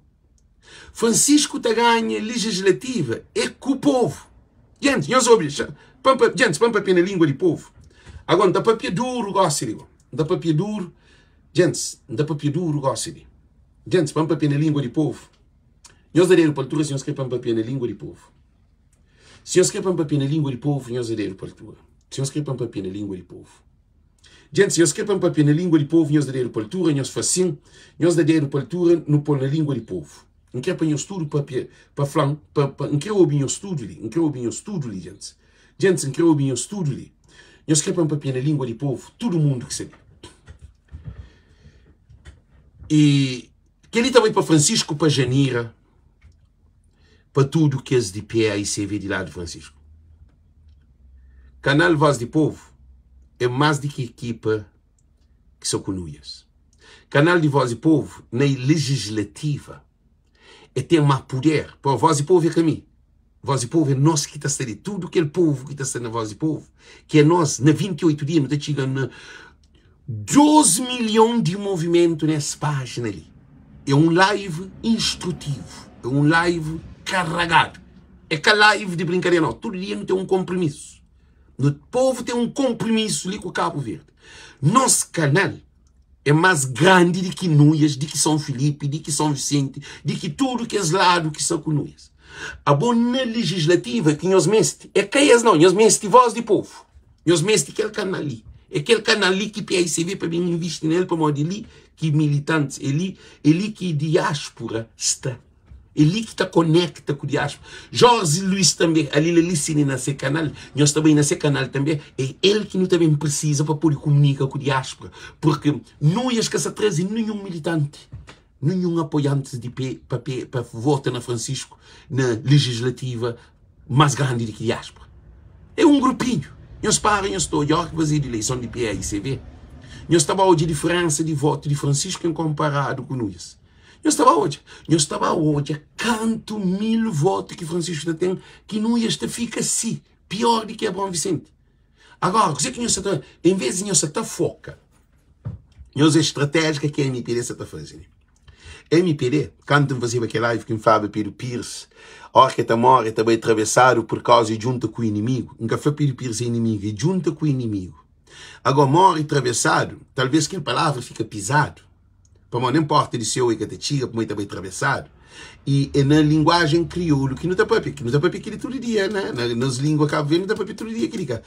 Francisco ta ganha legislativa é com o povo. Gente, nhos obi, pampa, gente, pampa pena língua de povo. Agora, tá papia duro, gosta de, tá papia duro. Gente, tá papia duro, gosta de. Gente, pampa pena língua de povo. Nhos da dedo pa altura se nhos kre pa N papia na língua di povu. Se nhos kre pa N papia na língua di povu, nhos da dedu pa altura. Se nhos kre pa N papia na língua di povu. Gente, se nhos kre pa N papia na língua di povu, nhos da dedu pa altura, nhos fla sin, nhos da dedu pa altura, nu pô-l na língua di povu. N kre pa nhos tudu papia, pa fla-m, pa, pa, N kre obi nhos tudu li, N kre obi nhos tudu li, gentis. Gentis, N kre obi nhos tudu li. Nhos kre pa N papia na língua di povu, tudu mundu ki sta li. E Kel-li ta bai pa Francisco, pa Janira, pa tudu kes di PAICV di ladu Francisco. Kanal Voz di Povo é más di ki ekipa ki sa ku Nuias. Kanal di Voz di Povo na legislativa é ten má puder. Pô, Voz di Povo é ka mi. Voz di Povo é nos ki ta sta li. Tudu kel povu ki ta sta na Voz di Povo, ki é nos, na 28 dia nu ta txiga na 2 milhon di movimentu nes pájina li. É un live instrutivu, é un live karagadu. É ka live di brinkadeira nau. Tudu dia nu ten un konprimisu. No povu ten un konprimisu li ku Kabu Verdi. Nos kanal é más grandi di ki Nuias, di ki São Filipe, di ki São Vicente, di ki tudu kes ladu ki sta ku Nuias. Abo na legislativa ki nhos meste é ka es nau, nhos meste voz di povu. Nhos meste kel kanal li. É kel kanal li ki paicv pa ben invisti nel pamodi é li ki militantis, é li, é li ki diáspora sta. É li ki ta konekta ku diáspora. Jorge Luiz tanbe, ali la li sini na se kanal, nhos ta bai na se kanal tanbe, é el ki nu ta ben prisiza pa pode komunika ku diáspora. Purki Nuias ka sa traze ninhun militanti. Ninhun apoiantis di P pa P pa vota na Francisco na legislativa mas grandi di ki diaspora. É un grupinhu. Nhos para nhos ta odja ora ki fazedu ileison di PAICV, nhos ta ba odja diferensa di votu di Francisco en konparadu ku Nunes. Nhos ta ba odja. Nhos ta ba odja kantu mil votu ki Francisco ta ten ki Nunes ta fika si, pior di ki Abraão Vicente. Agora, kuzê ki nhos sa ta, en vez di nhos sa ta foka nhos é estratéjika ki MPD sa ta faze li. MPD, kantu N fazeba kel live ki N flaba Pedro Pires, óra ki el ta móre el ta bai trabesadu pur kauza el djunta ku inimigu. N ka fla Pedro Pires é inimigu, el djunta ku inimigu. Agora, móre trabesadu, talvês kel palavra fika pizadu. Pamodi nen porta di seu e ka ta txiga, pamodi e ta bai trabesadu. I e na linguajen kriolu ki nu ta papia, ki nu ta papia kili tudu dia, na, na nos lingua Kabu Verdi nu ta papia tudu dia kili ka.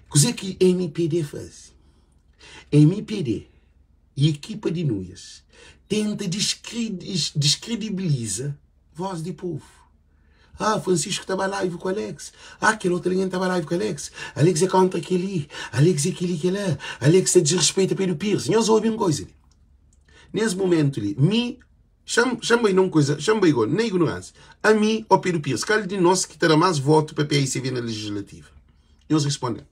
Kuze ki MPD faze? MPD i ekipa di Nuias tenta diskredibiliza voz di povu. Ah, Francisco ta ba live ku Alex. Ah, kel otu algen ta ba live ku Alex. Alex é kontra kel-li. Alex é kel-li, kel-la. Alex ta disrespeita Pedro Pires. Nhos obi un koza li. Nes momentu li, mi, xa-m bai na un koza, xa-m bai gó, na ignoránsia. Ami ô Pedro Pires, kal di nos ki ta da más votu pa PICV na legislativa? Nhos responde-m.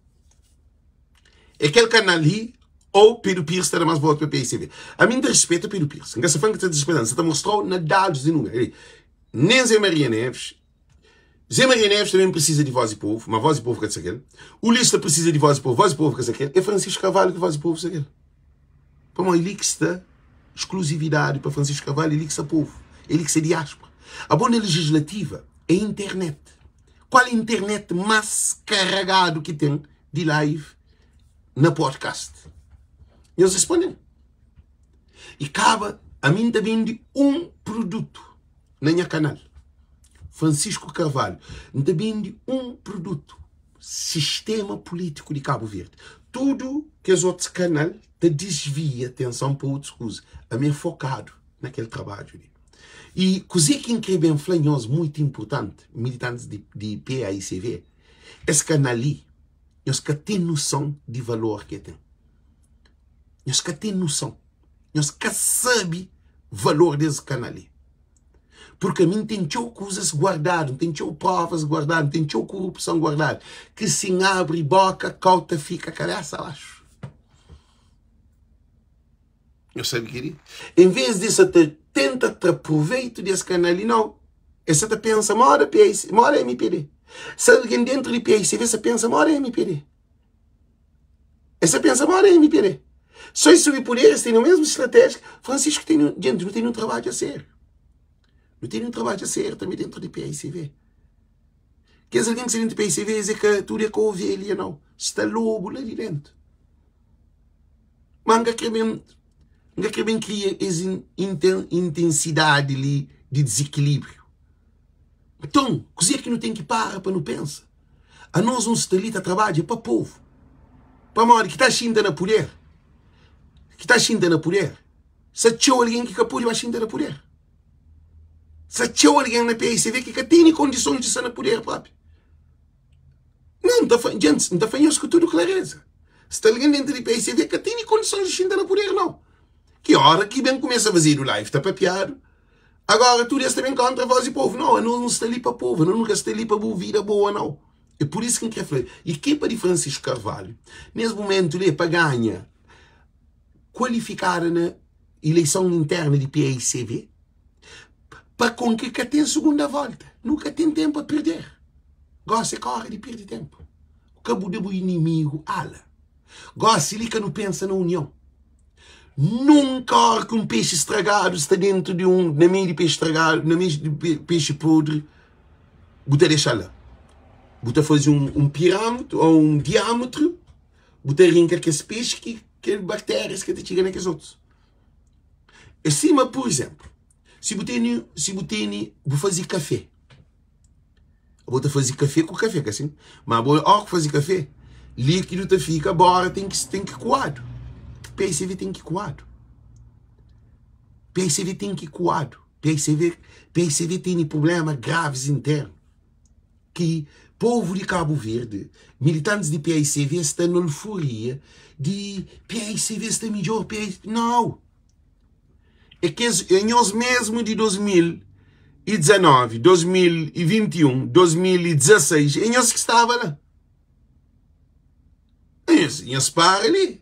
É kel kanal li ô Pedro Pires ta da más votu pa PICV? Ami N ta respeita Pedro Pires. N ka sta fla-m ki ta disrespeita-l, N sta ta mostra-u na dadus di númeru. Nen Zé Maria Neves. Zé Maria Neves também precisa de voz de povo, mas voz de povo ka sa kel. Ulisses ta precisa de voz de povo, voz de povo ka sa kel. É Francisco Carvalho que voz de povo sa kel. Pamodi li ki sta exclusividade pa Francisco Carvalho, li ki sta povo, é li ki sta diáspora. A bom da legislativa é internet. Qual internet mais carregado que tem de live na podcast? Nhos respondem. E kaba, ami N ta bende un produtu na nha kanal. Francisco Carvalho, N ta bende un produtu, sistema pulítiku di Kabu Verdi. Tudu kes otus kanal ta disvia atenson pa otus kuza. Ami é fokadu na kel trabadju li. I kuzê ki N krê ben fla nhos, muitu inpurtanti, militantis di, di PAICV, es kanal li, nhos ka ten noson di valor ki el ten. Nhos ka ten noson. Nhos ka sabe valor des kanal li. Porque ami N ten txeu kuzas guardadu, N ten txeu provas guardadu, N ten txeu korupson guardadu, ki si N abri boka, kau ta fika kabesa baxu. Nhos sabe kel-li? En vez di sa ta tenta tra proveitu des kanal li, nau. Es sa ta pensa moda PIC, moda MPD. Se algen dentru di PICV sa pensa moda MPD. Es ta pensa moda MPD. Só es subi poder, es tene o mesmo estratégia. Francisco tem, gente, nu tene um trabalho a sério. Nu tene um trabalho a sério também dentro de PICV. Kes alguém que sta dentro de PICV, es é ka, tudo é ka ovelha, não. Sta lobo lá de dentro. Mas nka kre ben, nka kre ben kria es intensidade li de desequilíbrio. Nton, kuzê ki nu ten ki para pa nu pensa? Anos nu sta li ta trabadja pa povu. Pamodi ki ta xinta na puder, ki ta xinta na puder, sta txeu algen ki ka pode ba xinta na puder. Sta txeu algen na PICV ki ka tene kondisons di sta na puder propi. Não, N ta fla, djentis, N ta fla nhos ku tudu klareza. Sta algen dentu di PICV ka tene kondisons di xinta na puder, nau. Ki ora ki ben kumesa fazedu live ta papiadu. Agora tudu es ta ben kontra voz di povu. Nau, anos nu sta li pa povu, anos nu ka sta li pa bu vida boa, nau. É pur isu ki N kre fla, ekipa di Francisco Carvalho, nes mumentu li, é pa ganha kualifikada na ileison interna di PAICV, pa kon ki ka ten sugunda volta. Nu ka ten tenpu a perder. Gosi é ka ora di perde tenpu. Ka bu da bu inimigu ala. Gosi li ka nu pensa na union. Nunka ora ki un pexi stragadu sta dentu di un, na meiu di pexi stragadu, na meiu di pexi podri, bu ta dexa-l la. Bu ta faze un, un pirâmetru ô un diâmetru, bu ta rinka kes pexi ki kel baktérias ka ta txiga na kes otus. É sima, pur izénplu, si bu tene, si bu tene, bu faze kafé. Bo ta faze kafé ku kafé, ka sin? Ma bo óki faze kafé, líkidu ta fika, bóra ten ki ten ki kuadu. PSV ten ki kuadu. PSV ten ki kuadu. PSV, PSV tene prubléma gravis internu ki povu di Kabu Verdi, militantis di PSV sta na euforia di PSV sta midjór, PSV, nau! É kes, é nhos mesmu di 2019, 2021, 2016, é nhos ki staba la. Nhos, nhos para li.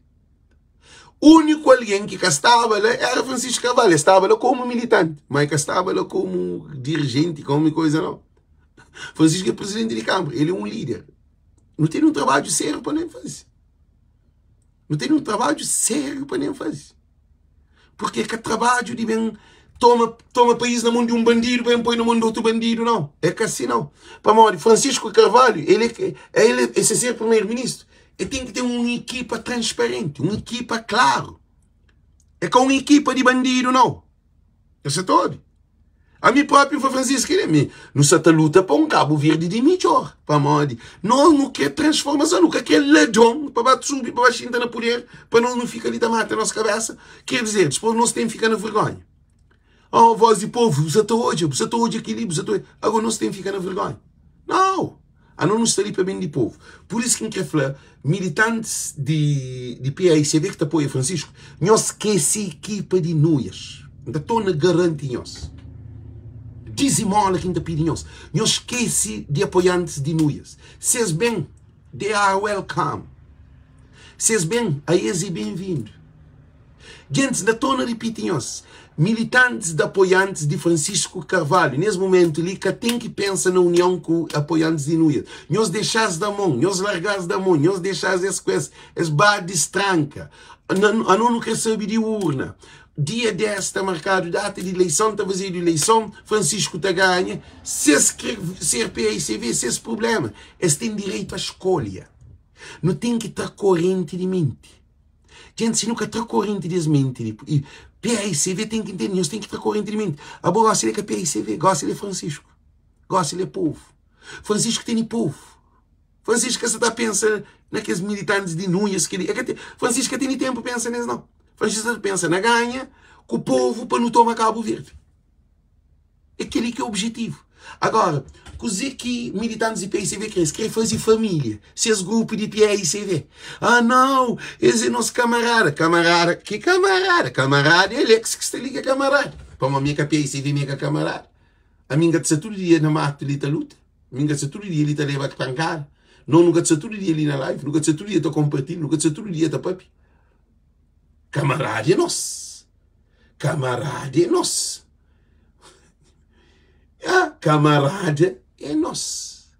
Úniku algen ki ka staba la era Francisco Carvalho. El staba la komu militanti, ma el ka staba la komu dirigenti, komu koisa nau. Francisco é presidenti di Câmara, el é un líder. Nu ten un trabadju sériu pa nu faze. Nu ten un trabadju sériu pa nu faze. Porque é ka trabadju di ben toma, toma país na mon di un bandidu pa ben poi na mon di otu bandidu, nau. É ka si nau. Pamodi Francisco Carvalho, ele é, ele é, se ser primeiro-ministro, ele tem que ter uma equipa transparente, uma equipa claro. É ka uma equipa di bandidu, nau. Eu sa ta obi. Ami própi N fla Francisco, kel mi, nu sa ta luta pa un Kabu Verdi di midjór. Pamodi nos nu krê transformason, nu ka krê ladron pa ba subi, pa ba xinta na puder, pa nos nu fika li ta mata nos kabésa. Ker dizer, dispôs nos ten fika na vergonha. Oh, voz di povu, bu sa ta odja, bu sa ta odja kel-li, bu sa ta odja. Agora nos ten fika na vergonha. Nau! Anos nu sta li pa ben di povu. Pur isu ki N krê fla militantis di di PAICV ki ta apoia Francisco, nhos skese ekipa di Nuias. N ta torna garanti nhos. Dizimola ki N ta pidi nhos. Nhos skese di apoiantis di Nuias. Si es ben, they are welcome. Si es ben, a es é ben-vindu. Gentis, N ta torna ripiti nhos, militantis di apoiantis di Francisco Carvalho, nes mumentu li, ka ten ki pensa na union ku apoiantis di Nuias. Nhos dexa-s da mon, nhos larga-s da mon, nhos dexa-s es ku es, es ba distranka. Ano nu kre sabe di urna. Dia 10 sta markadu data di ileison, ta fazedu ileison, Francisco ta ganha. Si es kre ser PAICV, ses prublema. Es ten direitu a skolha. Nu ten ki tra korenti di menti. Gente, si nu ka tra korenti di es menti li, i PAICV ten ki ntende, nhos ten ki tra korenti di menti. Abo gosi li é ka PAICV, gosi li é Francisco. Gosi li é povu. Francisco tene povu. Francisco ka sa ta pensa na kes militantis di Nunes ki li. É ka te, Francisco ka tene tempu pensa nes nau. Francisco ta pensa na ganha ku povu pa nu toma Kabu Verdi. É kel-li ki é objetivu. Agora, kuzê ki militantis di PICV krê? Es krê faze família, ses grupu di PICV. Ah, nau, es é nos kamarada. Kamarada, ki kamarada? Kamarada é Alex ki sta li ki é kamarada. Pamodi mi é ka PICV, mi é ka kamarada. Ami N ka ta sta tudu dia na matu li ta luta. Mi N ka ta sta tudu dia li ta leba pankada. Nos nu ka ta sta tudu dia li na live, nu ka ta sta tudu dia ta konpartilha, nu ka ta sta tudu dia ta papia. Kamarada é nos. Kamarada é nos. Ah, kamarada é nos.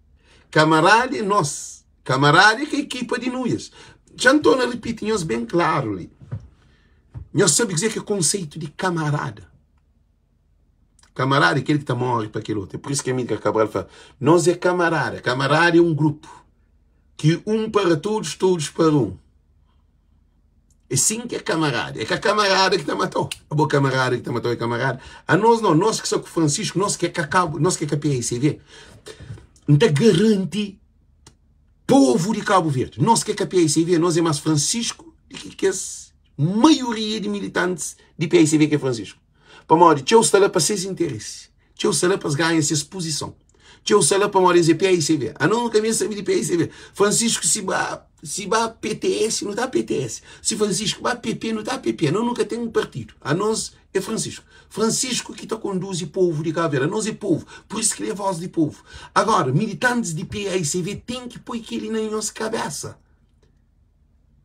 Kamarada é nos. Kamarada é ka ekipa di Nuias. Dja N torna ripiti nhos ben klaru li. Nhos sabe kuzê ki é konseitu di kamarada. Kamarada é kel ki ta móre pa kel otu. É pur isu ki Amílcar Cabral fla, nos é kamarada. Kamarada é un grupu ki un para todos, todos para un. É sin ki é kamarada. É ka kamarada ki ta matau. Abo kamarada ki ta matau é kamarada. Anos não, nos ki sta ku Francisco, nos ki é ka Cabo, nos ki é ka PICV. N ta garanti povu di Cabo Verde, nos ki é ka PICV, nos é mas Francisco di ki kes maioria di militantis di PICV ki é Francisco. Pamodi txeu sta la pa ses interesi. Txeu sta la pa es ganha ses puzison. Txeu sta la pamodi es é PAICV. Anos nu ka meste sabe di PAICV. Francisco si ba si ba PTS, nu ta PTS. Si Francisco ba PP, nu ta PP. Anos nu ka ten partidu. Anos é Francisco. Francisco ki ta konduzi povu di Kabu Verdi. Anos é povu. Pur isu ki el é vós di povu. Agora, militantis di PAICV ten ki poi kel-li na nhos kabésa.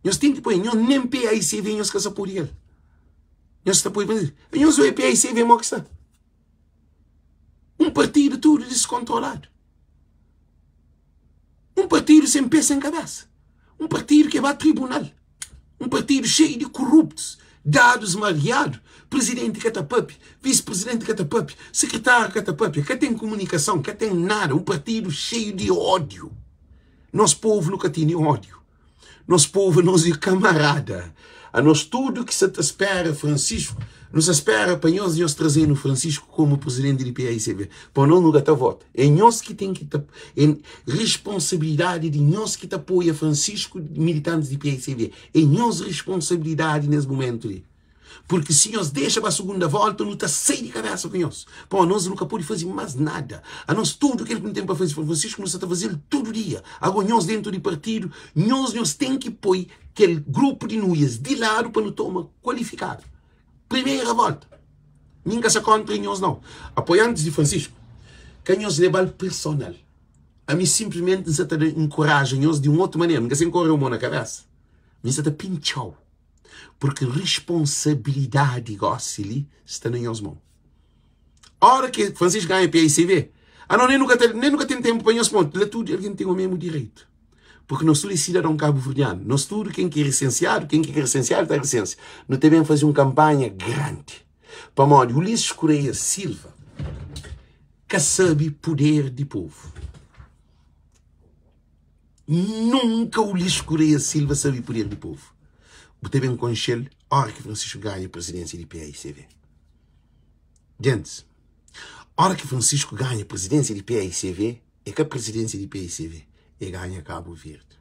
Nhos ten ki poi. Nhos nen PAICV nhos ka sa pode el. Nhos ta poi. Nhos oe PAICV mo ki sta. Um partido tudo descontrolado. Um partido sem pé, sem cabeça. Um partido que vai a tribunal. Um partido cheio de corruptos, dados mariados, presidente que tá papi, vice-presidente que tá papi, secretário que tá papi, que tem comunicação, que tem nada. Um partido cheio de ódio. Nosso povo nunca tinha ódio. Nos povu, nos é kamarada. Anos tudu ki sa ta spera Francisco. Nu sa spera pa nhos, nhos traze-nu Francisco komu presidenti di PAICV. Pa nos nu ka ta vota. É nhos ki ten ki ta é responsabilidadi di nhos ki ta apoia Francisco, militantis di PAICV. É nhos responsabilidadi nes mumentu li. Purki si nhos dexa ba sugunda volta nu ta sai di kabesa ku nhos. Pamodi nos nu ka pode faze mas nada. Anos tudu kel ki nu ten pa faze pa Francisco nu sa ta faze-l tudu dia. Ago nhos dentu di partidu, nhos nhos ten ki poi kel grupu di nuias di ladu pa nu toma kualifikadu. Primera volta. Mi N ka sa kontra nhos nau. Apoiantis di Francisco, ka nhos leba-l personal. Ami sinplismenti N sa ta nkoraja nhos di un otu manera. N ka sa nkorre-u mo na kabesa. Mi N sa ta pintxa-u. Purki risponsabilidadi gosi li sta na nhos mon. Ora ki Francisco ganha PICV, anos nen nu ka ta, nen nu ka ten tenpu pa nhos pontu. La tudu algen ten o mesmu direitu. Purki nos tudu é sidadon kabuverdianu. Nos tudu, ken ki é risensiadu, ken ki ka risensiadu ta risensia. Nu ta ben faze un kanpanha grandi. Pamodi Ulisses Correia Silva ka sabe puder di povu. Nunka Ulisses Correia Silva sabe puder di povu. Bu ta ben konxe-l ora ki Francisco ganha presidência di PAICV. Gentis, ora ki Francisco ganha presidência di PAICV, é ka presidência di PAICV, é ganha Cabo Verde.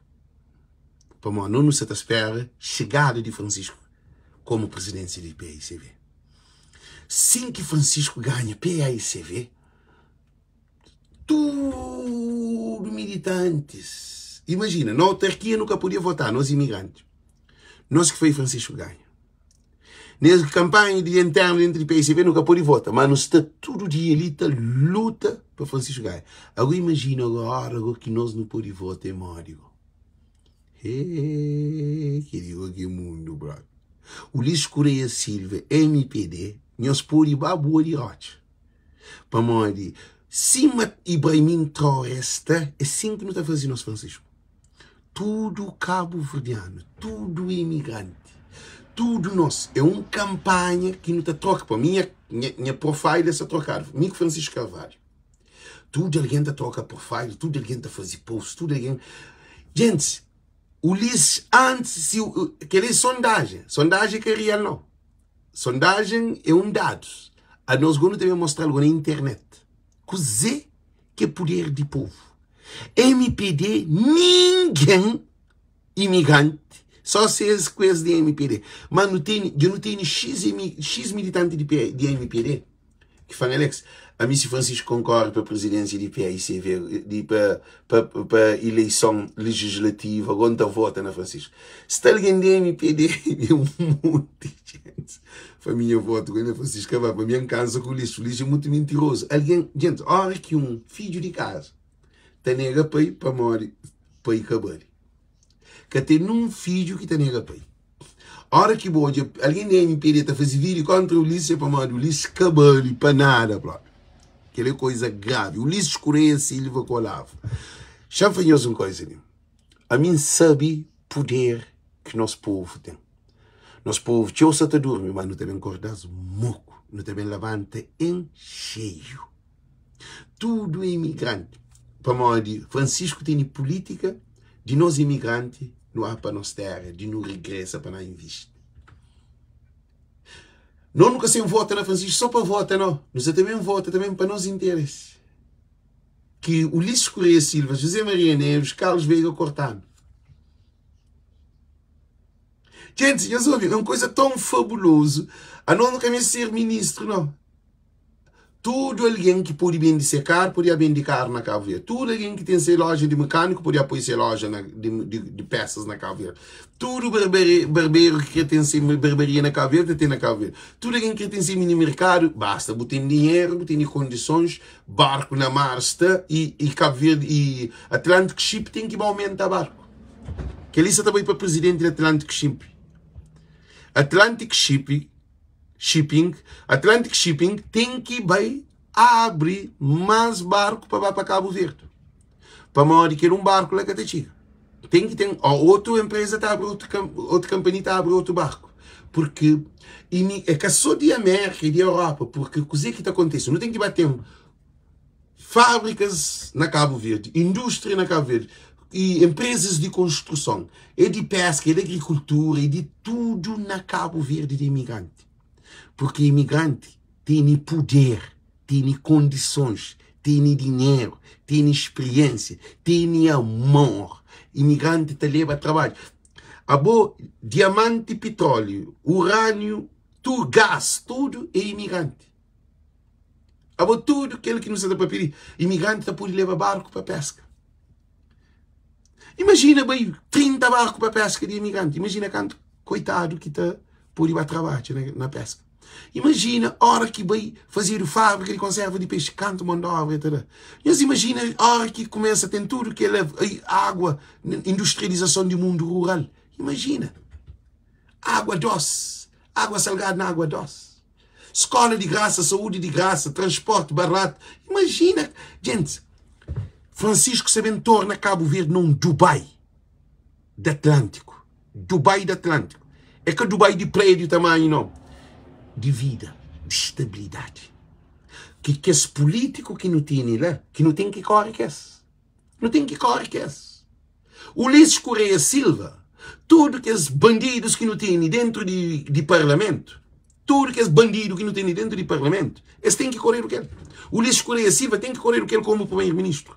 Pamodi nos nu sa ta spera xegada di Francisco komu presidência di PAICV. Sin ki Francisco ganha PAICV, Tudu militantis. Imajina, na autarkia nu ka podia votá, nos imigranti. Nos ki foi Francisco ganha. Nes kampanha di internu dentru di PICB nu ka pode vota, mas nu sta tudu dia li ta luta pa Francisco ganha. Agora imajina agora go ki nos nu pode vota é modi go. Hee, keli go ki é mundu, brother. Ulisses Correia Silva, MPD, nhos pode ba bua di rotxa. Pamodi sima Ibraimin Traoré sta, é sin ki nu ta faze nos Francisco. Tudu kabuverdianu, tudu imigranti, tudu nos. É un kanpanha ki nu ta troka. Pa mi, nha profile é sta trokadu. Mi ku Francisco Carvalho. Tudu algen ta troka profile, tudu algen ta faze post, tudu algen. Gentis, Ulisses antis, si, kel-li é sondajen. Sondajen é ka real, nau. Sondagem é um dados. Anos go nu ta ben mostra-l go na internet. Kuzê ki é puder di povu? MPD ningen imigranti, só se es ku es di MPD. Ma nu tene, dja nu tene X, X militanti di, di MPD ki fla-m, Alex, ami si Francisco konkorre pa prezidensia di PAICV, di pa, pa, pa ileison legislativa, go N ta vota na Francisco. Sta algen di MPD, é un monti gente. Fla minha voto go na Francisco Cabral, pa mi N kansa ku lixo, lixo é mutu mintirozu. Algen, gente, ora ki un fidju di kaza ta nega pai pamodi pai ka bali. Ka ten nun fidju ki ta nega pai. Ora ki bu odja algen di MPD ta faze vídeo kontra Ulisses é pamodi Ulisses ka bali pa nada propi. Kel é koiza gravi. Ulisses Correia Silva ku Olavo. Xa-m fla nhos un koiza li. Ami N sabe puder ki nos povu ten. Nos povu txeu sa ta durmi, ma nu ta ben korda-s moku. Nu ta ben labanta en xeiu. Tudu imigranti. Pamodi Francisco tene pulítika di nos imigranti nu a pa nos téra, di nu regresa pa na invisti. No nu ka sen vota na Francisco só pa vota no. Nu sa ta ben vota também pa nos interesse. Ki Ulisses Correia Silva, José Maria Neves, Carlos Veiga cortanu. Gente, nhos obi, é um coisa tão fabuloso. A nós não queremos ser ministro, não. Tudu algen ki pode bende se karu, pode bende karu na Kabu Verdi. Tudu algen ki ten se loja di mekaniku, pode poi se loja na, di, di, di pesas na Kabu Verdi. Tudu barberi, barberu ki kre ten se barberia na Kabu Verdi, ta ten na Kabu Verdi. Tudu algen ki kre ten se mini merkadu, basta bu ten dinheru, bu tene kondisons, barku na mar sta, i, i Kabu Verdi, i Atlantic Ship ten ki ba aumenta barku. Kel-li sa ta bai pa prizidenti di Atlantic Ship. Atlantic Ship Shipping, Atlantic Shipping ten ki bai abri más barku pa ba pa Kabu Verdi. Pamodi kel un barku la ka ta txiga. Ten ki ten, ó, otu empresa ta abri otu, otu kampanhi ta abri otu barku. Porque e é ka só di Amérika, é di Europa, porque kuzê ki ta kontise? Nu ten ki ba ten fábrikas na Kabu Verdi, indústria na Kabu Verdi, e empresas di konstruson, é di peska, é di agrikultura, é di tudu na Kabu Verdi di imigranti. Purki imigranti tene puder, tene kondisons, tene dinheru, tene spiriénsia, tene amor. Imigranti ta leba trabadju. Abo, diamanti, pitróliu, urániu, tu gás, tudu é imigranti. Abo tudu kel ki nu sa ta papia li, imigranti ta pode leba barku pa peska. Imajina bai 30 barku pa peska di imigranti. Imajina kantu koitadu ki ta pode ba trabadja na, na peska. Imajina ora ki bai fazedu fábrika di konserva di pexi, kantu mon di obra ta da. Nhos imajina ora ki kumesa ten tudu kel água, industrializason di mundu rural. Imajina água dos, água salgadu na água dos. Skola di grasa, saúdi di grasa, transporti baratu. Imajina, gentis, Francisco sa ben torna Cabo Verde na un Dubai di Atlântico. Dubai di Atlântico. É ka Dubai di prédiu tamanhu, não. Di vida, di stabilidadi. Ki kes polítiku ki nu tene la, ki nu ten ki kore kes. Nu ten ki kore kes. Ulisses Correia Silva, tudu kes bandidus ki nu tene dentru di, di parlamentu, tudu kes bandidu ki nu tene dentru di parlamentu, es ten ki koredu kel. Ulisses Correia Silva ten ki koredu kel komu primeiro-ministru.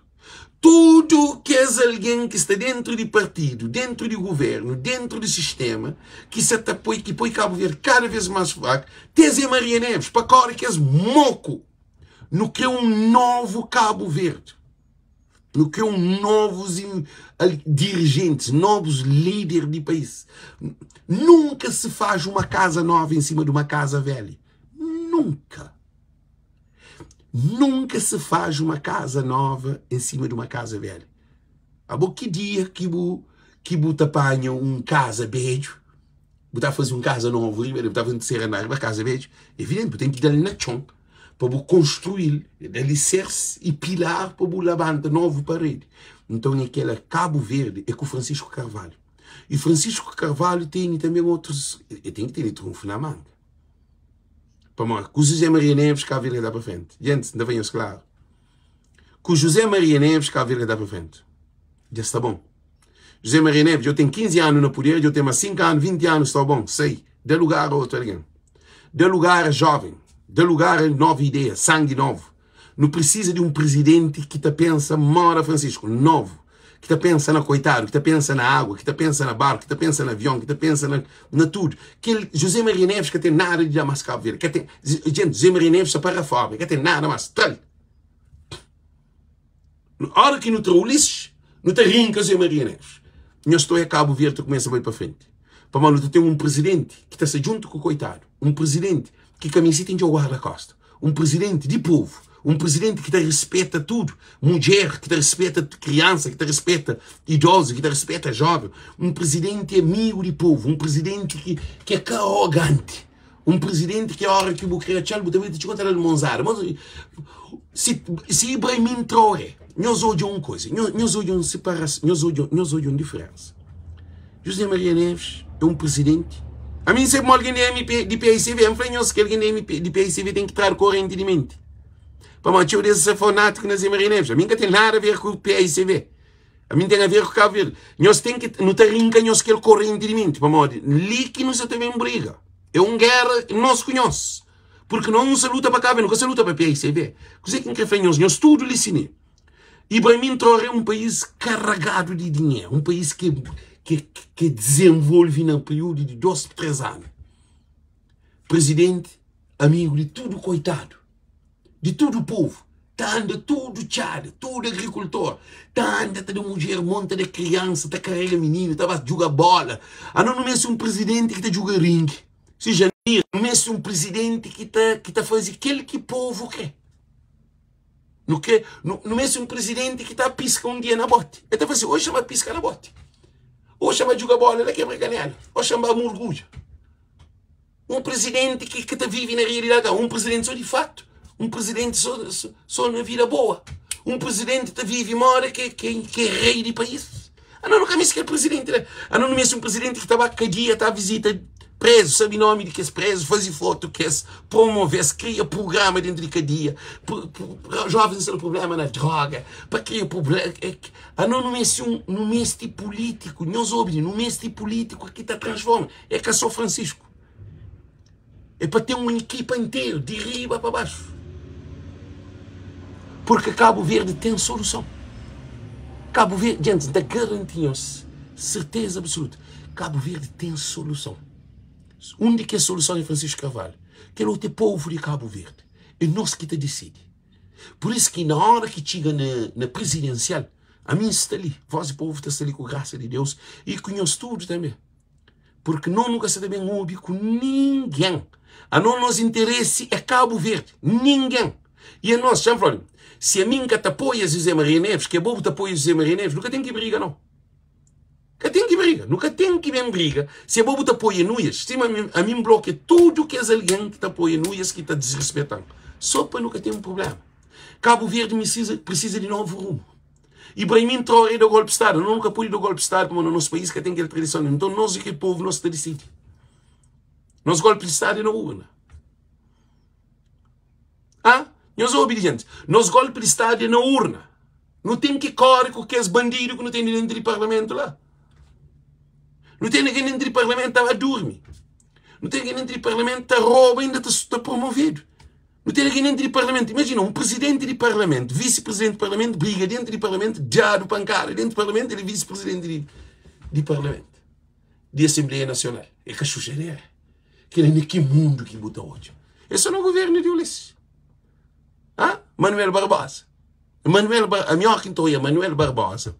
Tudu kes algen ki sta dentru di partidu, dentru di governu, dentru di sistema, ki sa ta poi, ki poi Cabo Verde kada vez mais fraku, te Zé Maria Neves, pa kore kes moku. Nu kre un novu Cabo Verde. Nu kre un novus dirijentis, novus lider di país. Nunka se faz uma casa nova em cima de uma casa velha. Nunka. Nunka se faz uma casa nova em cima de uma casa velha. Abo ki dia ki bu ki bu ta panha un casa bedju, bu ta faze un casa novu riba, bu ta faze un terceiro andar riba casa bedju, evidente, bu ten ki da-l na txon. pa bu konstrui-l, di alisersi i pilar pa bu labanta novu paredi. Nton é kela Kabu Verdi é ku Francisco Carvalho. I Francisco Carvalho tene tanbe otrus, e ten ki tene trunfu na manga. Pamodi ku José Maria Neves Kabu Verdi ka da pa frenti. Gentis, N ta fla nhos klaru, ku José Maria Neves Kabu Verdi ka da pa frenti. Dja sta bon. José Maria Neves dja ten 15 anu na puder, dja ten mas 5 anu, 20 anu, sta bon, sai, da lugar a otu algen. Da lugar a joven, da lugar a nova ideia, sangi novu. Nu precisa di un presidenti ki ta pensa moda Francisco, novu, ki ta pensa na koitadu, ki ta pensa na agua, ki ta pensa na barku, ki ta pensa na avion, ki ta pensa na, na tudu. Kel José Maria Neves ka ten nada di da mas Cabo Verde, ka ten, gente, José Maria Neves sa pa reforma, ka ten nada mas, tral. Ora ki nu tra Ulisses, nu ta rinka Zé Maria Neves. Nhos ta oia Kabu Verdi ta kumesa bai pa frenti. Pamodi nu ta ten un prizidenti ki ta sta djuntu ku koitadu, un prizidenti ki ka meste ten txeu guarda-kosta, un prizidenti di povu, un prizidenti ki ta rispeta tudu, mudjer, ki ta rispeta kriansa, ki ta rispeta idozu, ki ta rispeta joven, un prizidenti amigu di povu, un prizidenti ki ki é ka aroganti. Un presidenti ki ora ki bu kre atxal bu ta bai ta txiga ta dal monzada. Mas si si Ibrahim Traoré, nhos odja un koisa, nhos odja un separason, nhos odja nhos odja un diferensa. José Maria Neves é un presidenti. Ami N sabe ma algen di MP di PICV, N fla nhos ki algen di MP di PICV ten ki tradu korenti di menti. Pamodi txeu di es é fanátiku na Zé Maria Neves. Ami N ka ten nada a ver ku PICV. Ami N ten a ver ku Kabu Verdi. Nhos ten ki, nu ta rinka nhos kel korenti di menti, pamodi li ki nu sa ta ben briga. É un géra nos ku nhos. Purki nos nu sa luta pa Kabu Verdi, nu ka sa luta pa PICV. Kuzê ki N kre fla nhos, nhos tudu li si mi. Ibrahim Traoré é un país karagadu di dinheru, un país ki ki ki dizenvolvi na períodu di dos, três anu. Prizidenti amigu di tudu koitadu. di tudu povu ta anda tudu txada, tudu agrikultor ta anda ta da mudjer mon, ta da kriansa, ta karega mininu, ta ba djuga bola. Ano nu meste un prizidenti ki ta djuga ringi, si Janir, nu meste un prizidenti ki ta ki ta faze kel ki povu kre. Nu kre, nu, nu meste un prizidenti ki ta piska un dia na boti. El ta fla si, oxi N ba piska na boti, oxi N ba djuga bola la kebra kanela, oxi N ba murgudja. Un presidenti ki ka ta vive na realidadi, un presidenti so di fatu, un presidenti so, so, so na vida boa, un presidenti ta vive moda ke, ke, ke rei di país. Ano nu ka meste kel presidenti la. Ano nu meste un presidenti ki ta ba kadia, ta visita prezu, sabe nomi di kes prezu, faze fotu kes, promove-s, kria prugrama dentru di kadia, jovens sta na prublema na droga, pa kria prublema. Ano nu meste un, nu meste pulítiku, nhos obi, nu meste pulítiku ki ta transforma. É ka sô Francisco. É pa ten un ekipa interu di riba pa baxu. Purki Kabu Verdi ten soluson. Kabu Verdi, djentis, N ta garanti nhos, serteza absoluta, Kabu Verdi ten soluson. Un di kes soluson é Francisco Carvalho. Kel otu é povu di Kabu Verdi. É nos ki ta disidi. Pur isu ki na óra ki txiga na, na prizidensial, ami N sta li, Vós di Povu ta sta li ku grasa di Deus i ku nhos tudu tanbe. Purki no nu ka sa ta ben obi ku ningen. Anos nos interesi é Kabu Verdi, ningen. I anos, txa-m fla-u, si ami N ka ta apoia José Maria Neves, ke bo bu ta apoia José Maria Neves, nu ka ten ki briga nau. Ka ten ki briga, nu ka ten ki ben briga. Si abo bu ta apoia Nuias, sima ami, ami N blokia tudu kes algen ki ta apoia Nuias ki ta disrispeta-m, so pa nu ka ten prubléma. Kabu Verdi misisa, prisisa di novu rumu. Ibrahim Traoré da golpi stadu, no nu ka pode da golpi stadu pamodi na nos país ka ten kel tradison li. Nton nos e kel povu nos ta disidi. Nos golpi di stadu é na urna. Ah, nhos obi di gente. Nos golpi di stadu é na urna. Nu ten ki kore ku kes bandidu ki nu ten di dentru di parlamentu la. Nu ten algen dentru di parlamentu ta ba durmi. Nu ten algen dentru di parlamentu ta roba inda ta, ta promovedu. Nu ten algen dentru di parlamentu. Imajina un presidenti di parlamentu, visi-presidenti di parlamentu briga dentru di parlamentu, dadu pankada dentru di parlamentu, el é visi-presidenti di, di parlamentu, di Assembleia Nacional. É ka xuxadera. Kel-li na ki mundu ki bu ta odja? É só na governu di Ulisses. Ah, Manuel Barbosa. Manuel Bar ami óki N ta oia Manuel Barbosa,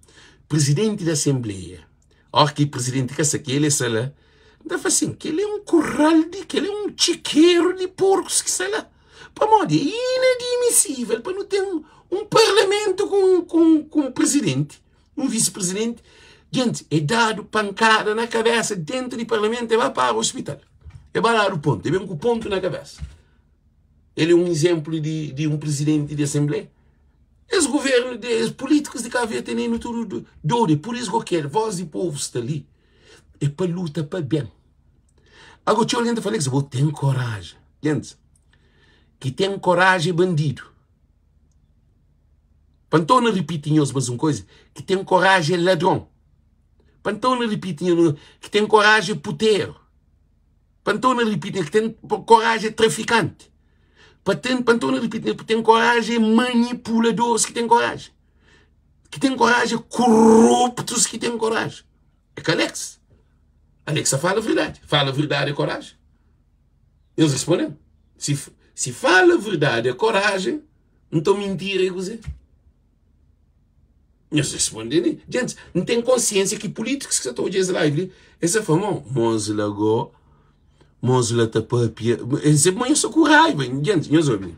prizidenti di asenbleia, óki prizidenti ka sta ki el é sta la, N ta fla sin, kel-li é un kural di, kel-li é un txikeru di porkus ki sta la. Pamodi é inadimisível pa nu ten un parlamentu ku un, ku un, ku un prizidenti, un visi-prizidenti, djenti, é dadu pankada na kabésa dentu di parlamentu, é ba para ospital, é ba dadu pontu, é ben ku pontu na kabésa. El é un izénplu di, di un prizidenti di asenblea. Es guvernu, di, es pulítikus di Kabu Verdi tene-nu tudu dodu. É pur isu ki kel vós di povu sta li, é pa luta pa ben. Ago txeu algen ta fla, Alex, bo ten koraji. Gentis, ki ten koraji é bandidu. Pa N torna ripiti nhos mas un koza, ki ten koraji é ladron. Pa N torna ripiti nhos, ki ten koraji é puteru. Pa N torna ripiti, ki ten koraji é trafikanti. Pa ten, pa N torna ripiti, ki ten koraji é manipuladoris ki ten koraji. Ki ten koraji é koruptus ki ten koraji. É ka Alex. Alex sa fala verdadi. Fala verdadi é koraji. Nhos responde-m. Si, si fala verdadi é koraji, nton mintira é kuzê? Nhos responde li. Gentis, N ten konsiensia ki pulítikus ki sa ta odja es live li, es ta fla, Mo, mos la go, mos la ta papia. Es ma nhos sta ku raiba. Gentis, nhos obi li.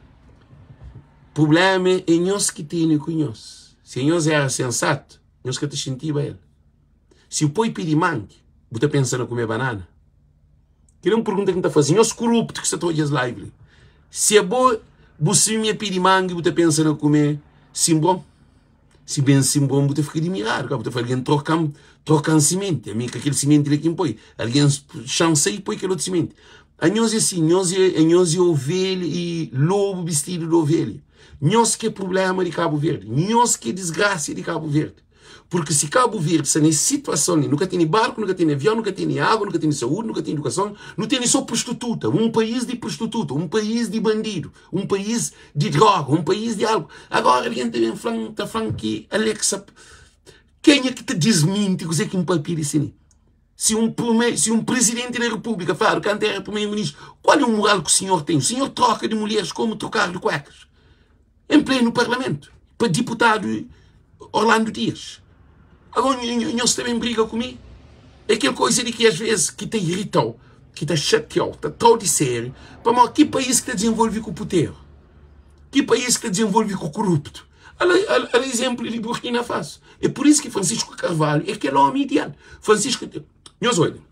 Prubléma é nhos ki tene ku nhos. Si nhos éra sensatu, nhos ka ta xintiba el. Si bu poi pidi mangi, bu ta pensa na kume banana? Kel é un pergunta ki N ta faze nhos kuruptu ki sta ta odja es live li. Si abo bu simia pidi mangi bu ta pensa na kume sinbron? Si ben sinbron bu ta fika dimiradu ka bu ta fla algen troka-m troka-m simenti ami ka kel simenti li ki N poi algen xa-m sai poi kel otu simenti. Anhos é si nhos é anhos é ovelha e lobu bistidu di ovelha. Nhos ki é prubléma di Kabu Verdi nhos ki é disgrasia di Kabu Verdi. Purki si Kabu Verdi sta nes situason li, nu ka tene barku, nu ka tene avion, nu ka tene agu, nu ka tene saúdi, nu ka tene idukason, nu tene so prostituta, un país di prostituta, un país di bandidu, un país di droga, un país di algu. Agora algen ta ben fla-m, ta fla-m ki Alexa, kenha ki ta disminti kuzê ki N papia di si li? Si un prime, si un prizidenti da repúblika fladu kantu era primeiro-ministru, kual é o moral ki o sinhor ten? O sinhor troka di mulheres komu trokar di kuekas. Em pleno parlamento, pa diputado Orlando Dias. Agora nhos ta ben briga ku mi? É kel koisa di ki às vezes ki ta irita-u, ki ta xatia-u, ta tra-u di sériu, pamodi ki país ki ta dizenvolve ku puteru? Ki país ki ta dizenvolve ku koruptu? Ala, ala, ala izénplu di Burkina Faso. É pur isu ki Francisco Carvalho é kel ómi ideal. Francisco, nhos odja,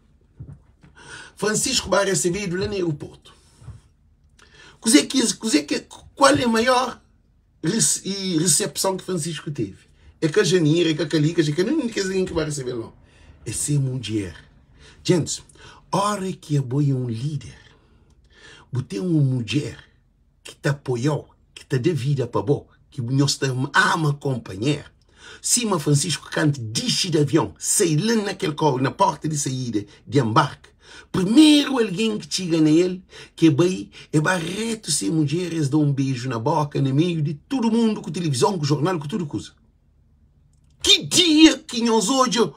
Francisco ba resebedu la na aeroportu. Kuzê ki, kuzê ki, kual é maior resepson ki Francisco teve? É ka Janira, é ka Kalikas, é ka nenhum di kes algen ki ba resebe-l, nau. É se mudjer. Gentis, óra ki abo é un líder, bu ten un mudjer ki ta apoia-u, ki ta da vida pa bo, ki nhos ta ama konpanheru, sima Francisco kantu dixi di avion, sai la na kel kau, na porta di saída di enbarki. Primeru algen ki txiga na el, ki e bai, e ba retu se mudjer, es da un beju na boka na meiu di tudu mundu, ku tilivizon, ku jornal, ku tudu kuza. Ki dia ki nhos odja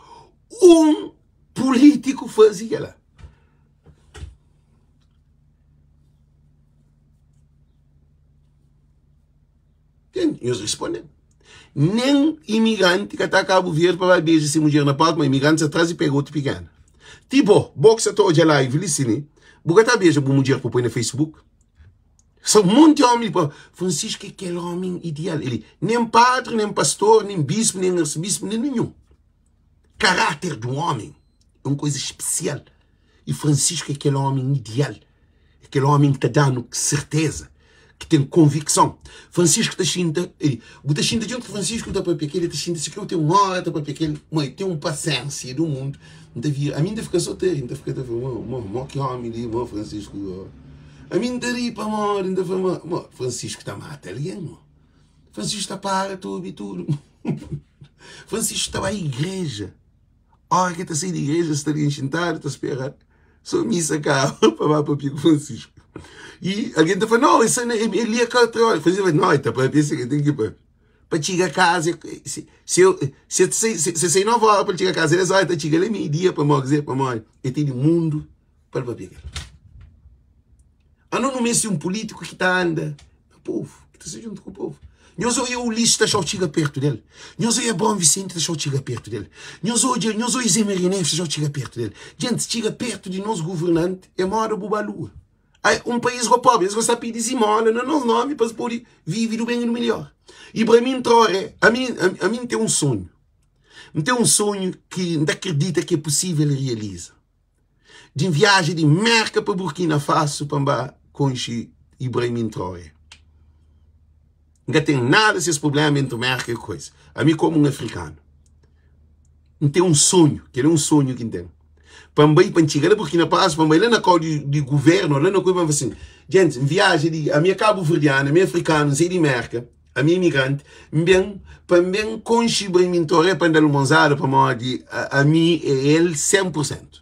un pulítiku faze kela? Nhos responde-m. Nen imigranti ka ta Kabu Verdi pa ba beja se mudjer na palku, ma imigranti sa traze pega otu pikena. Ti bo, bo ki sa ta odja live li si li, bu ka ta beja bu mudjer pa poi na Facebook? Sa un monti omi li pa Francisco é kel omi ideal. Eli nen padri, nen pastor, nen bispu, nen arsebispu, nen ninhun. Karáter di un omi é un koza spesial. I Francisco é kel omi ideal. É kel omi ki ta da-nu serteza, ki ten konvikson. Francisco ta xinta, ei, bu ta xinta djuntu ku Francisco, bu ta papia ku el, el ta xinta si krê ten un óra ta papia ku el, ma el ten un pasiénsia di un mundu. N ta vira, ami N ta fika so ta ri, N ta fika ta fla, mo, mo, mo ki omi li, mo Francisco, mo. Ami N ta ri pamodi N ta fla, mo, mo, Francisco ta mata algen, mo. Francisco ta para ta obi tudu. Francisco ta bai igreja. Ora ki el ta sai di igreja, sta algen xintadu ta spera so misa kaba pa ba papia ku Francisco. I algen ta fla, no, esa el li é ka otra ora. Francisco fla, no, el ta papia si, el ten ki papia. Pa txiga kaza, se, se, se, se, se sai 9 ora pa el txiga kaza, 10 ora el ta txiga la meio dia pamodi, kuzê, pamodi el tene mundu pa el papia ku el. Ano nu meste un pulítiku ki ta anda na povu, ki ta sta djuntu ku povu. Nhos odja Ulisses ta txau txiga pertu del. Nhos odja Abraão Vicente ta txau txiga pertu del. Nhos odja, nhos odja Zé Maria Neves ta txau txiga pertu del. Djentis, txiga pertu di nos guvernanti é moda bu ba lua. Ai, un país go pobri, es gosta pidi zimola na nos nomi pa es podi vivi du ben i du melhor. Ibrahim Traoré, ami, ami N ten un sonhu. N ten un sonhu ki N ta kridita ki é pusível realiza. Di N viaja di Merka pa Burkina Faso pa N ba konxe Ibrahim Traoré. N ka ten nada ses problema entri Merka e koisa. Ami komu un afrikanu, N ten un sonhu, kel é un sonhu ki N ten, pa N bai, pa N txiga la Burkina Faso, pa N bai la na kau di, di guvernu, la na koisa, pa N fla sin, Djentis, N viaja di, ami é kabuverdianu, ami é afrikanu, N sai di Merka, Ami é imigranti, N ben pa N ben konxe Ibrahim Traoré pa N da-l un monzada pamodi ami é el 100 pur sentu.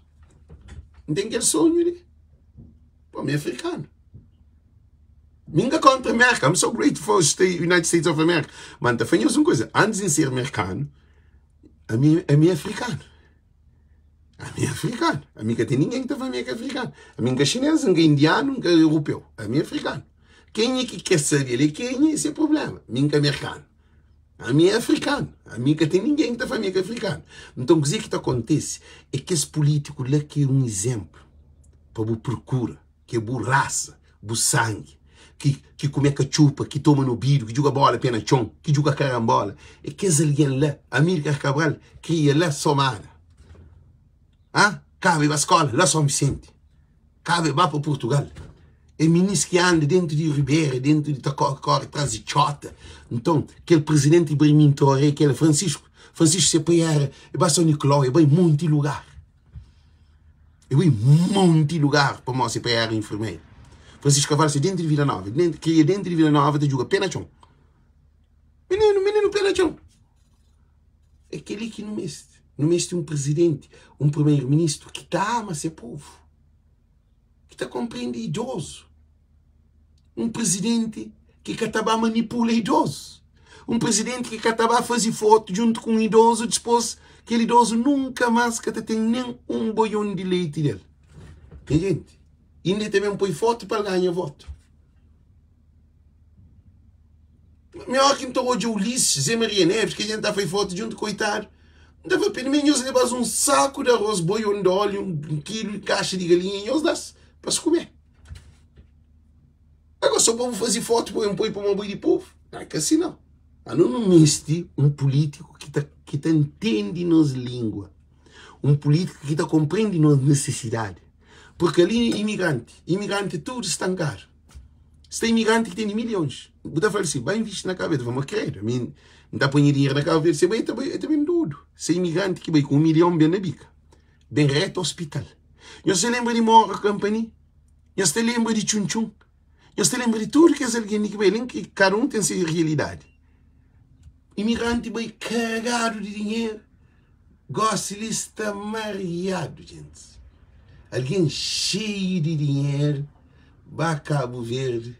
N ten kel sonhu li. Pô, mi é afrikanu. Mi N ka kontra Merka. I'm so grateful for United States of America. Ma N ta fla nhos un kuza, antis di N ser merkanu, ami, ami é afrikanu. Ami é afrikanu. Ami ka ten ningen ki ta fla mi é ka afrikanu. Ami N ka xinês, N ka indianu, N ka europeu. Ami é afrikanu. Kenha ki kre sabe el é kenha, é se problema. Mi N ka merkanu. Ami é afrikanu. Ami ka ten ningen ki ta fla mi é ka afrikanu. Nton, kuzê ki ta kontise é kes pulítiku la ki é un izénplu pa bu prokura, ki é bu rasa, bu sangi, ki ki kume katxupa, ki toma nobidu, ki djuga bola pé na txon, ki djuga karanbola. É kes algen la. Amílcar Cabral kria la Somada. Ha? Kaba e ba skola la São Vicente. Kaba e ba pa Portugal. É minis ki anda dentu di ribera, dentu di ta kore, kore tras di txota. Nton, kel presidenti Ibrahim Traoré, kel Francisco, Francisco se pai era, e ba São Nicolau, e bai monti lugar. E bai monti lugar pamodi se pai era enfermeiro. Francisco Carvalho se dentu di Vila Nova, dentu, kria dentu di Vila Nova ta djuga pé na txon. Mininu, mininu pé na txon. É kel-li ki nu meste. Nu meste un prizidenti, un primeru-ministru ki ta ama se povu, ki ta konprende idozu. Un prizidenti ki ka ta ba manipula idozu. Un prizidenti ki ka ta ba faze fotu djuntu ku un idozu, dispôs kel idozu nunka más ka ta ten nen un boion di leiti del. Nha jenti, inda el ta ben poi fotu pa el ganha votu. Mi óki N ta odja Ulisses, Zé Maria Neves, ki a gente ta fai foto djuntu, koitadu. N ta fla, pelo menos nhos leba-s un saku di arroz, boion di óleo, un kilu di kaxa di galinha, nhos da-s pa es kume. Agora, só pa bu faze foto pa bu poi pa ma boi di povu, não é ka asi não. Anu nu meste un polítiku ki ta, ki ta ntende nos língua, un polítiku ki ta konprende nos nisisidadi. Porque ali imigranti, imigranti tudu stankadu. Sta imigranti ki tene milhons. Bu ta fala si, bai invisti na Cabo Verde. Fala, ma credo, mi N ta ponha dinheiro na Cabo Verde. Se bai, ta bai, ta ben dodu. Se imigranti ki bai ku 1 milhon ben na bika. Ben reto hospital. Nhos ta lembra di Moro Company? Nhos ta lembra di Txun Txun? Nhos ta lembra di tudu kes algen li ki bai alin ki kada un ten se realidadi. Imigranti bai karregadu di dinheiro. Gosi li sta mariadu, gentis. Algen xeiu di dinheru ba Kabu Verdi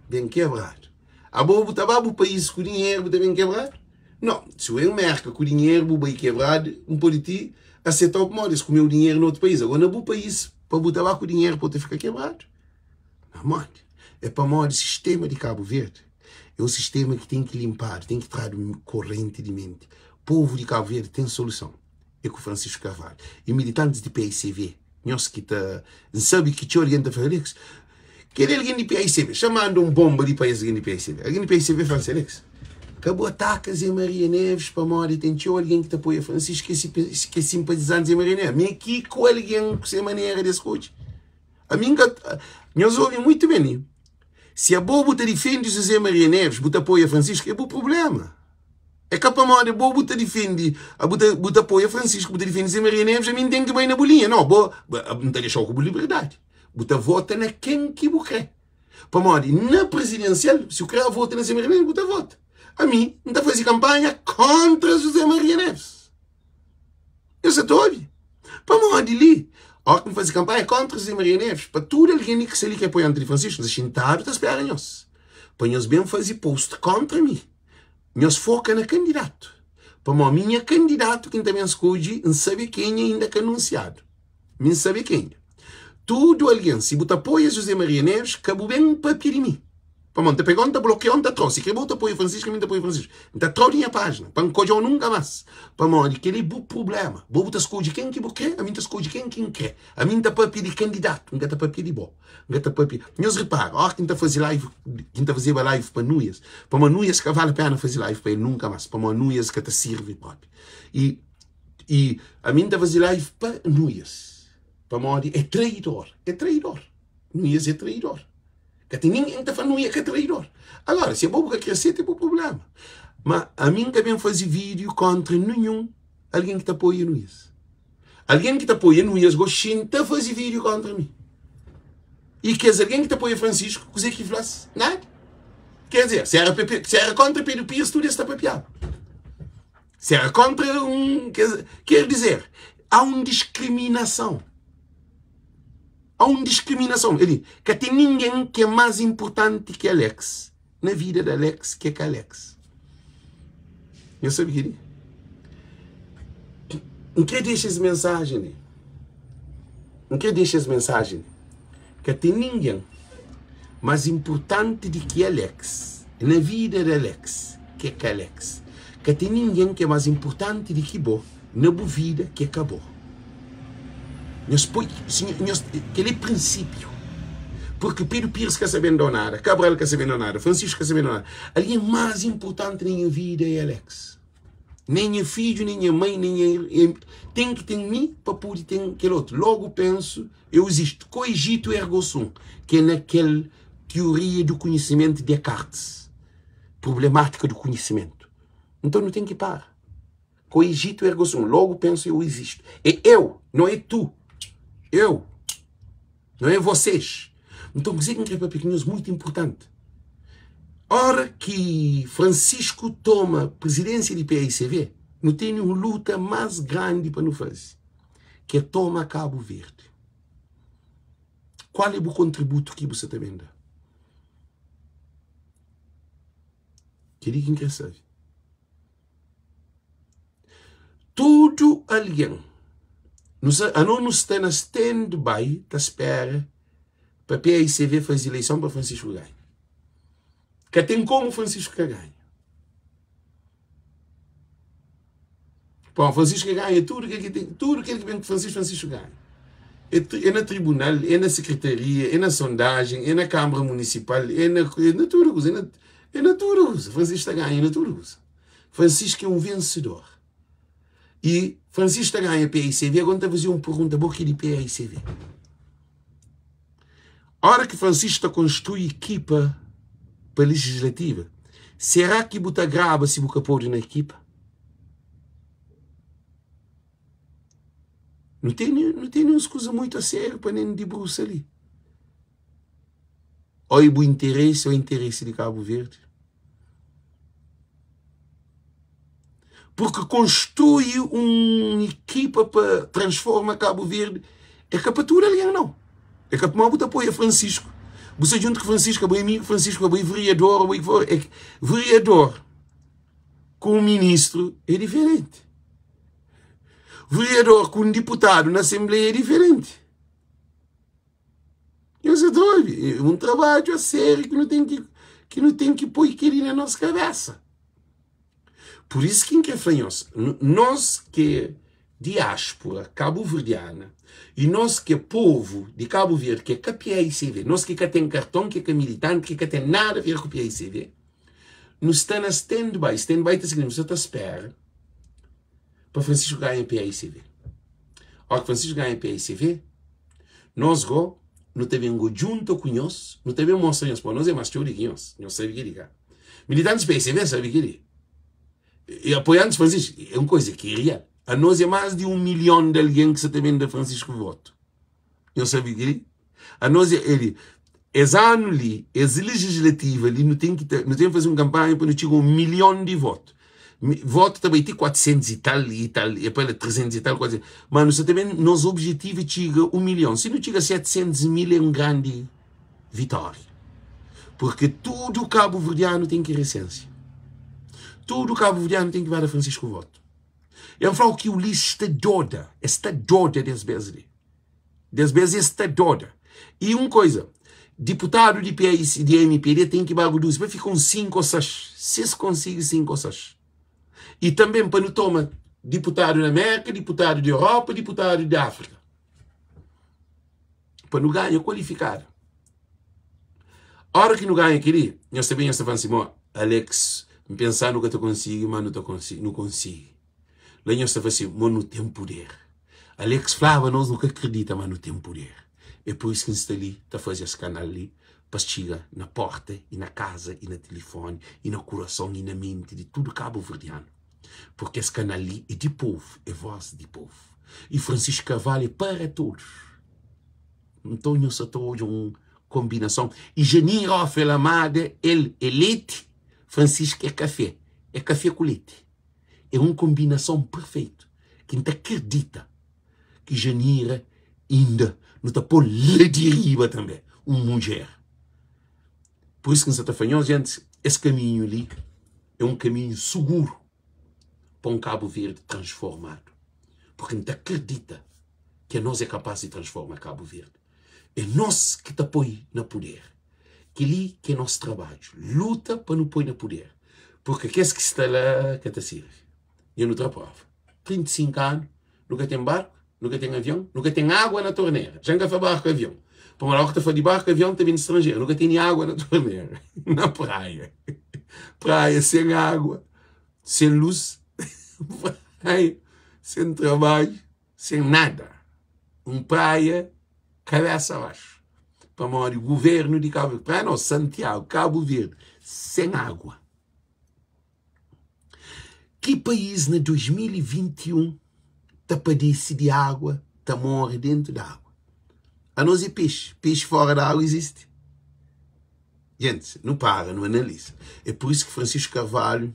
ben kebradu. Abo bu ta ba bu país ku dinheru bu ta ben kebradu? Nau, si bu ben Merka ku dinheru bu bai kebradu, N pode ti asetau pamodi es kumeu dinheru na otu país. Agora na bu país pa bu ta ba ku dinheru pa bu ta fika kebradu? Pamodi? É pamodi sistema di Kabu Verdi é un sistema ki ten ki linpadu, ten ki tradu korenti di menti. Povu di Kabu Verdi ten soluson, é ku Francisco Carvalho. E militantis di paicv, nhos ki ta, N sabe ki txeu algen ta fla, Alex, kel algen di paicv, xa manda un bonba li pa es algen di paicv. Algen di paicv fla-m si, Alex, ka bu ataka Zé Maria Neves pamodi ten txeu algen ki ta apoia Francisco ki é simpatizanti di Zé Maria Neves. Mi ki ku algen ku se manera di es skodje. Ami N ka. Nhos obi muitu ben li. Si abo bu ta difende José Maria Neves, bu ta apoia Francisco, é bu problema. É ka pamodi abo bu ta difende, bu ta, bu ta apoia Francisco, bu ta difende José Maria Neves, ami N ten ki bai na bu linha. Nau, bo, N ta dexau ku bu liberdadi. Bu ta vota na ken ki bu kre. Pamodi na prizidensial, si bu kre vota na José Maria Neves, bu ta vota. Ami, N ta faze kanpanha kontra José Maria Neves. Nhos sa ta obi? Pamodi li, óra ki N faze kanpanha kóntra José Maria Neves, pa tudu algen li ki sta li ki é apoianti di Francisco, N sta xintadu ta spera nhos, pa nhos ben faze post kóntra mi. Nhos foka na kandidatu, pamodi mi nha kandidatu ki N ta ben skodje, N sabe kenha, inda ka anunsiadu. Mi N sabe kenha. Tudu algen, si bu ta apoia José Maria Neves, ka bu ben papia di mi. Pamodi N ta pega-u, N ta blokia-u, N ta tra-u. Si kre bu ta apoia Francisco, ami N ta apoia Francisco. N ta tra-u di nha pájina, pa N ka odja-u nunka más. Pamodi kel-li é bu prubléma. Bo bu ta skodje ken ki bu kre, ami N ta skodje ken ki N kre. Ami N ta papia di kandidatu, N ka ta papia di bo. N ka ta papia. Nhos repara, óras ki N ta faze live, ki N ta fazeba live pa Nuias, pamodi Nuias ka vale péna faze live pa el nunka más, pamodi Nuias ka ta sirvi própi. I I ami N ta faze live pa Nuias, pamodi é traidor, é traidor. Nuias é traidor. Ka ten ningen ki ta fla Nuias ka traidor. Agora, si abo bu ka kre seta é bu problema. Ma ami N ka ben faze vídeo kontra ninhun algen ki ta apoia Nuias. Algen ki ta apoia Nuias gosi N ta faze vídeo kontra mi. I kes algen ki ta apoia Francisco, kuzê ki fla-s? Nada. Quer dizer, se era, se era kontra Pedro Pires, tudo es ta papiaba. Se era kontra un, quer dizer, há un diskriminason. Há un diskriminason. Ele, ka ten ningen ki é más inportanti ki Alex na vida di Alex ki é ka Alex. Nhos sabe kel-li? N krê dexa es mensajen li. N krê dexa es mensajen li. Ka ten ningen más inportanti di ki Alex na vida di Alex ki é ka Alex. Ka ten ningen ki é más inportanti di ki bo na bu vida ki é ka bo. Nhos poi, nhos, kel-li é prinsípiu. Purki Pedro Pires ka sabe da nada, Cabral ka sabe da nada, Francisco ka sabe da nada. Algen más inportanti na nha vida é Alex. Nen nha fidju, nen nha mai, nen nha. Ten ki ten mi pa pode ten kel otu. Logu pensu, eu existo. Cogito ergo sum, ki é na kel teoria do conhecimento de Descartes. Problemática do conhecimento. Nton nu ten ki para. Cogito ergo sum, logu pensu, eu existo. É eu, não é tu. Eu. Não é vocês. Nton, kuzê ki N krê papia ku nhos mutu inportanti. Ora ki Francisco toma prizidênsia di PAICV, nu tene un luta más grandi pa nu faze, ki é toma Kabu Verdi. Kual é bu kontributu ki bu sa ta ben da? Kel-li ki N krê sabe. Tudu algen, nu sa, ano nu sta na stand by ta spera pa PAICV faze ileison pa Francisco ganha. Ka ten komu Francisco ka ganha. Bom, Francisco ganha tudo que tem, tudo que vem com Francisco, Francisco ganha. É, é na tribunal, é na secretaria, é na sondagem, é na Câmara Municipal, é na, é na tudo coisa, é na, é na tudo coisa. Francisco está ganha na tudo coisa. Francisco é um vencedor. E Francisco está ganha PICV, agora está fazer uma pergunta boa aqui de PICV. Hora que Francisco está construir equipa para legislativa, será que bu ta graba se bu ka pode na equipa? Não tem, não tem nenhuma coisa muito a sério para nem debruçar ali. Ou é bu interesse ou interesse de Cabo Verde. Porque construi uma equipa para transformar Cabo Verde É ka pa tudu algen nau. É ka pamodi bu ta apoia Francisco, bu sta djuntu ku Francisco, abo é amigu Francisco, abo é vereador, abo é ki for. É ki vereador ku un ministru é diferenti. Vereador ku un diputadu na asenbleia é diferenti. Nhos é doidu. É un trabadju a sériu ki nu ten ki ki nu ten ki poi kel-li na nos kabésa. Pur isu ki N krê fla nhos, nos ki é diáspora kabuverdiana i nos ki é povu di Kabu Verdi ki é ka PAICV, nos ki ka ten karton, ki é ka militanti, ki ka ten nada a ver ku PAICV, nu sta na stand by. Stand by ta siginifika nu sta ta spera pa Francisco ganha PAICV. Óra ki Francisco ganha PAICV, nos gó nu ta ben gó djunta ku nhos, nu ta ben mostra nhos, pamodi nos é más txeu di ki nhos, nhos sabe kel-li ka? Militantes PSB sabe kel-li. E apoiantes Francisco, é un koisa ki é real. Anos é más di un milhon di algen ki sa ta ben da Francisco votu. Nhos sabe kel-li? Anos é, ele, es anu li, es legislativa li, nu ten ki ta, nu ten ki faze un kanpanha pa nu txiga un milhon di votu. Votu ta bai ti 400 i tal, i tal, e pa la 300 i tal, 400. Ma nu sa ta ben, nos objetivu é txiga un milhon. Si nu txiga 700 mil é un grandi vitória. Porque tudu kabuverdianu ten ki resensia. Tudu kabuverdianu ten ki ba da Francisco votu. El fla-u ki Ulisses sta doda, es sta doda des bes li. Des bes es sta doda. E un koisa, diputadu di PAIC, di MPD ten ki ba reduzi pa fika un 5 o 6, si es konsigi 5 o 6. E tanben pa nu toma diputadu na Merka, diputadu di Europa, diputadu di Afrika. Pa nu ganha kualifikadu. Ora ki nu ganha kel-li, nhos ta ben nhos ta fla-m si, Mo, Alex, N pensa nu ka ta konsigi, má nu ta konsigi, nu konsigi. La nhos ta fla si, Mo, nu ten puder. Alex flaba nos, nu ka kridita, má nu ten puder. É pur isu ki N sta li ta faze es kanal li, pa es txiga na pórta i na kaza i na tilifóni i na kurason i na menti di tudu kabuverdianu. Purki es kanal li é di povu, é vós di povu. I Francisco Carvalho é para todos. Nton nho sa ta odja un konbinason. I Janira Ofel Amada, el é leti, Francisco é kafé. É kafé ku leti. É un konbinason perfeitu ki N ta kridita ki Janira inda nu ta pô-l la di riba tanbe, un mudjer. Pur isu ki N sa ta fla nhos, gentis, es kaminhu li é un kaminhu suguru pa un Kabu Verdi transformadu. Purki N ta kridita ki anos é kapás di transforma Kabu Verdi. É nos ki ta poi na puder. Kel-li ki é nos trabadju, luta pa nu poi na puder. Purki kes ki sta la ka ta sirbi. Dja nu tra prova. 35 anu, nu ka ten barku, nu ka ten avion, nu ka ten agua na tornera. Dja N ka fla barku avion. Pamodi óki ta fla di barku avion ta ben di stranjeru. Nu ka tene agua na tornera, na praia. Praia sen agua, sen lus, praia sen trabadju. Sen nada, un praia kabesa baxu, pamodi guvernu di Kabu Verdi, praia nau, Santiagu, Kabu Verdi, sen agua. Ki país na 2021 ta padese di agua, ta more dentu di agua? Anos é pexi, pexi fora di agua izisti? Gentis, nu para, nu analiza. É pur isu ki Francisco Carvalho,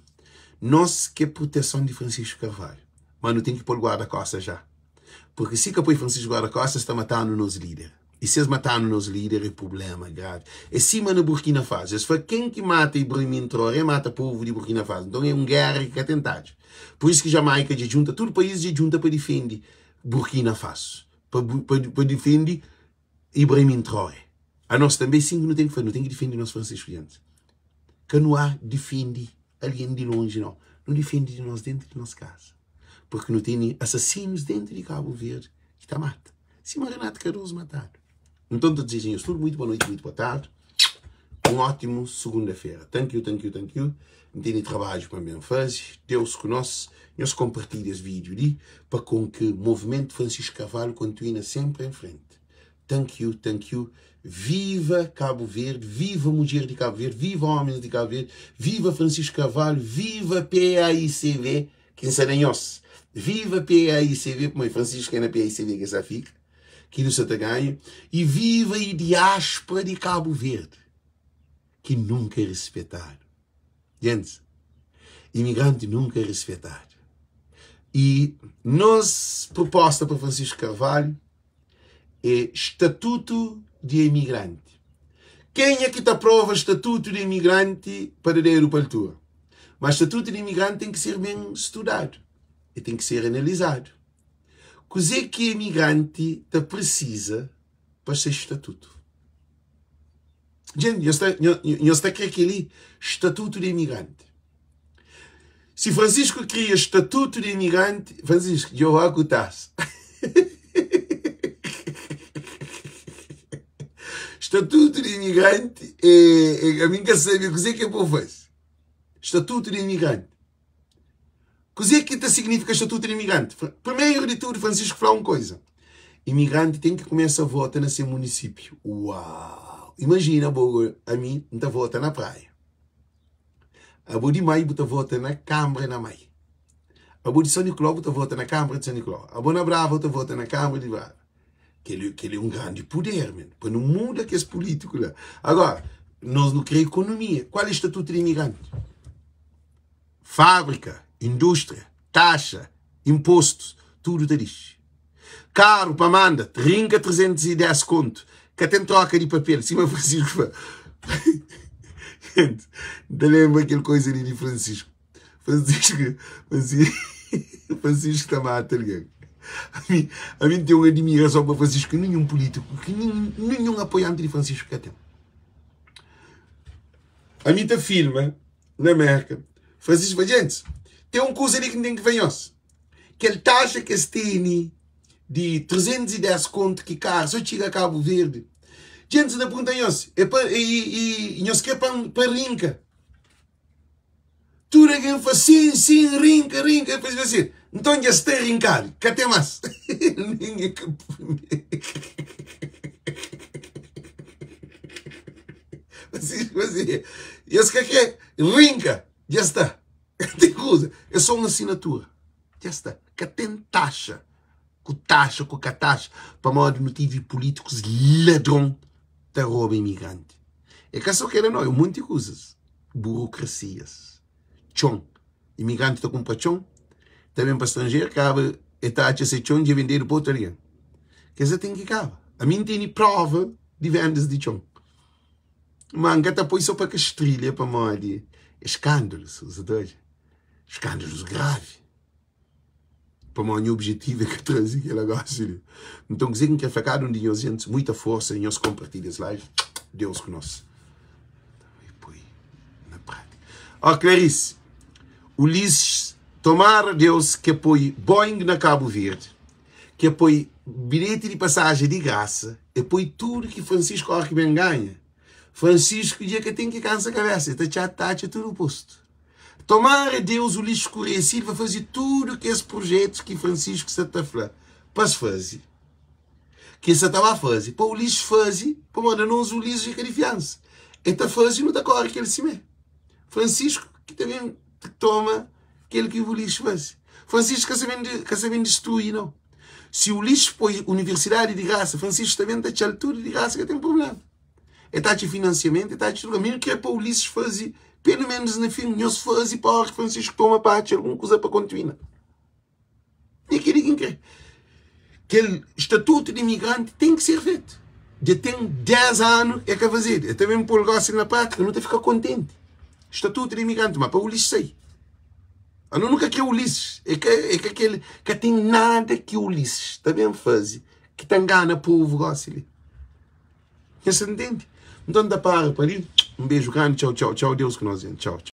nos ki é proteson di Francisco Carvalho, ma nu ten ki pô-l guarda-kosta já. Purki si ka poi Francisco guarda-kosta, es ta mata-nu nos líder. I si es mata-nu nos líder, é prubléma gravi. É sima na Burkina Faso. Es fla ken ki mata Ibrahim Traoré mata povu di Burkina Faso. Nton é un géra ki ka ten tadju. Pur isu ki Jamaika dja djunta, tudu país dja djunta pa difende Burkina Faso, pa, pa, pa difende Ibrahim Traoré. Anos tanbe é sin ki nu ten ki faze, nu ten ki difende nos Francisco Diantis. Ka nu a difende algen di lonji nau, nu difende di nos dentu di nos kaza. Purki nu tene asasinus dentu di Kabu Verdi ki ta mata, sima Renato Cardoso matadu. Nton ta dizeja nhos tudu muitu boa noiti, muitu boa tardi, un ótimu sugunda-fera. Thank you, thank you, thank you. N tene trabadju pa N ben faze. Deus ku nos. Nhos konpartilha es vídiu li pa kon ki Movimentu Francisco Carvalho kontinua senpri en frenti. Thank you, thank you. Viva Cabo Verde, viva mudjer di Cabo Verde, viva homens di Cabo Verde, viva Francisco Carvalho, viva PAICV, ki N sa da nhos. Viva PAICV, pamodi Francisco é na PAICV ki el sa fika, ki nu sa ta ganha. E viva e diáspora di Cabo Verde, ki nunka é rispetadu. Gentis, imigranti nunka é rispetadu. E nos proposta pa Francisco Carvalho. É statutu di emigranti. Kenha ki ta aprova statutu di emigranti pa da dedu pa altura? Ma statutu di emigranti ten ki ser ben studadu, e ten ki ser analizadu. Kuzê ki emigranti ta prisiza pa se statutu? Djenti, nhos ta, nhos ta kre kel-li? Statutu di emigranti. Si Francisco kria statutu di imigranti, Francisco, Jeová ku tas. Statutu di imigranti, é, é, ami ka sabe kuzê ki é pa faze. Statutu di imigranti. Kuzê ki ta signifika statutu di imigranti? Primeiro di tudu, Francisco fla un koisa. Imigranti ten ki kumesa vota na se munisípiu. Uau! Imajina bo, ami, N ta vota na praia. Abo di mai bu ta vota na kambra na mai. Abo di São Nicolau bu ta vota na kambra di São Nicolau. Abo na Brava bu ta vota na kambra di Brava. Kel kel é un grandi puder, men, pa nu muda kes pulítiku la. Agora, nos nu kre ekonomia. Kual é statutu di imigranti? Fábrika, indústria, taxa, impostus, tudu ta dixi. Karu pa manda, rinka 310 kontu, ka ten troka di papel, sima Francisco fla. Gente, N ta lenbra kel koisa li di Francisco. Francisco, Francisco, Francisco ta mata algen. Ami, ami N ten un admirason pa Francisco ki ninhun pulítiku, ki ninhun apoianti di Francisco ka ten. Ami ta filma na Merka, Francisco fla, Gentis, ten un kuza li ki N ten ki fla nhos. Kel taxa ki es tene di 310 kontu ki karu so txiga Kabu Verdi. Djentis ta pergunta nhos, e pa e, e, nhos kre pa, pa rinka? Tudu algen fla sin, sin, rinka, rinka. E fla assim, nton dja sta rinkadu, ka ten mas. Ninguém ka Assim, assim, nhos ka kre rinka, dja sta. Ka ten kuza, é só un asinatura. Dja sta. Ka ten taxa ku taxa ku ka taxa, pamodi nu tive pulítikus ladron ta roba imigranti. É ka só kela no, é un monti kuzas. Burokrasias, txon, imigranti ta kunpra txon, ta ben pa stranjeru, kaba e ta atxa se txon dja bendedu pa otu algen. Kes la ten ki kaba. Ami N tene prova di vendas di txon. Ma N ka ta poi so pa ka strilha pamodi é skandalus, bu ta odja? Skandalus gravi. Pamodi nha objetivu é ka traze kel gósi li. Nton kuzê ki N kre fla kada un di nhos gentis, muita forsa, nhos konpartilha es live. Deus ku nos. E poi na prátika. Ó Clarice, Ulisses, tomara Deus ke poi Boeing na Kabu Verdi, ke poi bilheti di pasajen di grasa, e poi tudu ki Francisco óra ki ben ganha. Francisco dja ka ten ki kansa kabesa, e ta txa ta atxa tudu postu. Tomara Deus Ulisses Correia Silva faze tudu kes projetus ki Francisco sa ta fla pa es faze, ki el sa ta ba faze, pa Ulisses faze, pamodi anos Ulisses é ka di fiansa. E ta faze nu ta kore kel simé. Francisco ki ta ben toma kel ki Ulisses faze. Francisco ka sa ben ka sa ben distrui nau. Si Ulisses poi universidadi di grasa, Francisco ta ben ta txa-l tudu di grasa, ka ten problema. E ta atxa finansiamentu, e ta atxa tudu. Ami N kre pa Ulisses faze, pelu menus na fin, nhos faze pa óra ki Francisco toma pa atxa algun kuza pa kontinua. É kel-li ki N kre. Kel statutu di imigranti ten ki ser fetu. Dja ten 10 anu e ka fazedu. E ta ben pô-l gósi na prátika, nu ta fika kontenti. Statutu di imigranti, ma pa Ulisses sai. Anu nu ka kre Ulisses. É ka, é ka kel, ka ten nada ki Ulisses ta ben faze ki ta ngana povu gósi li. Nhos ta ntende? Nton, N ta para pa li. Un beju grandi. Txau, txau, txau. Deus ku nos. Txau, txau.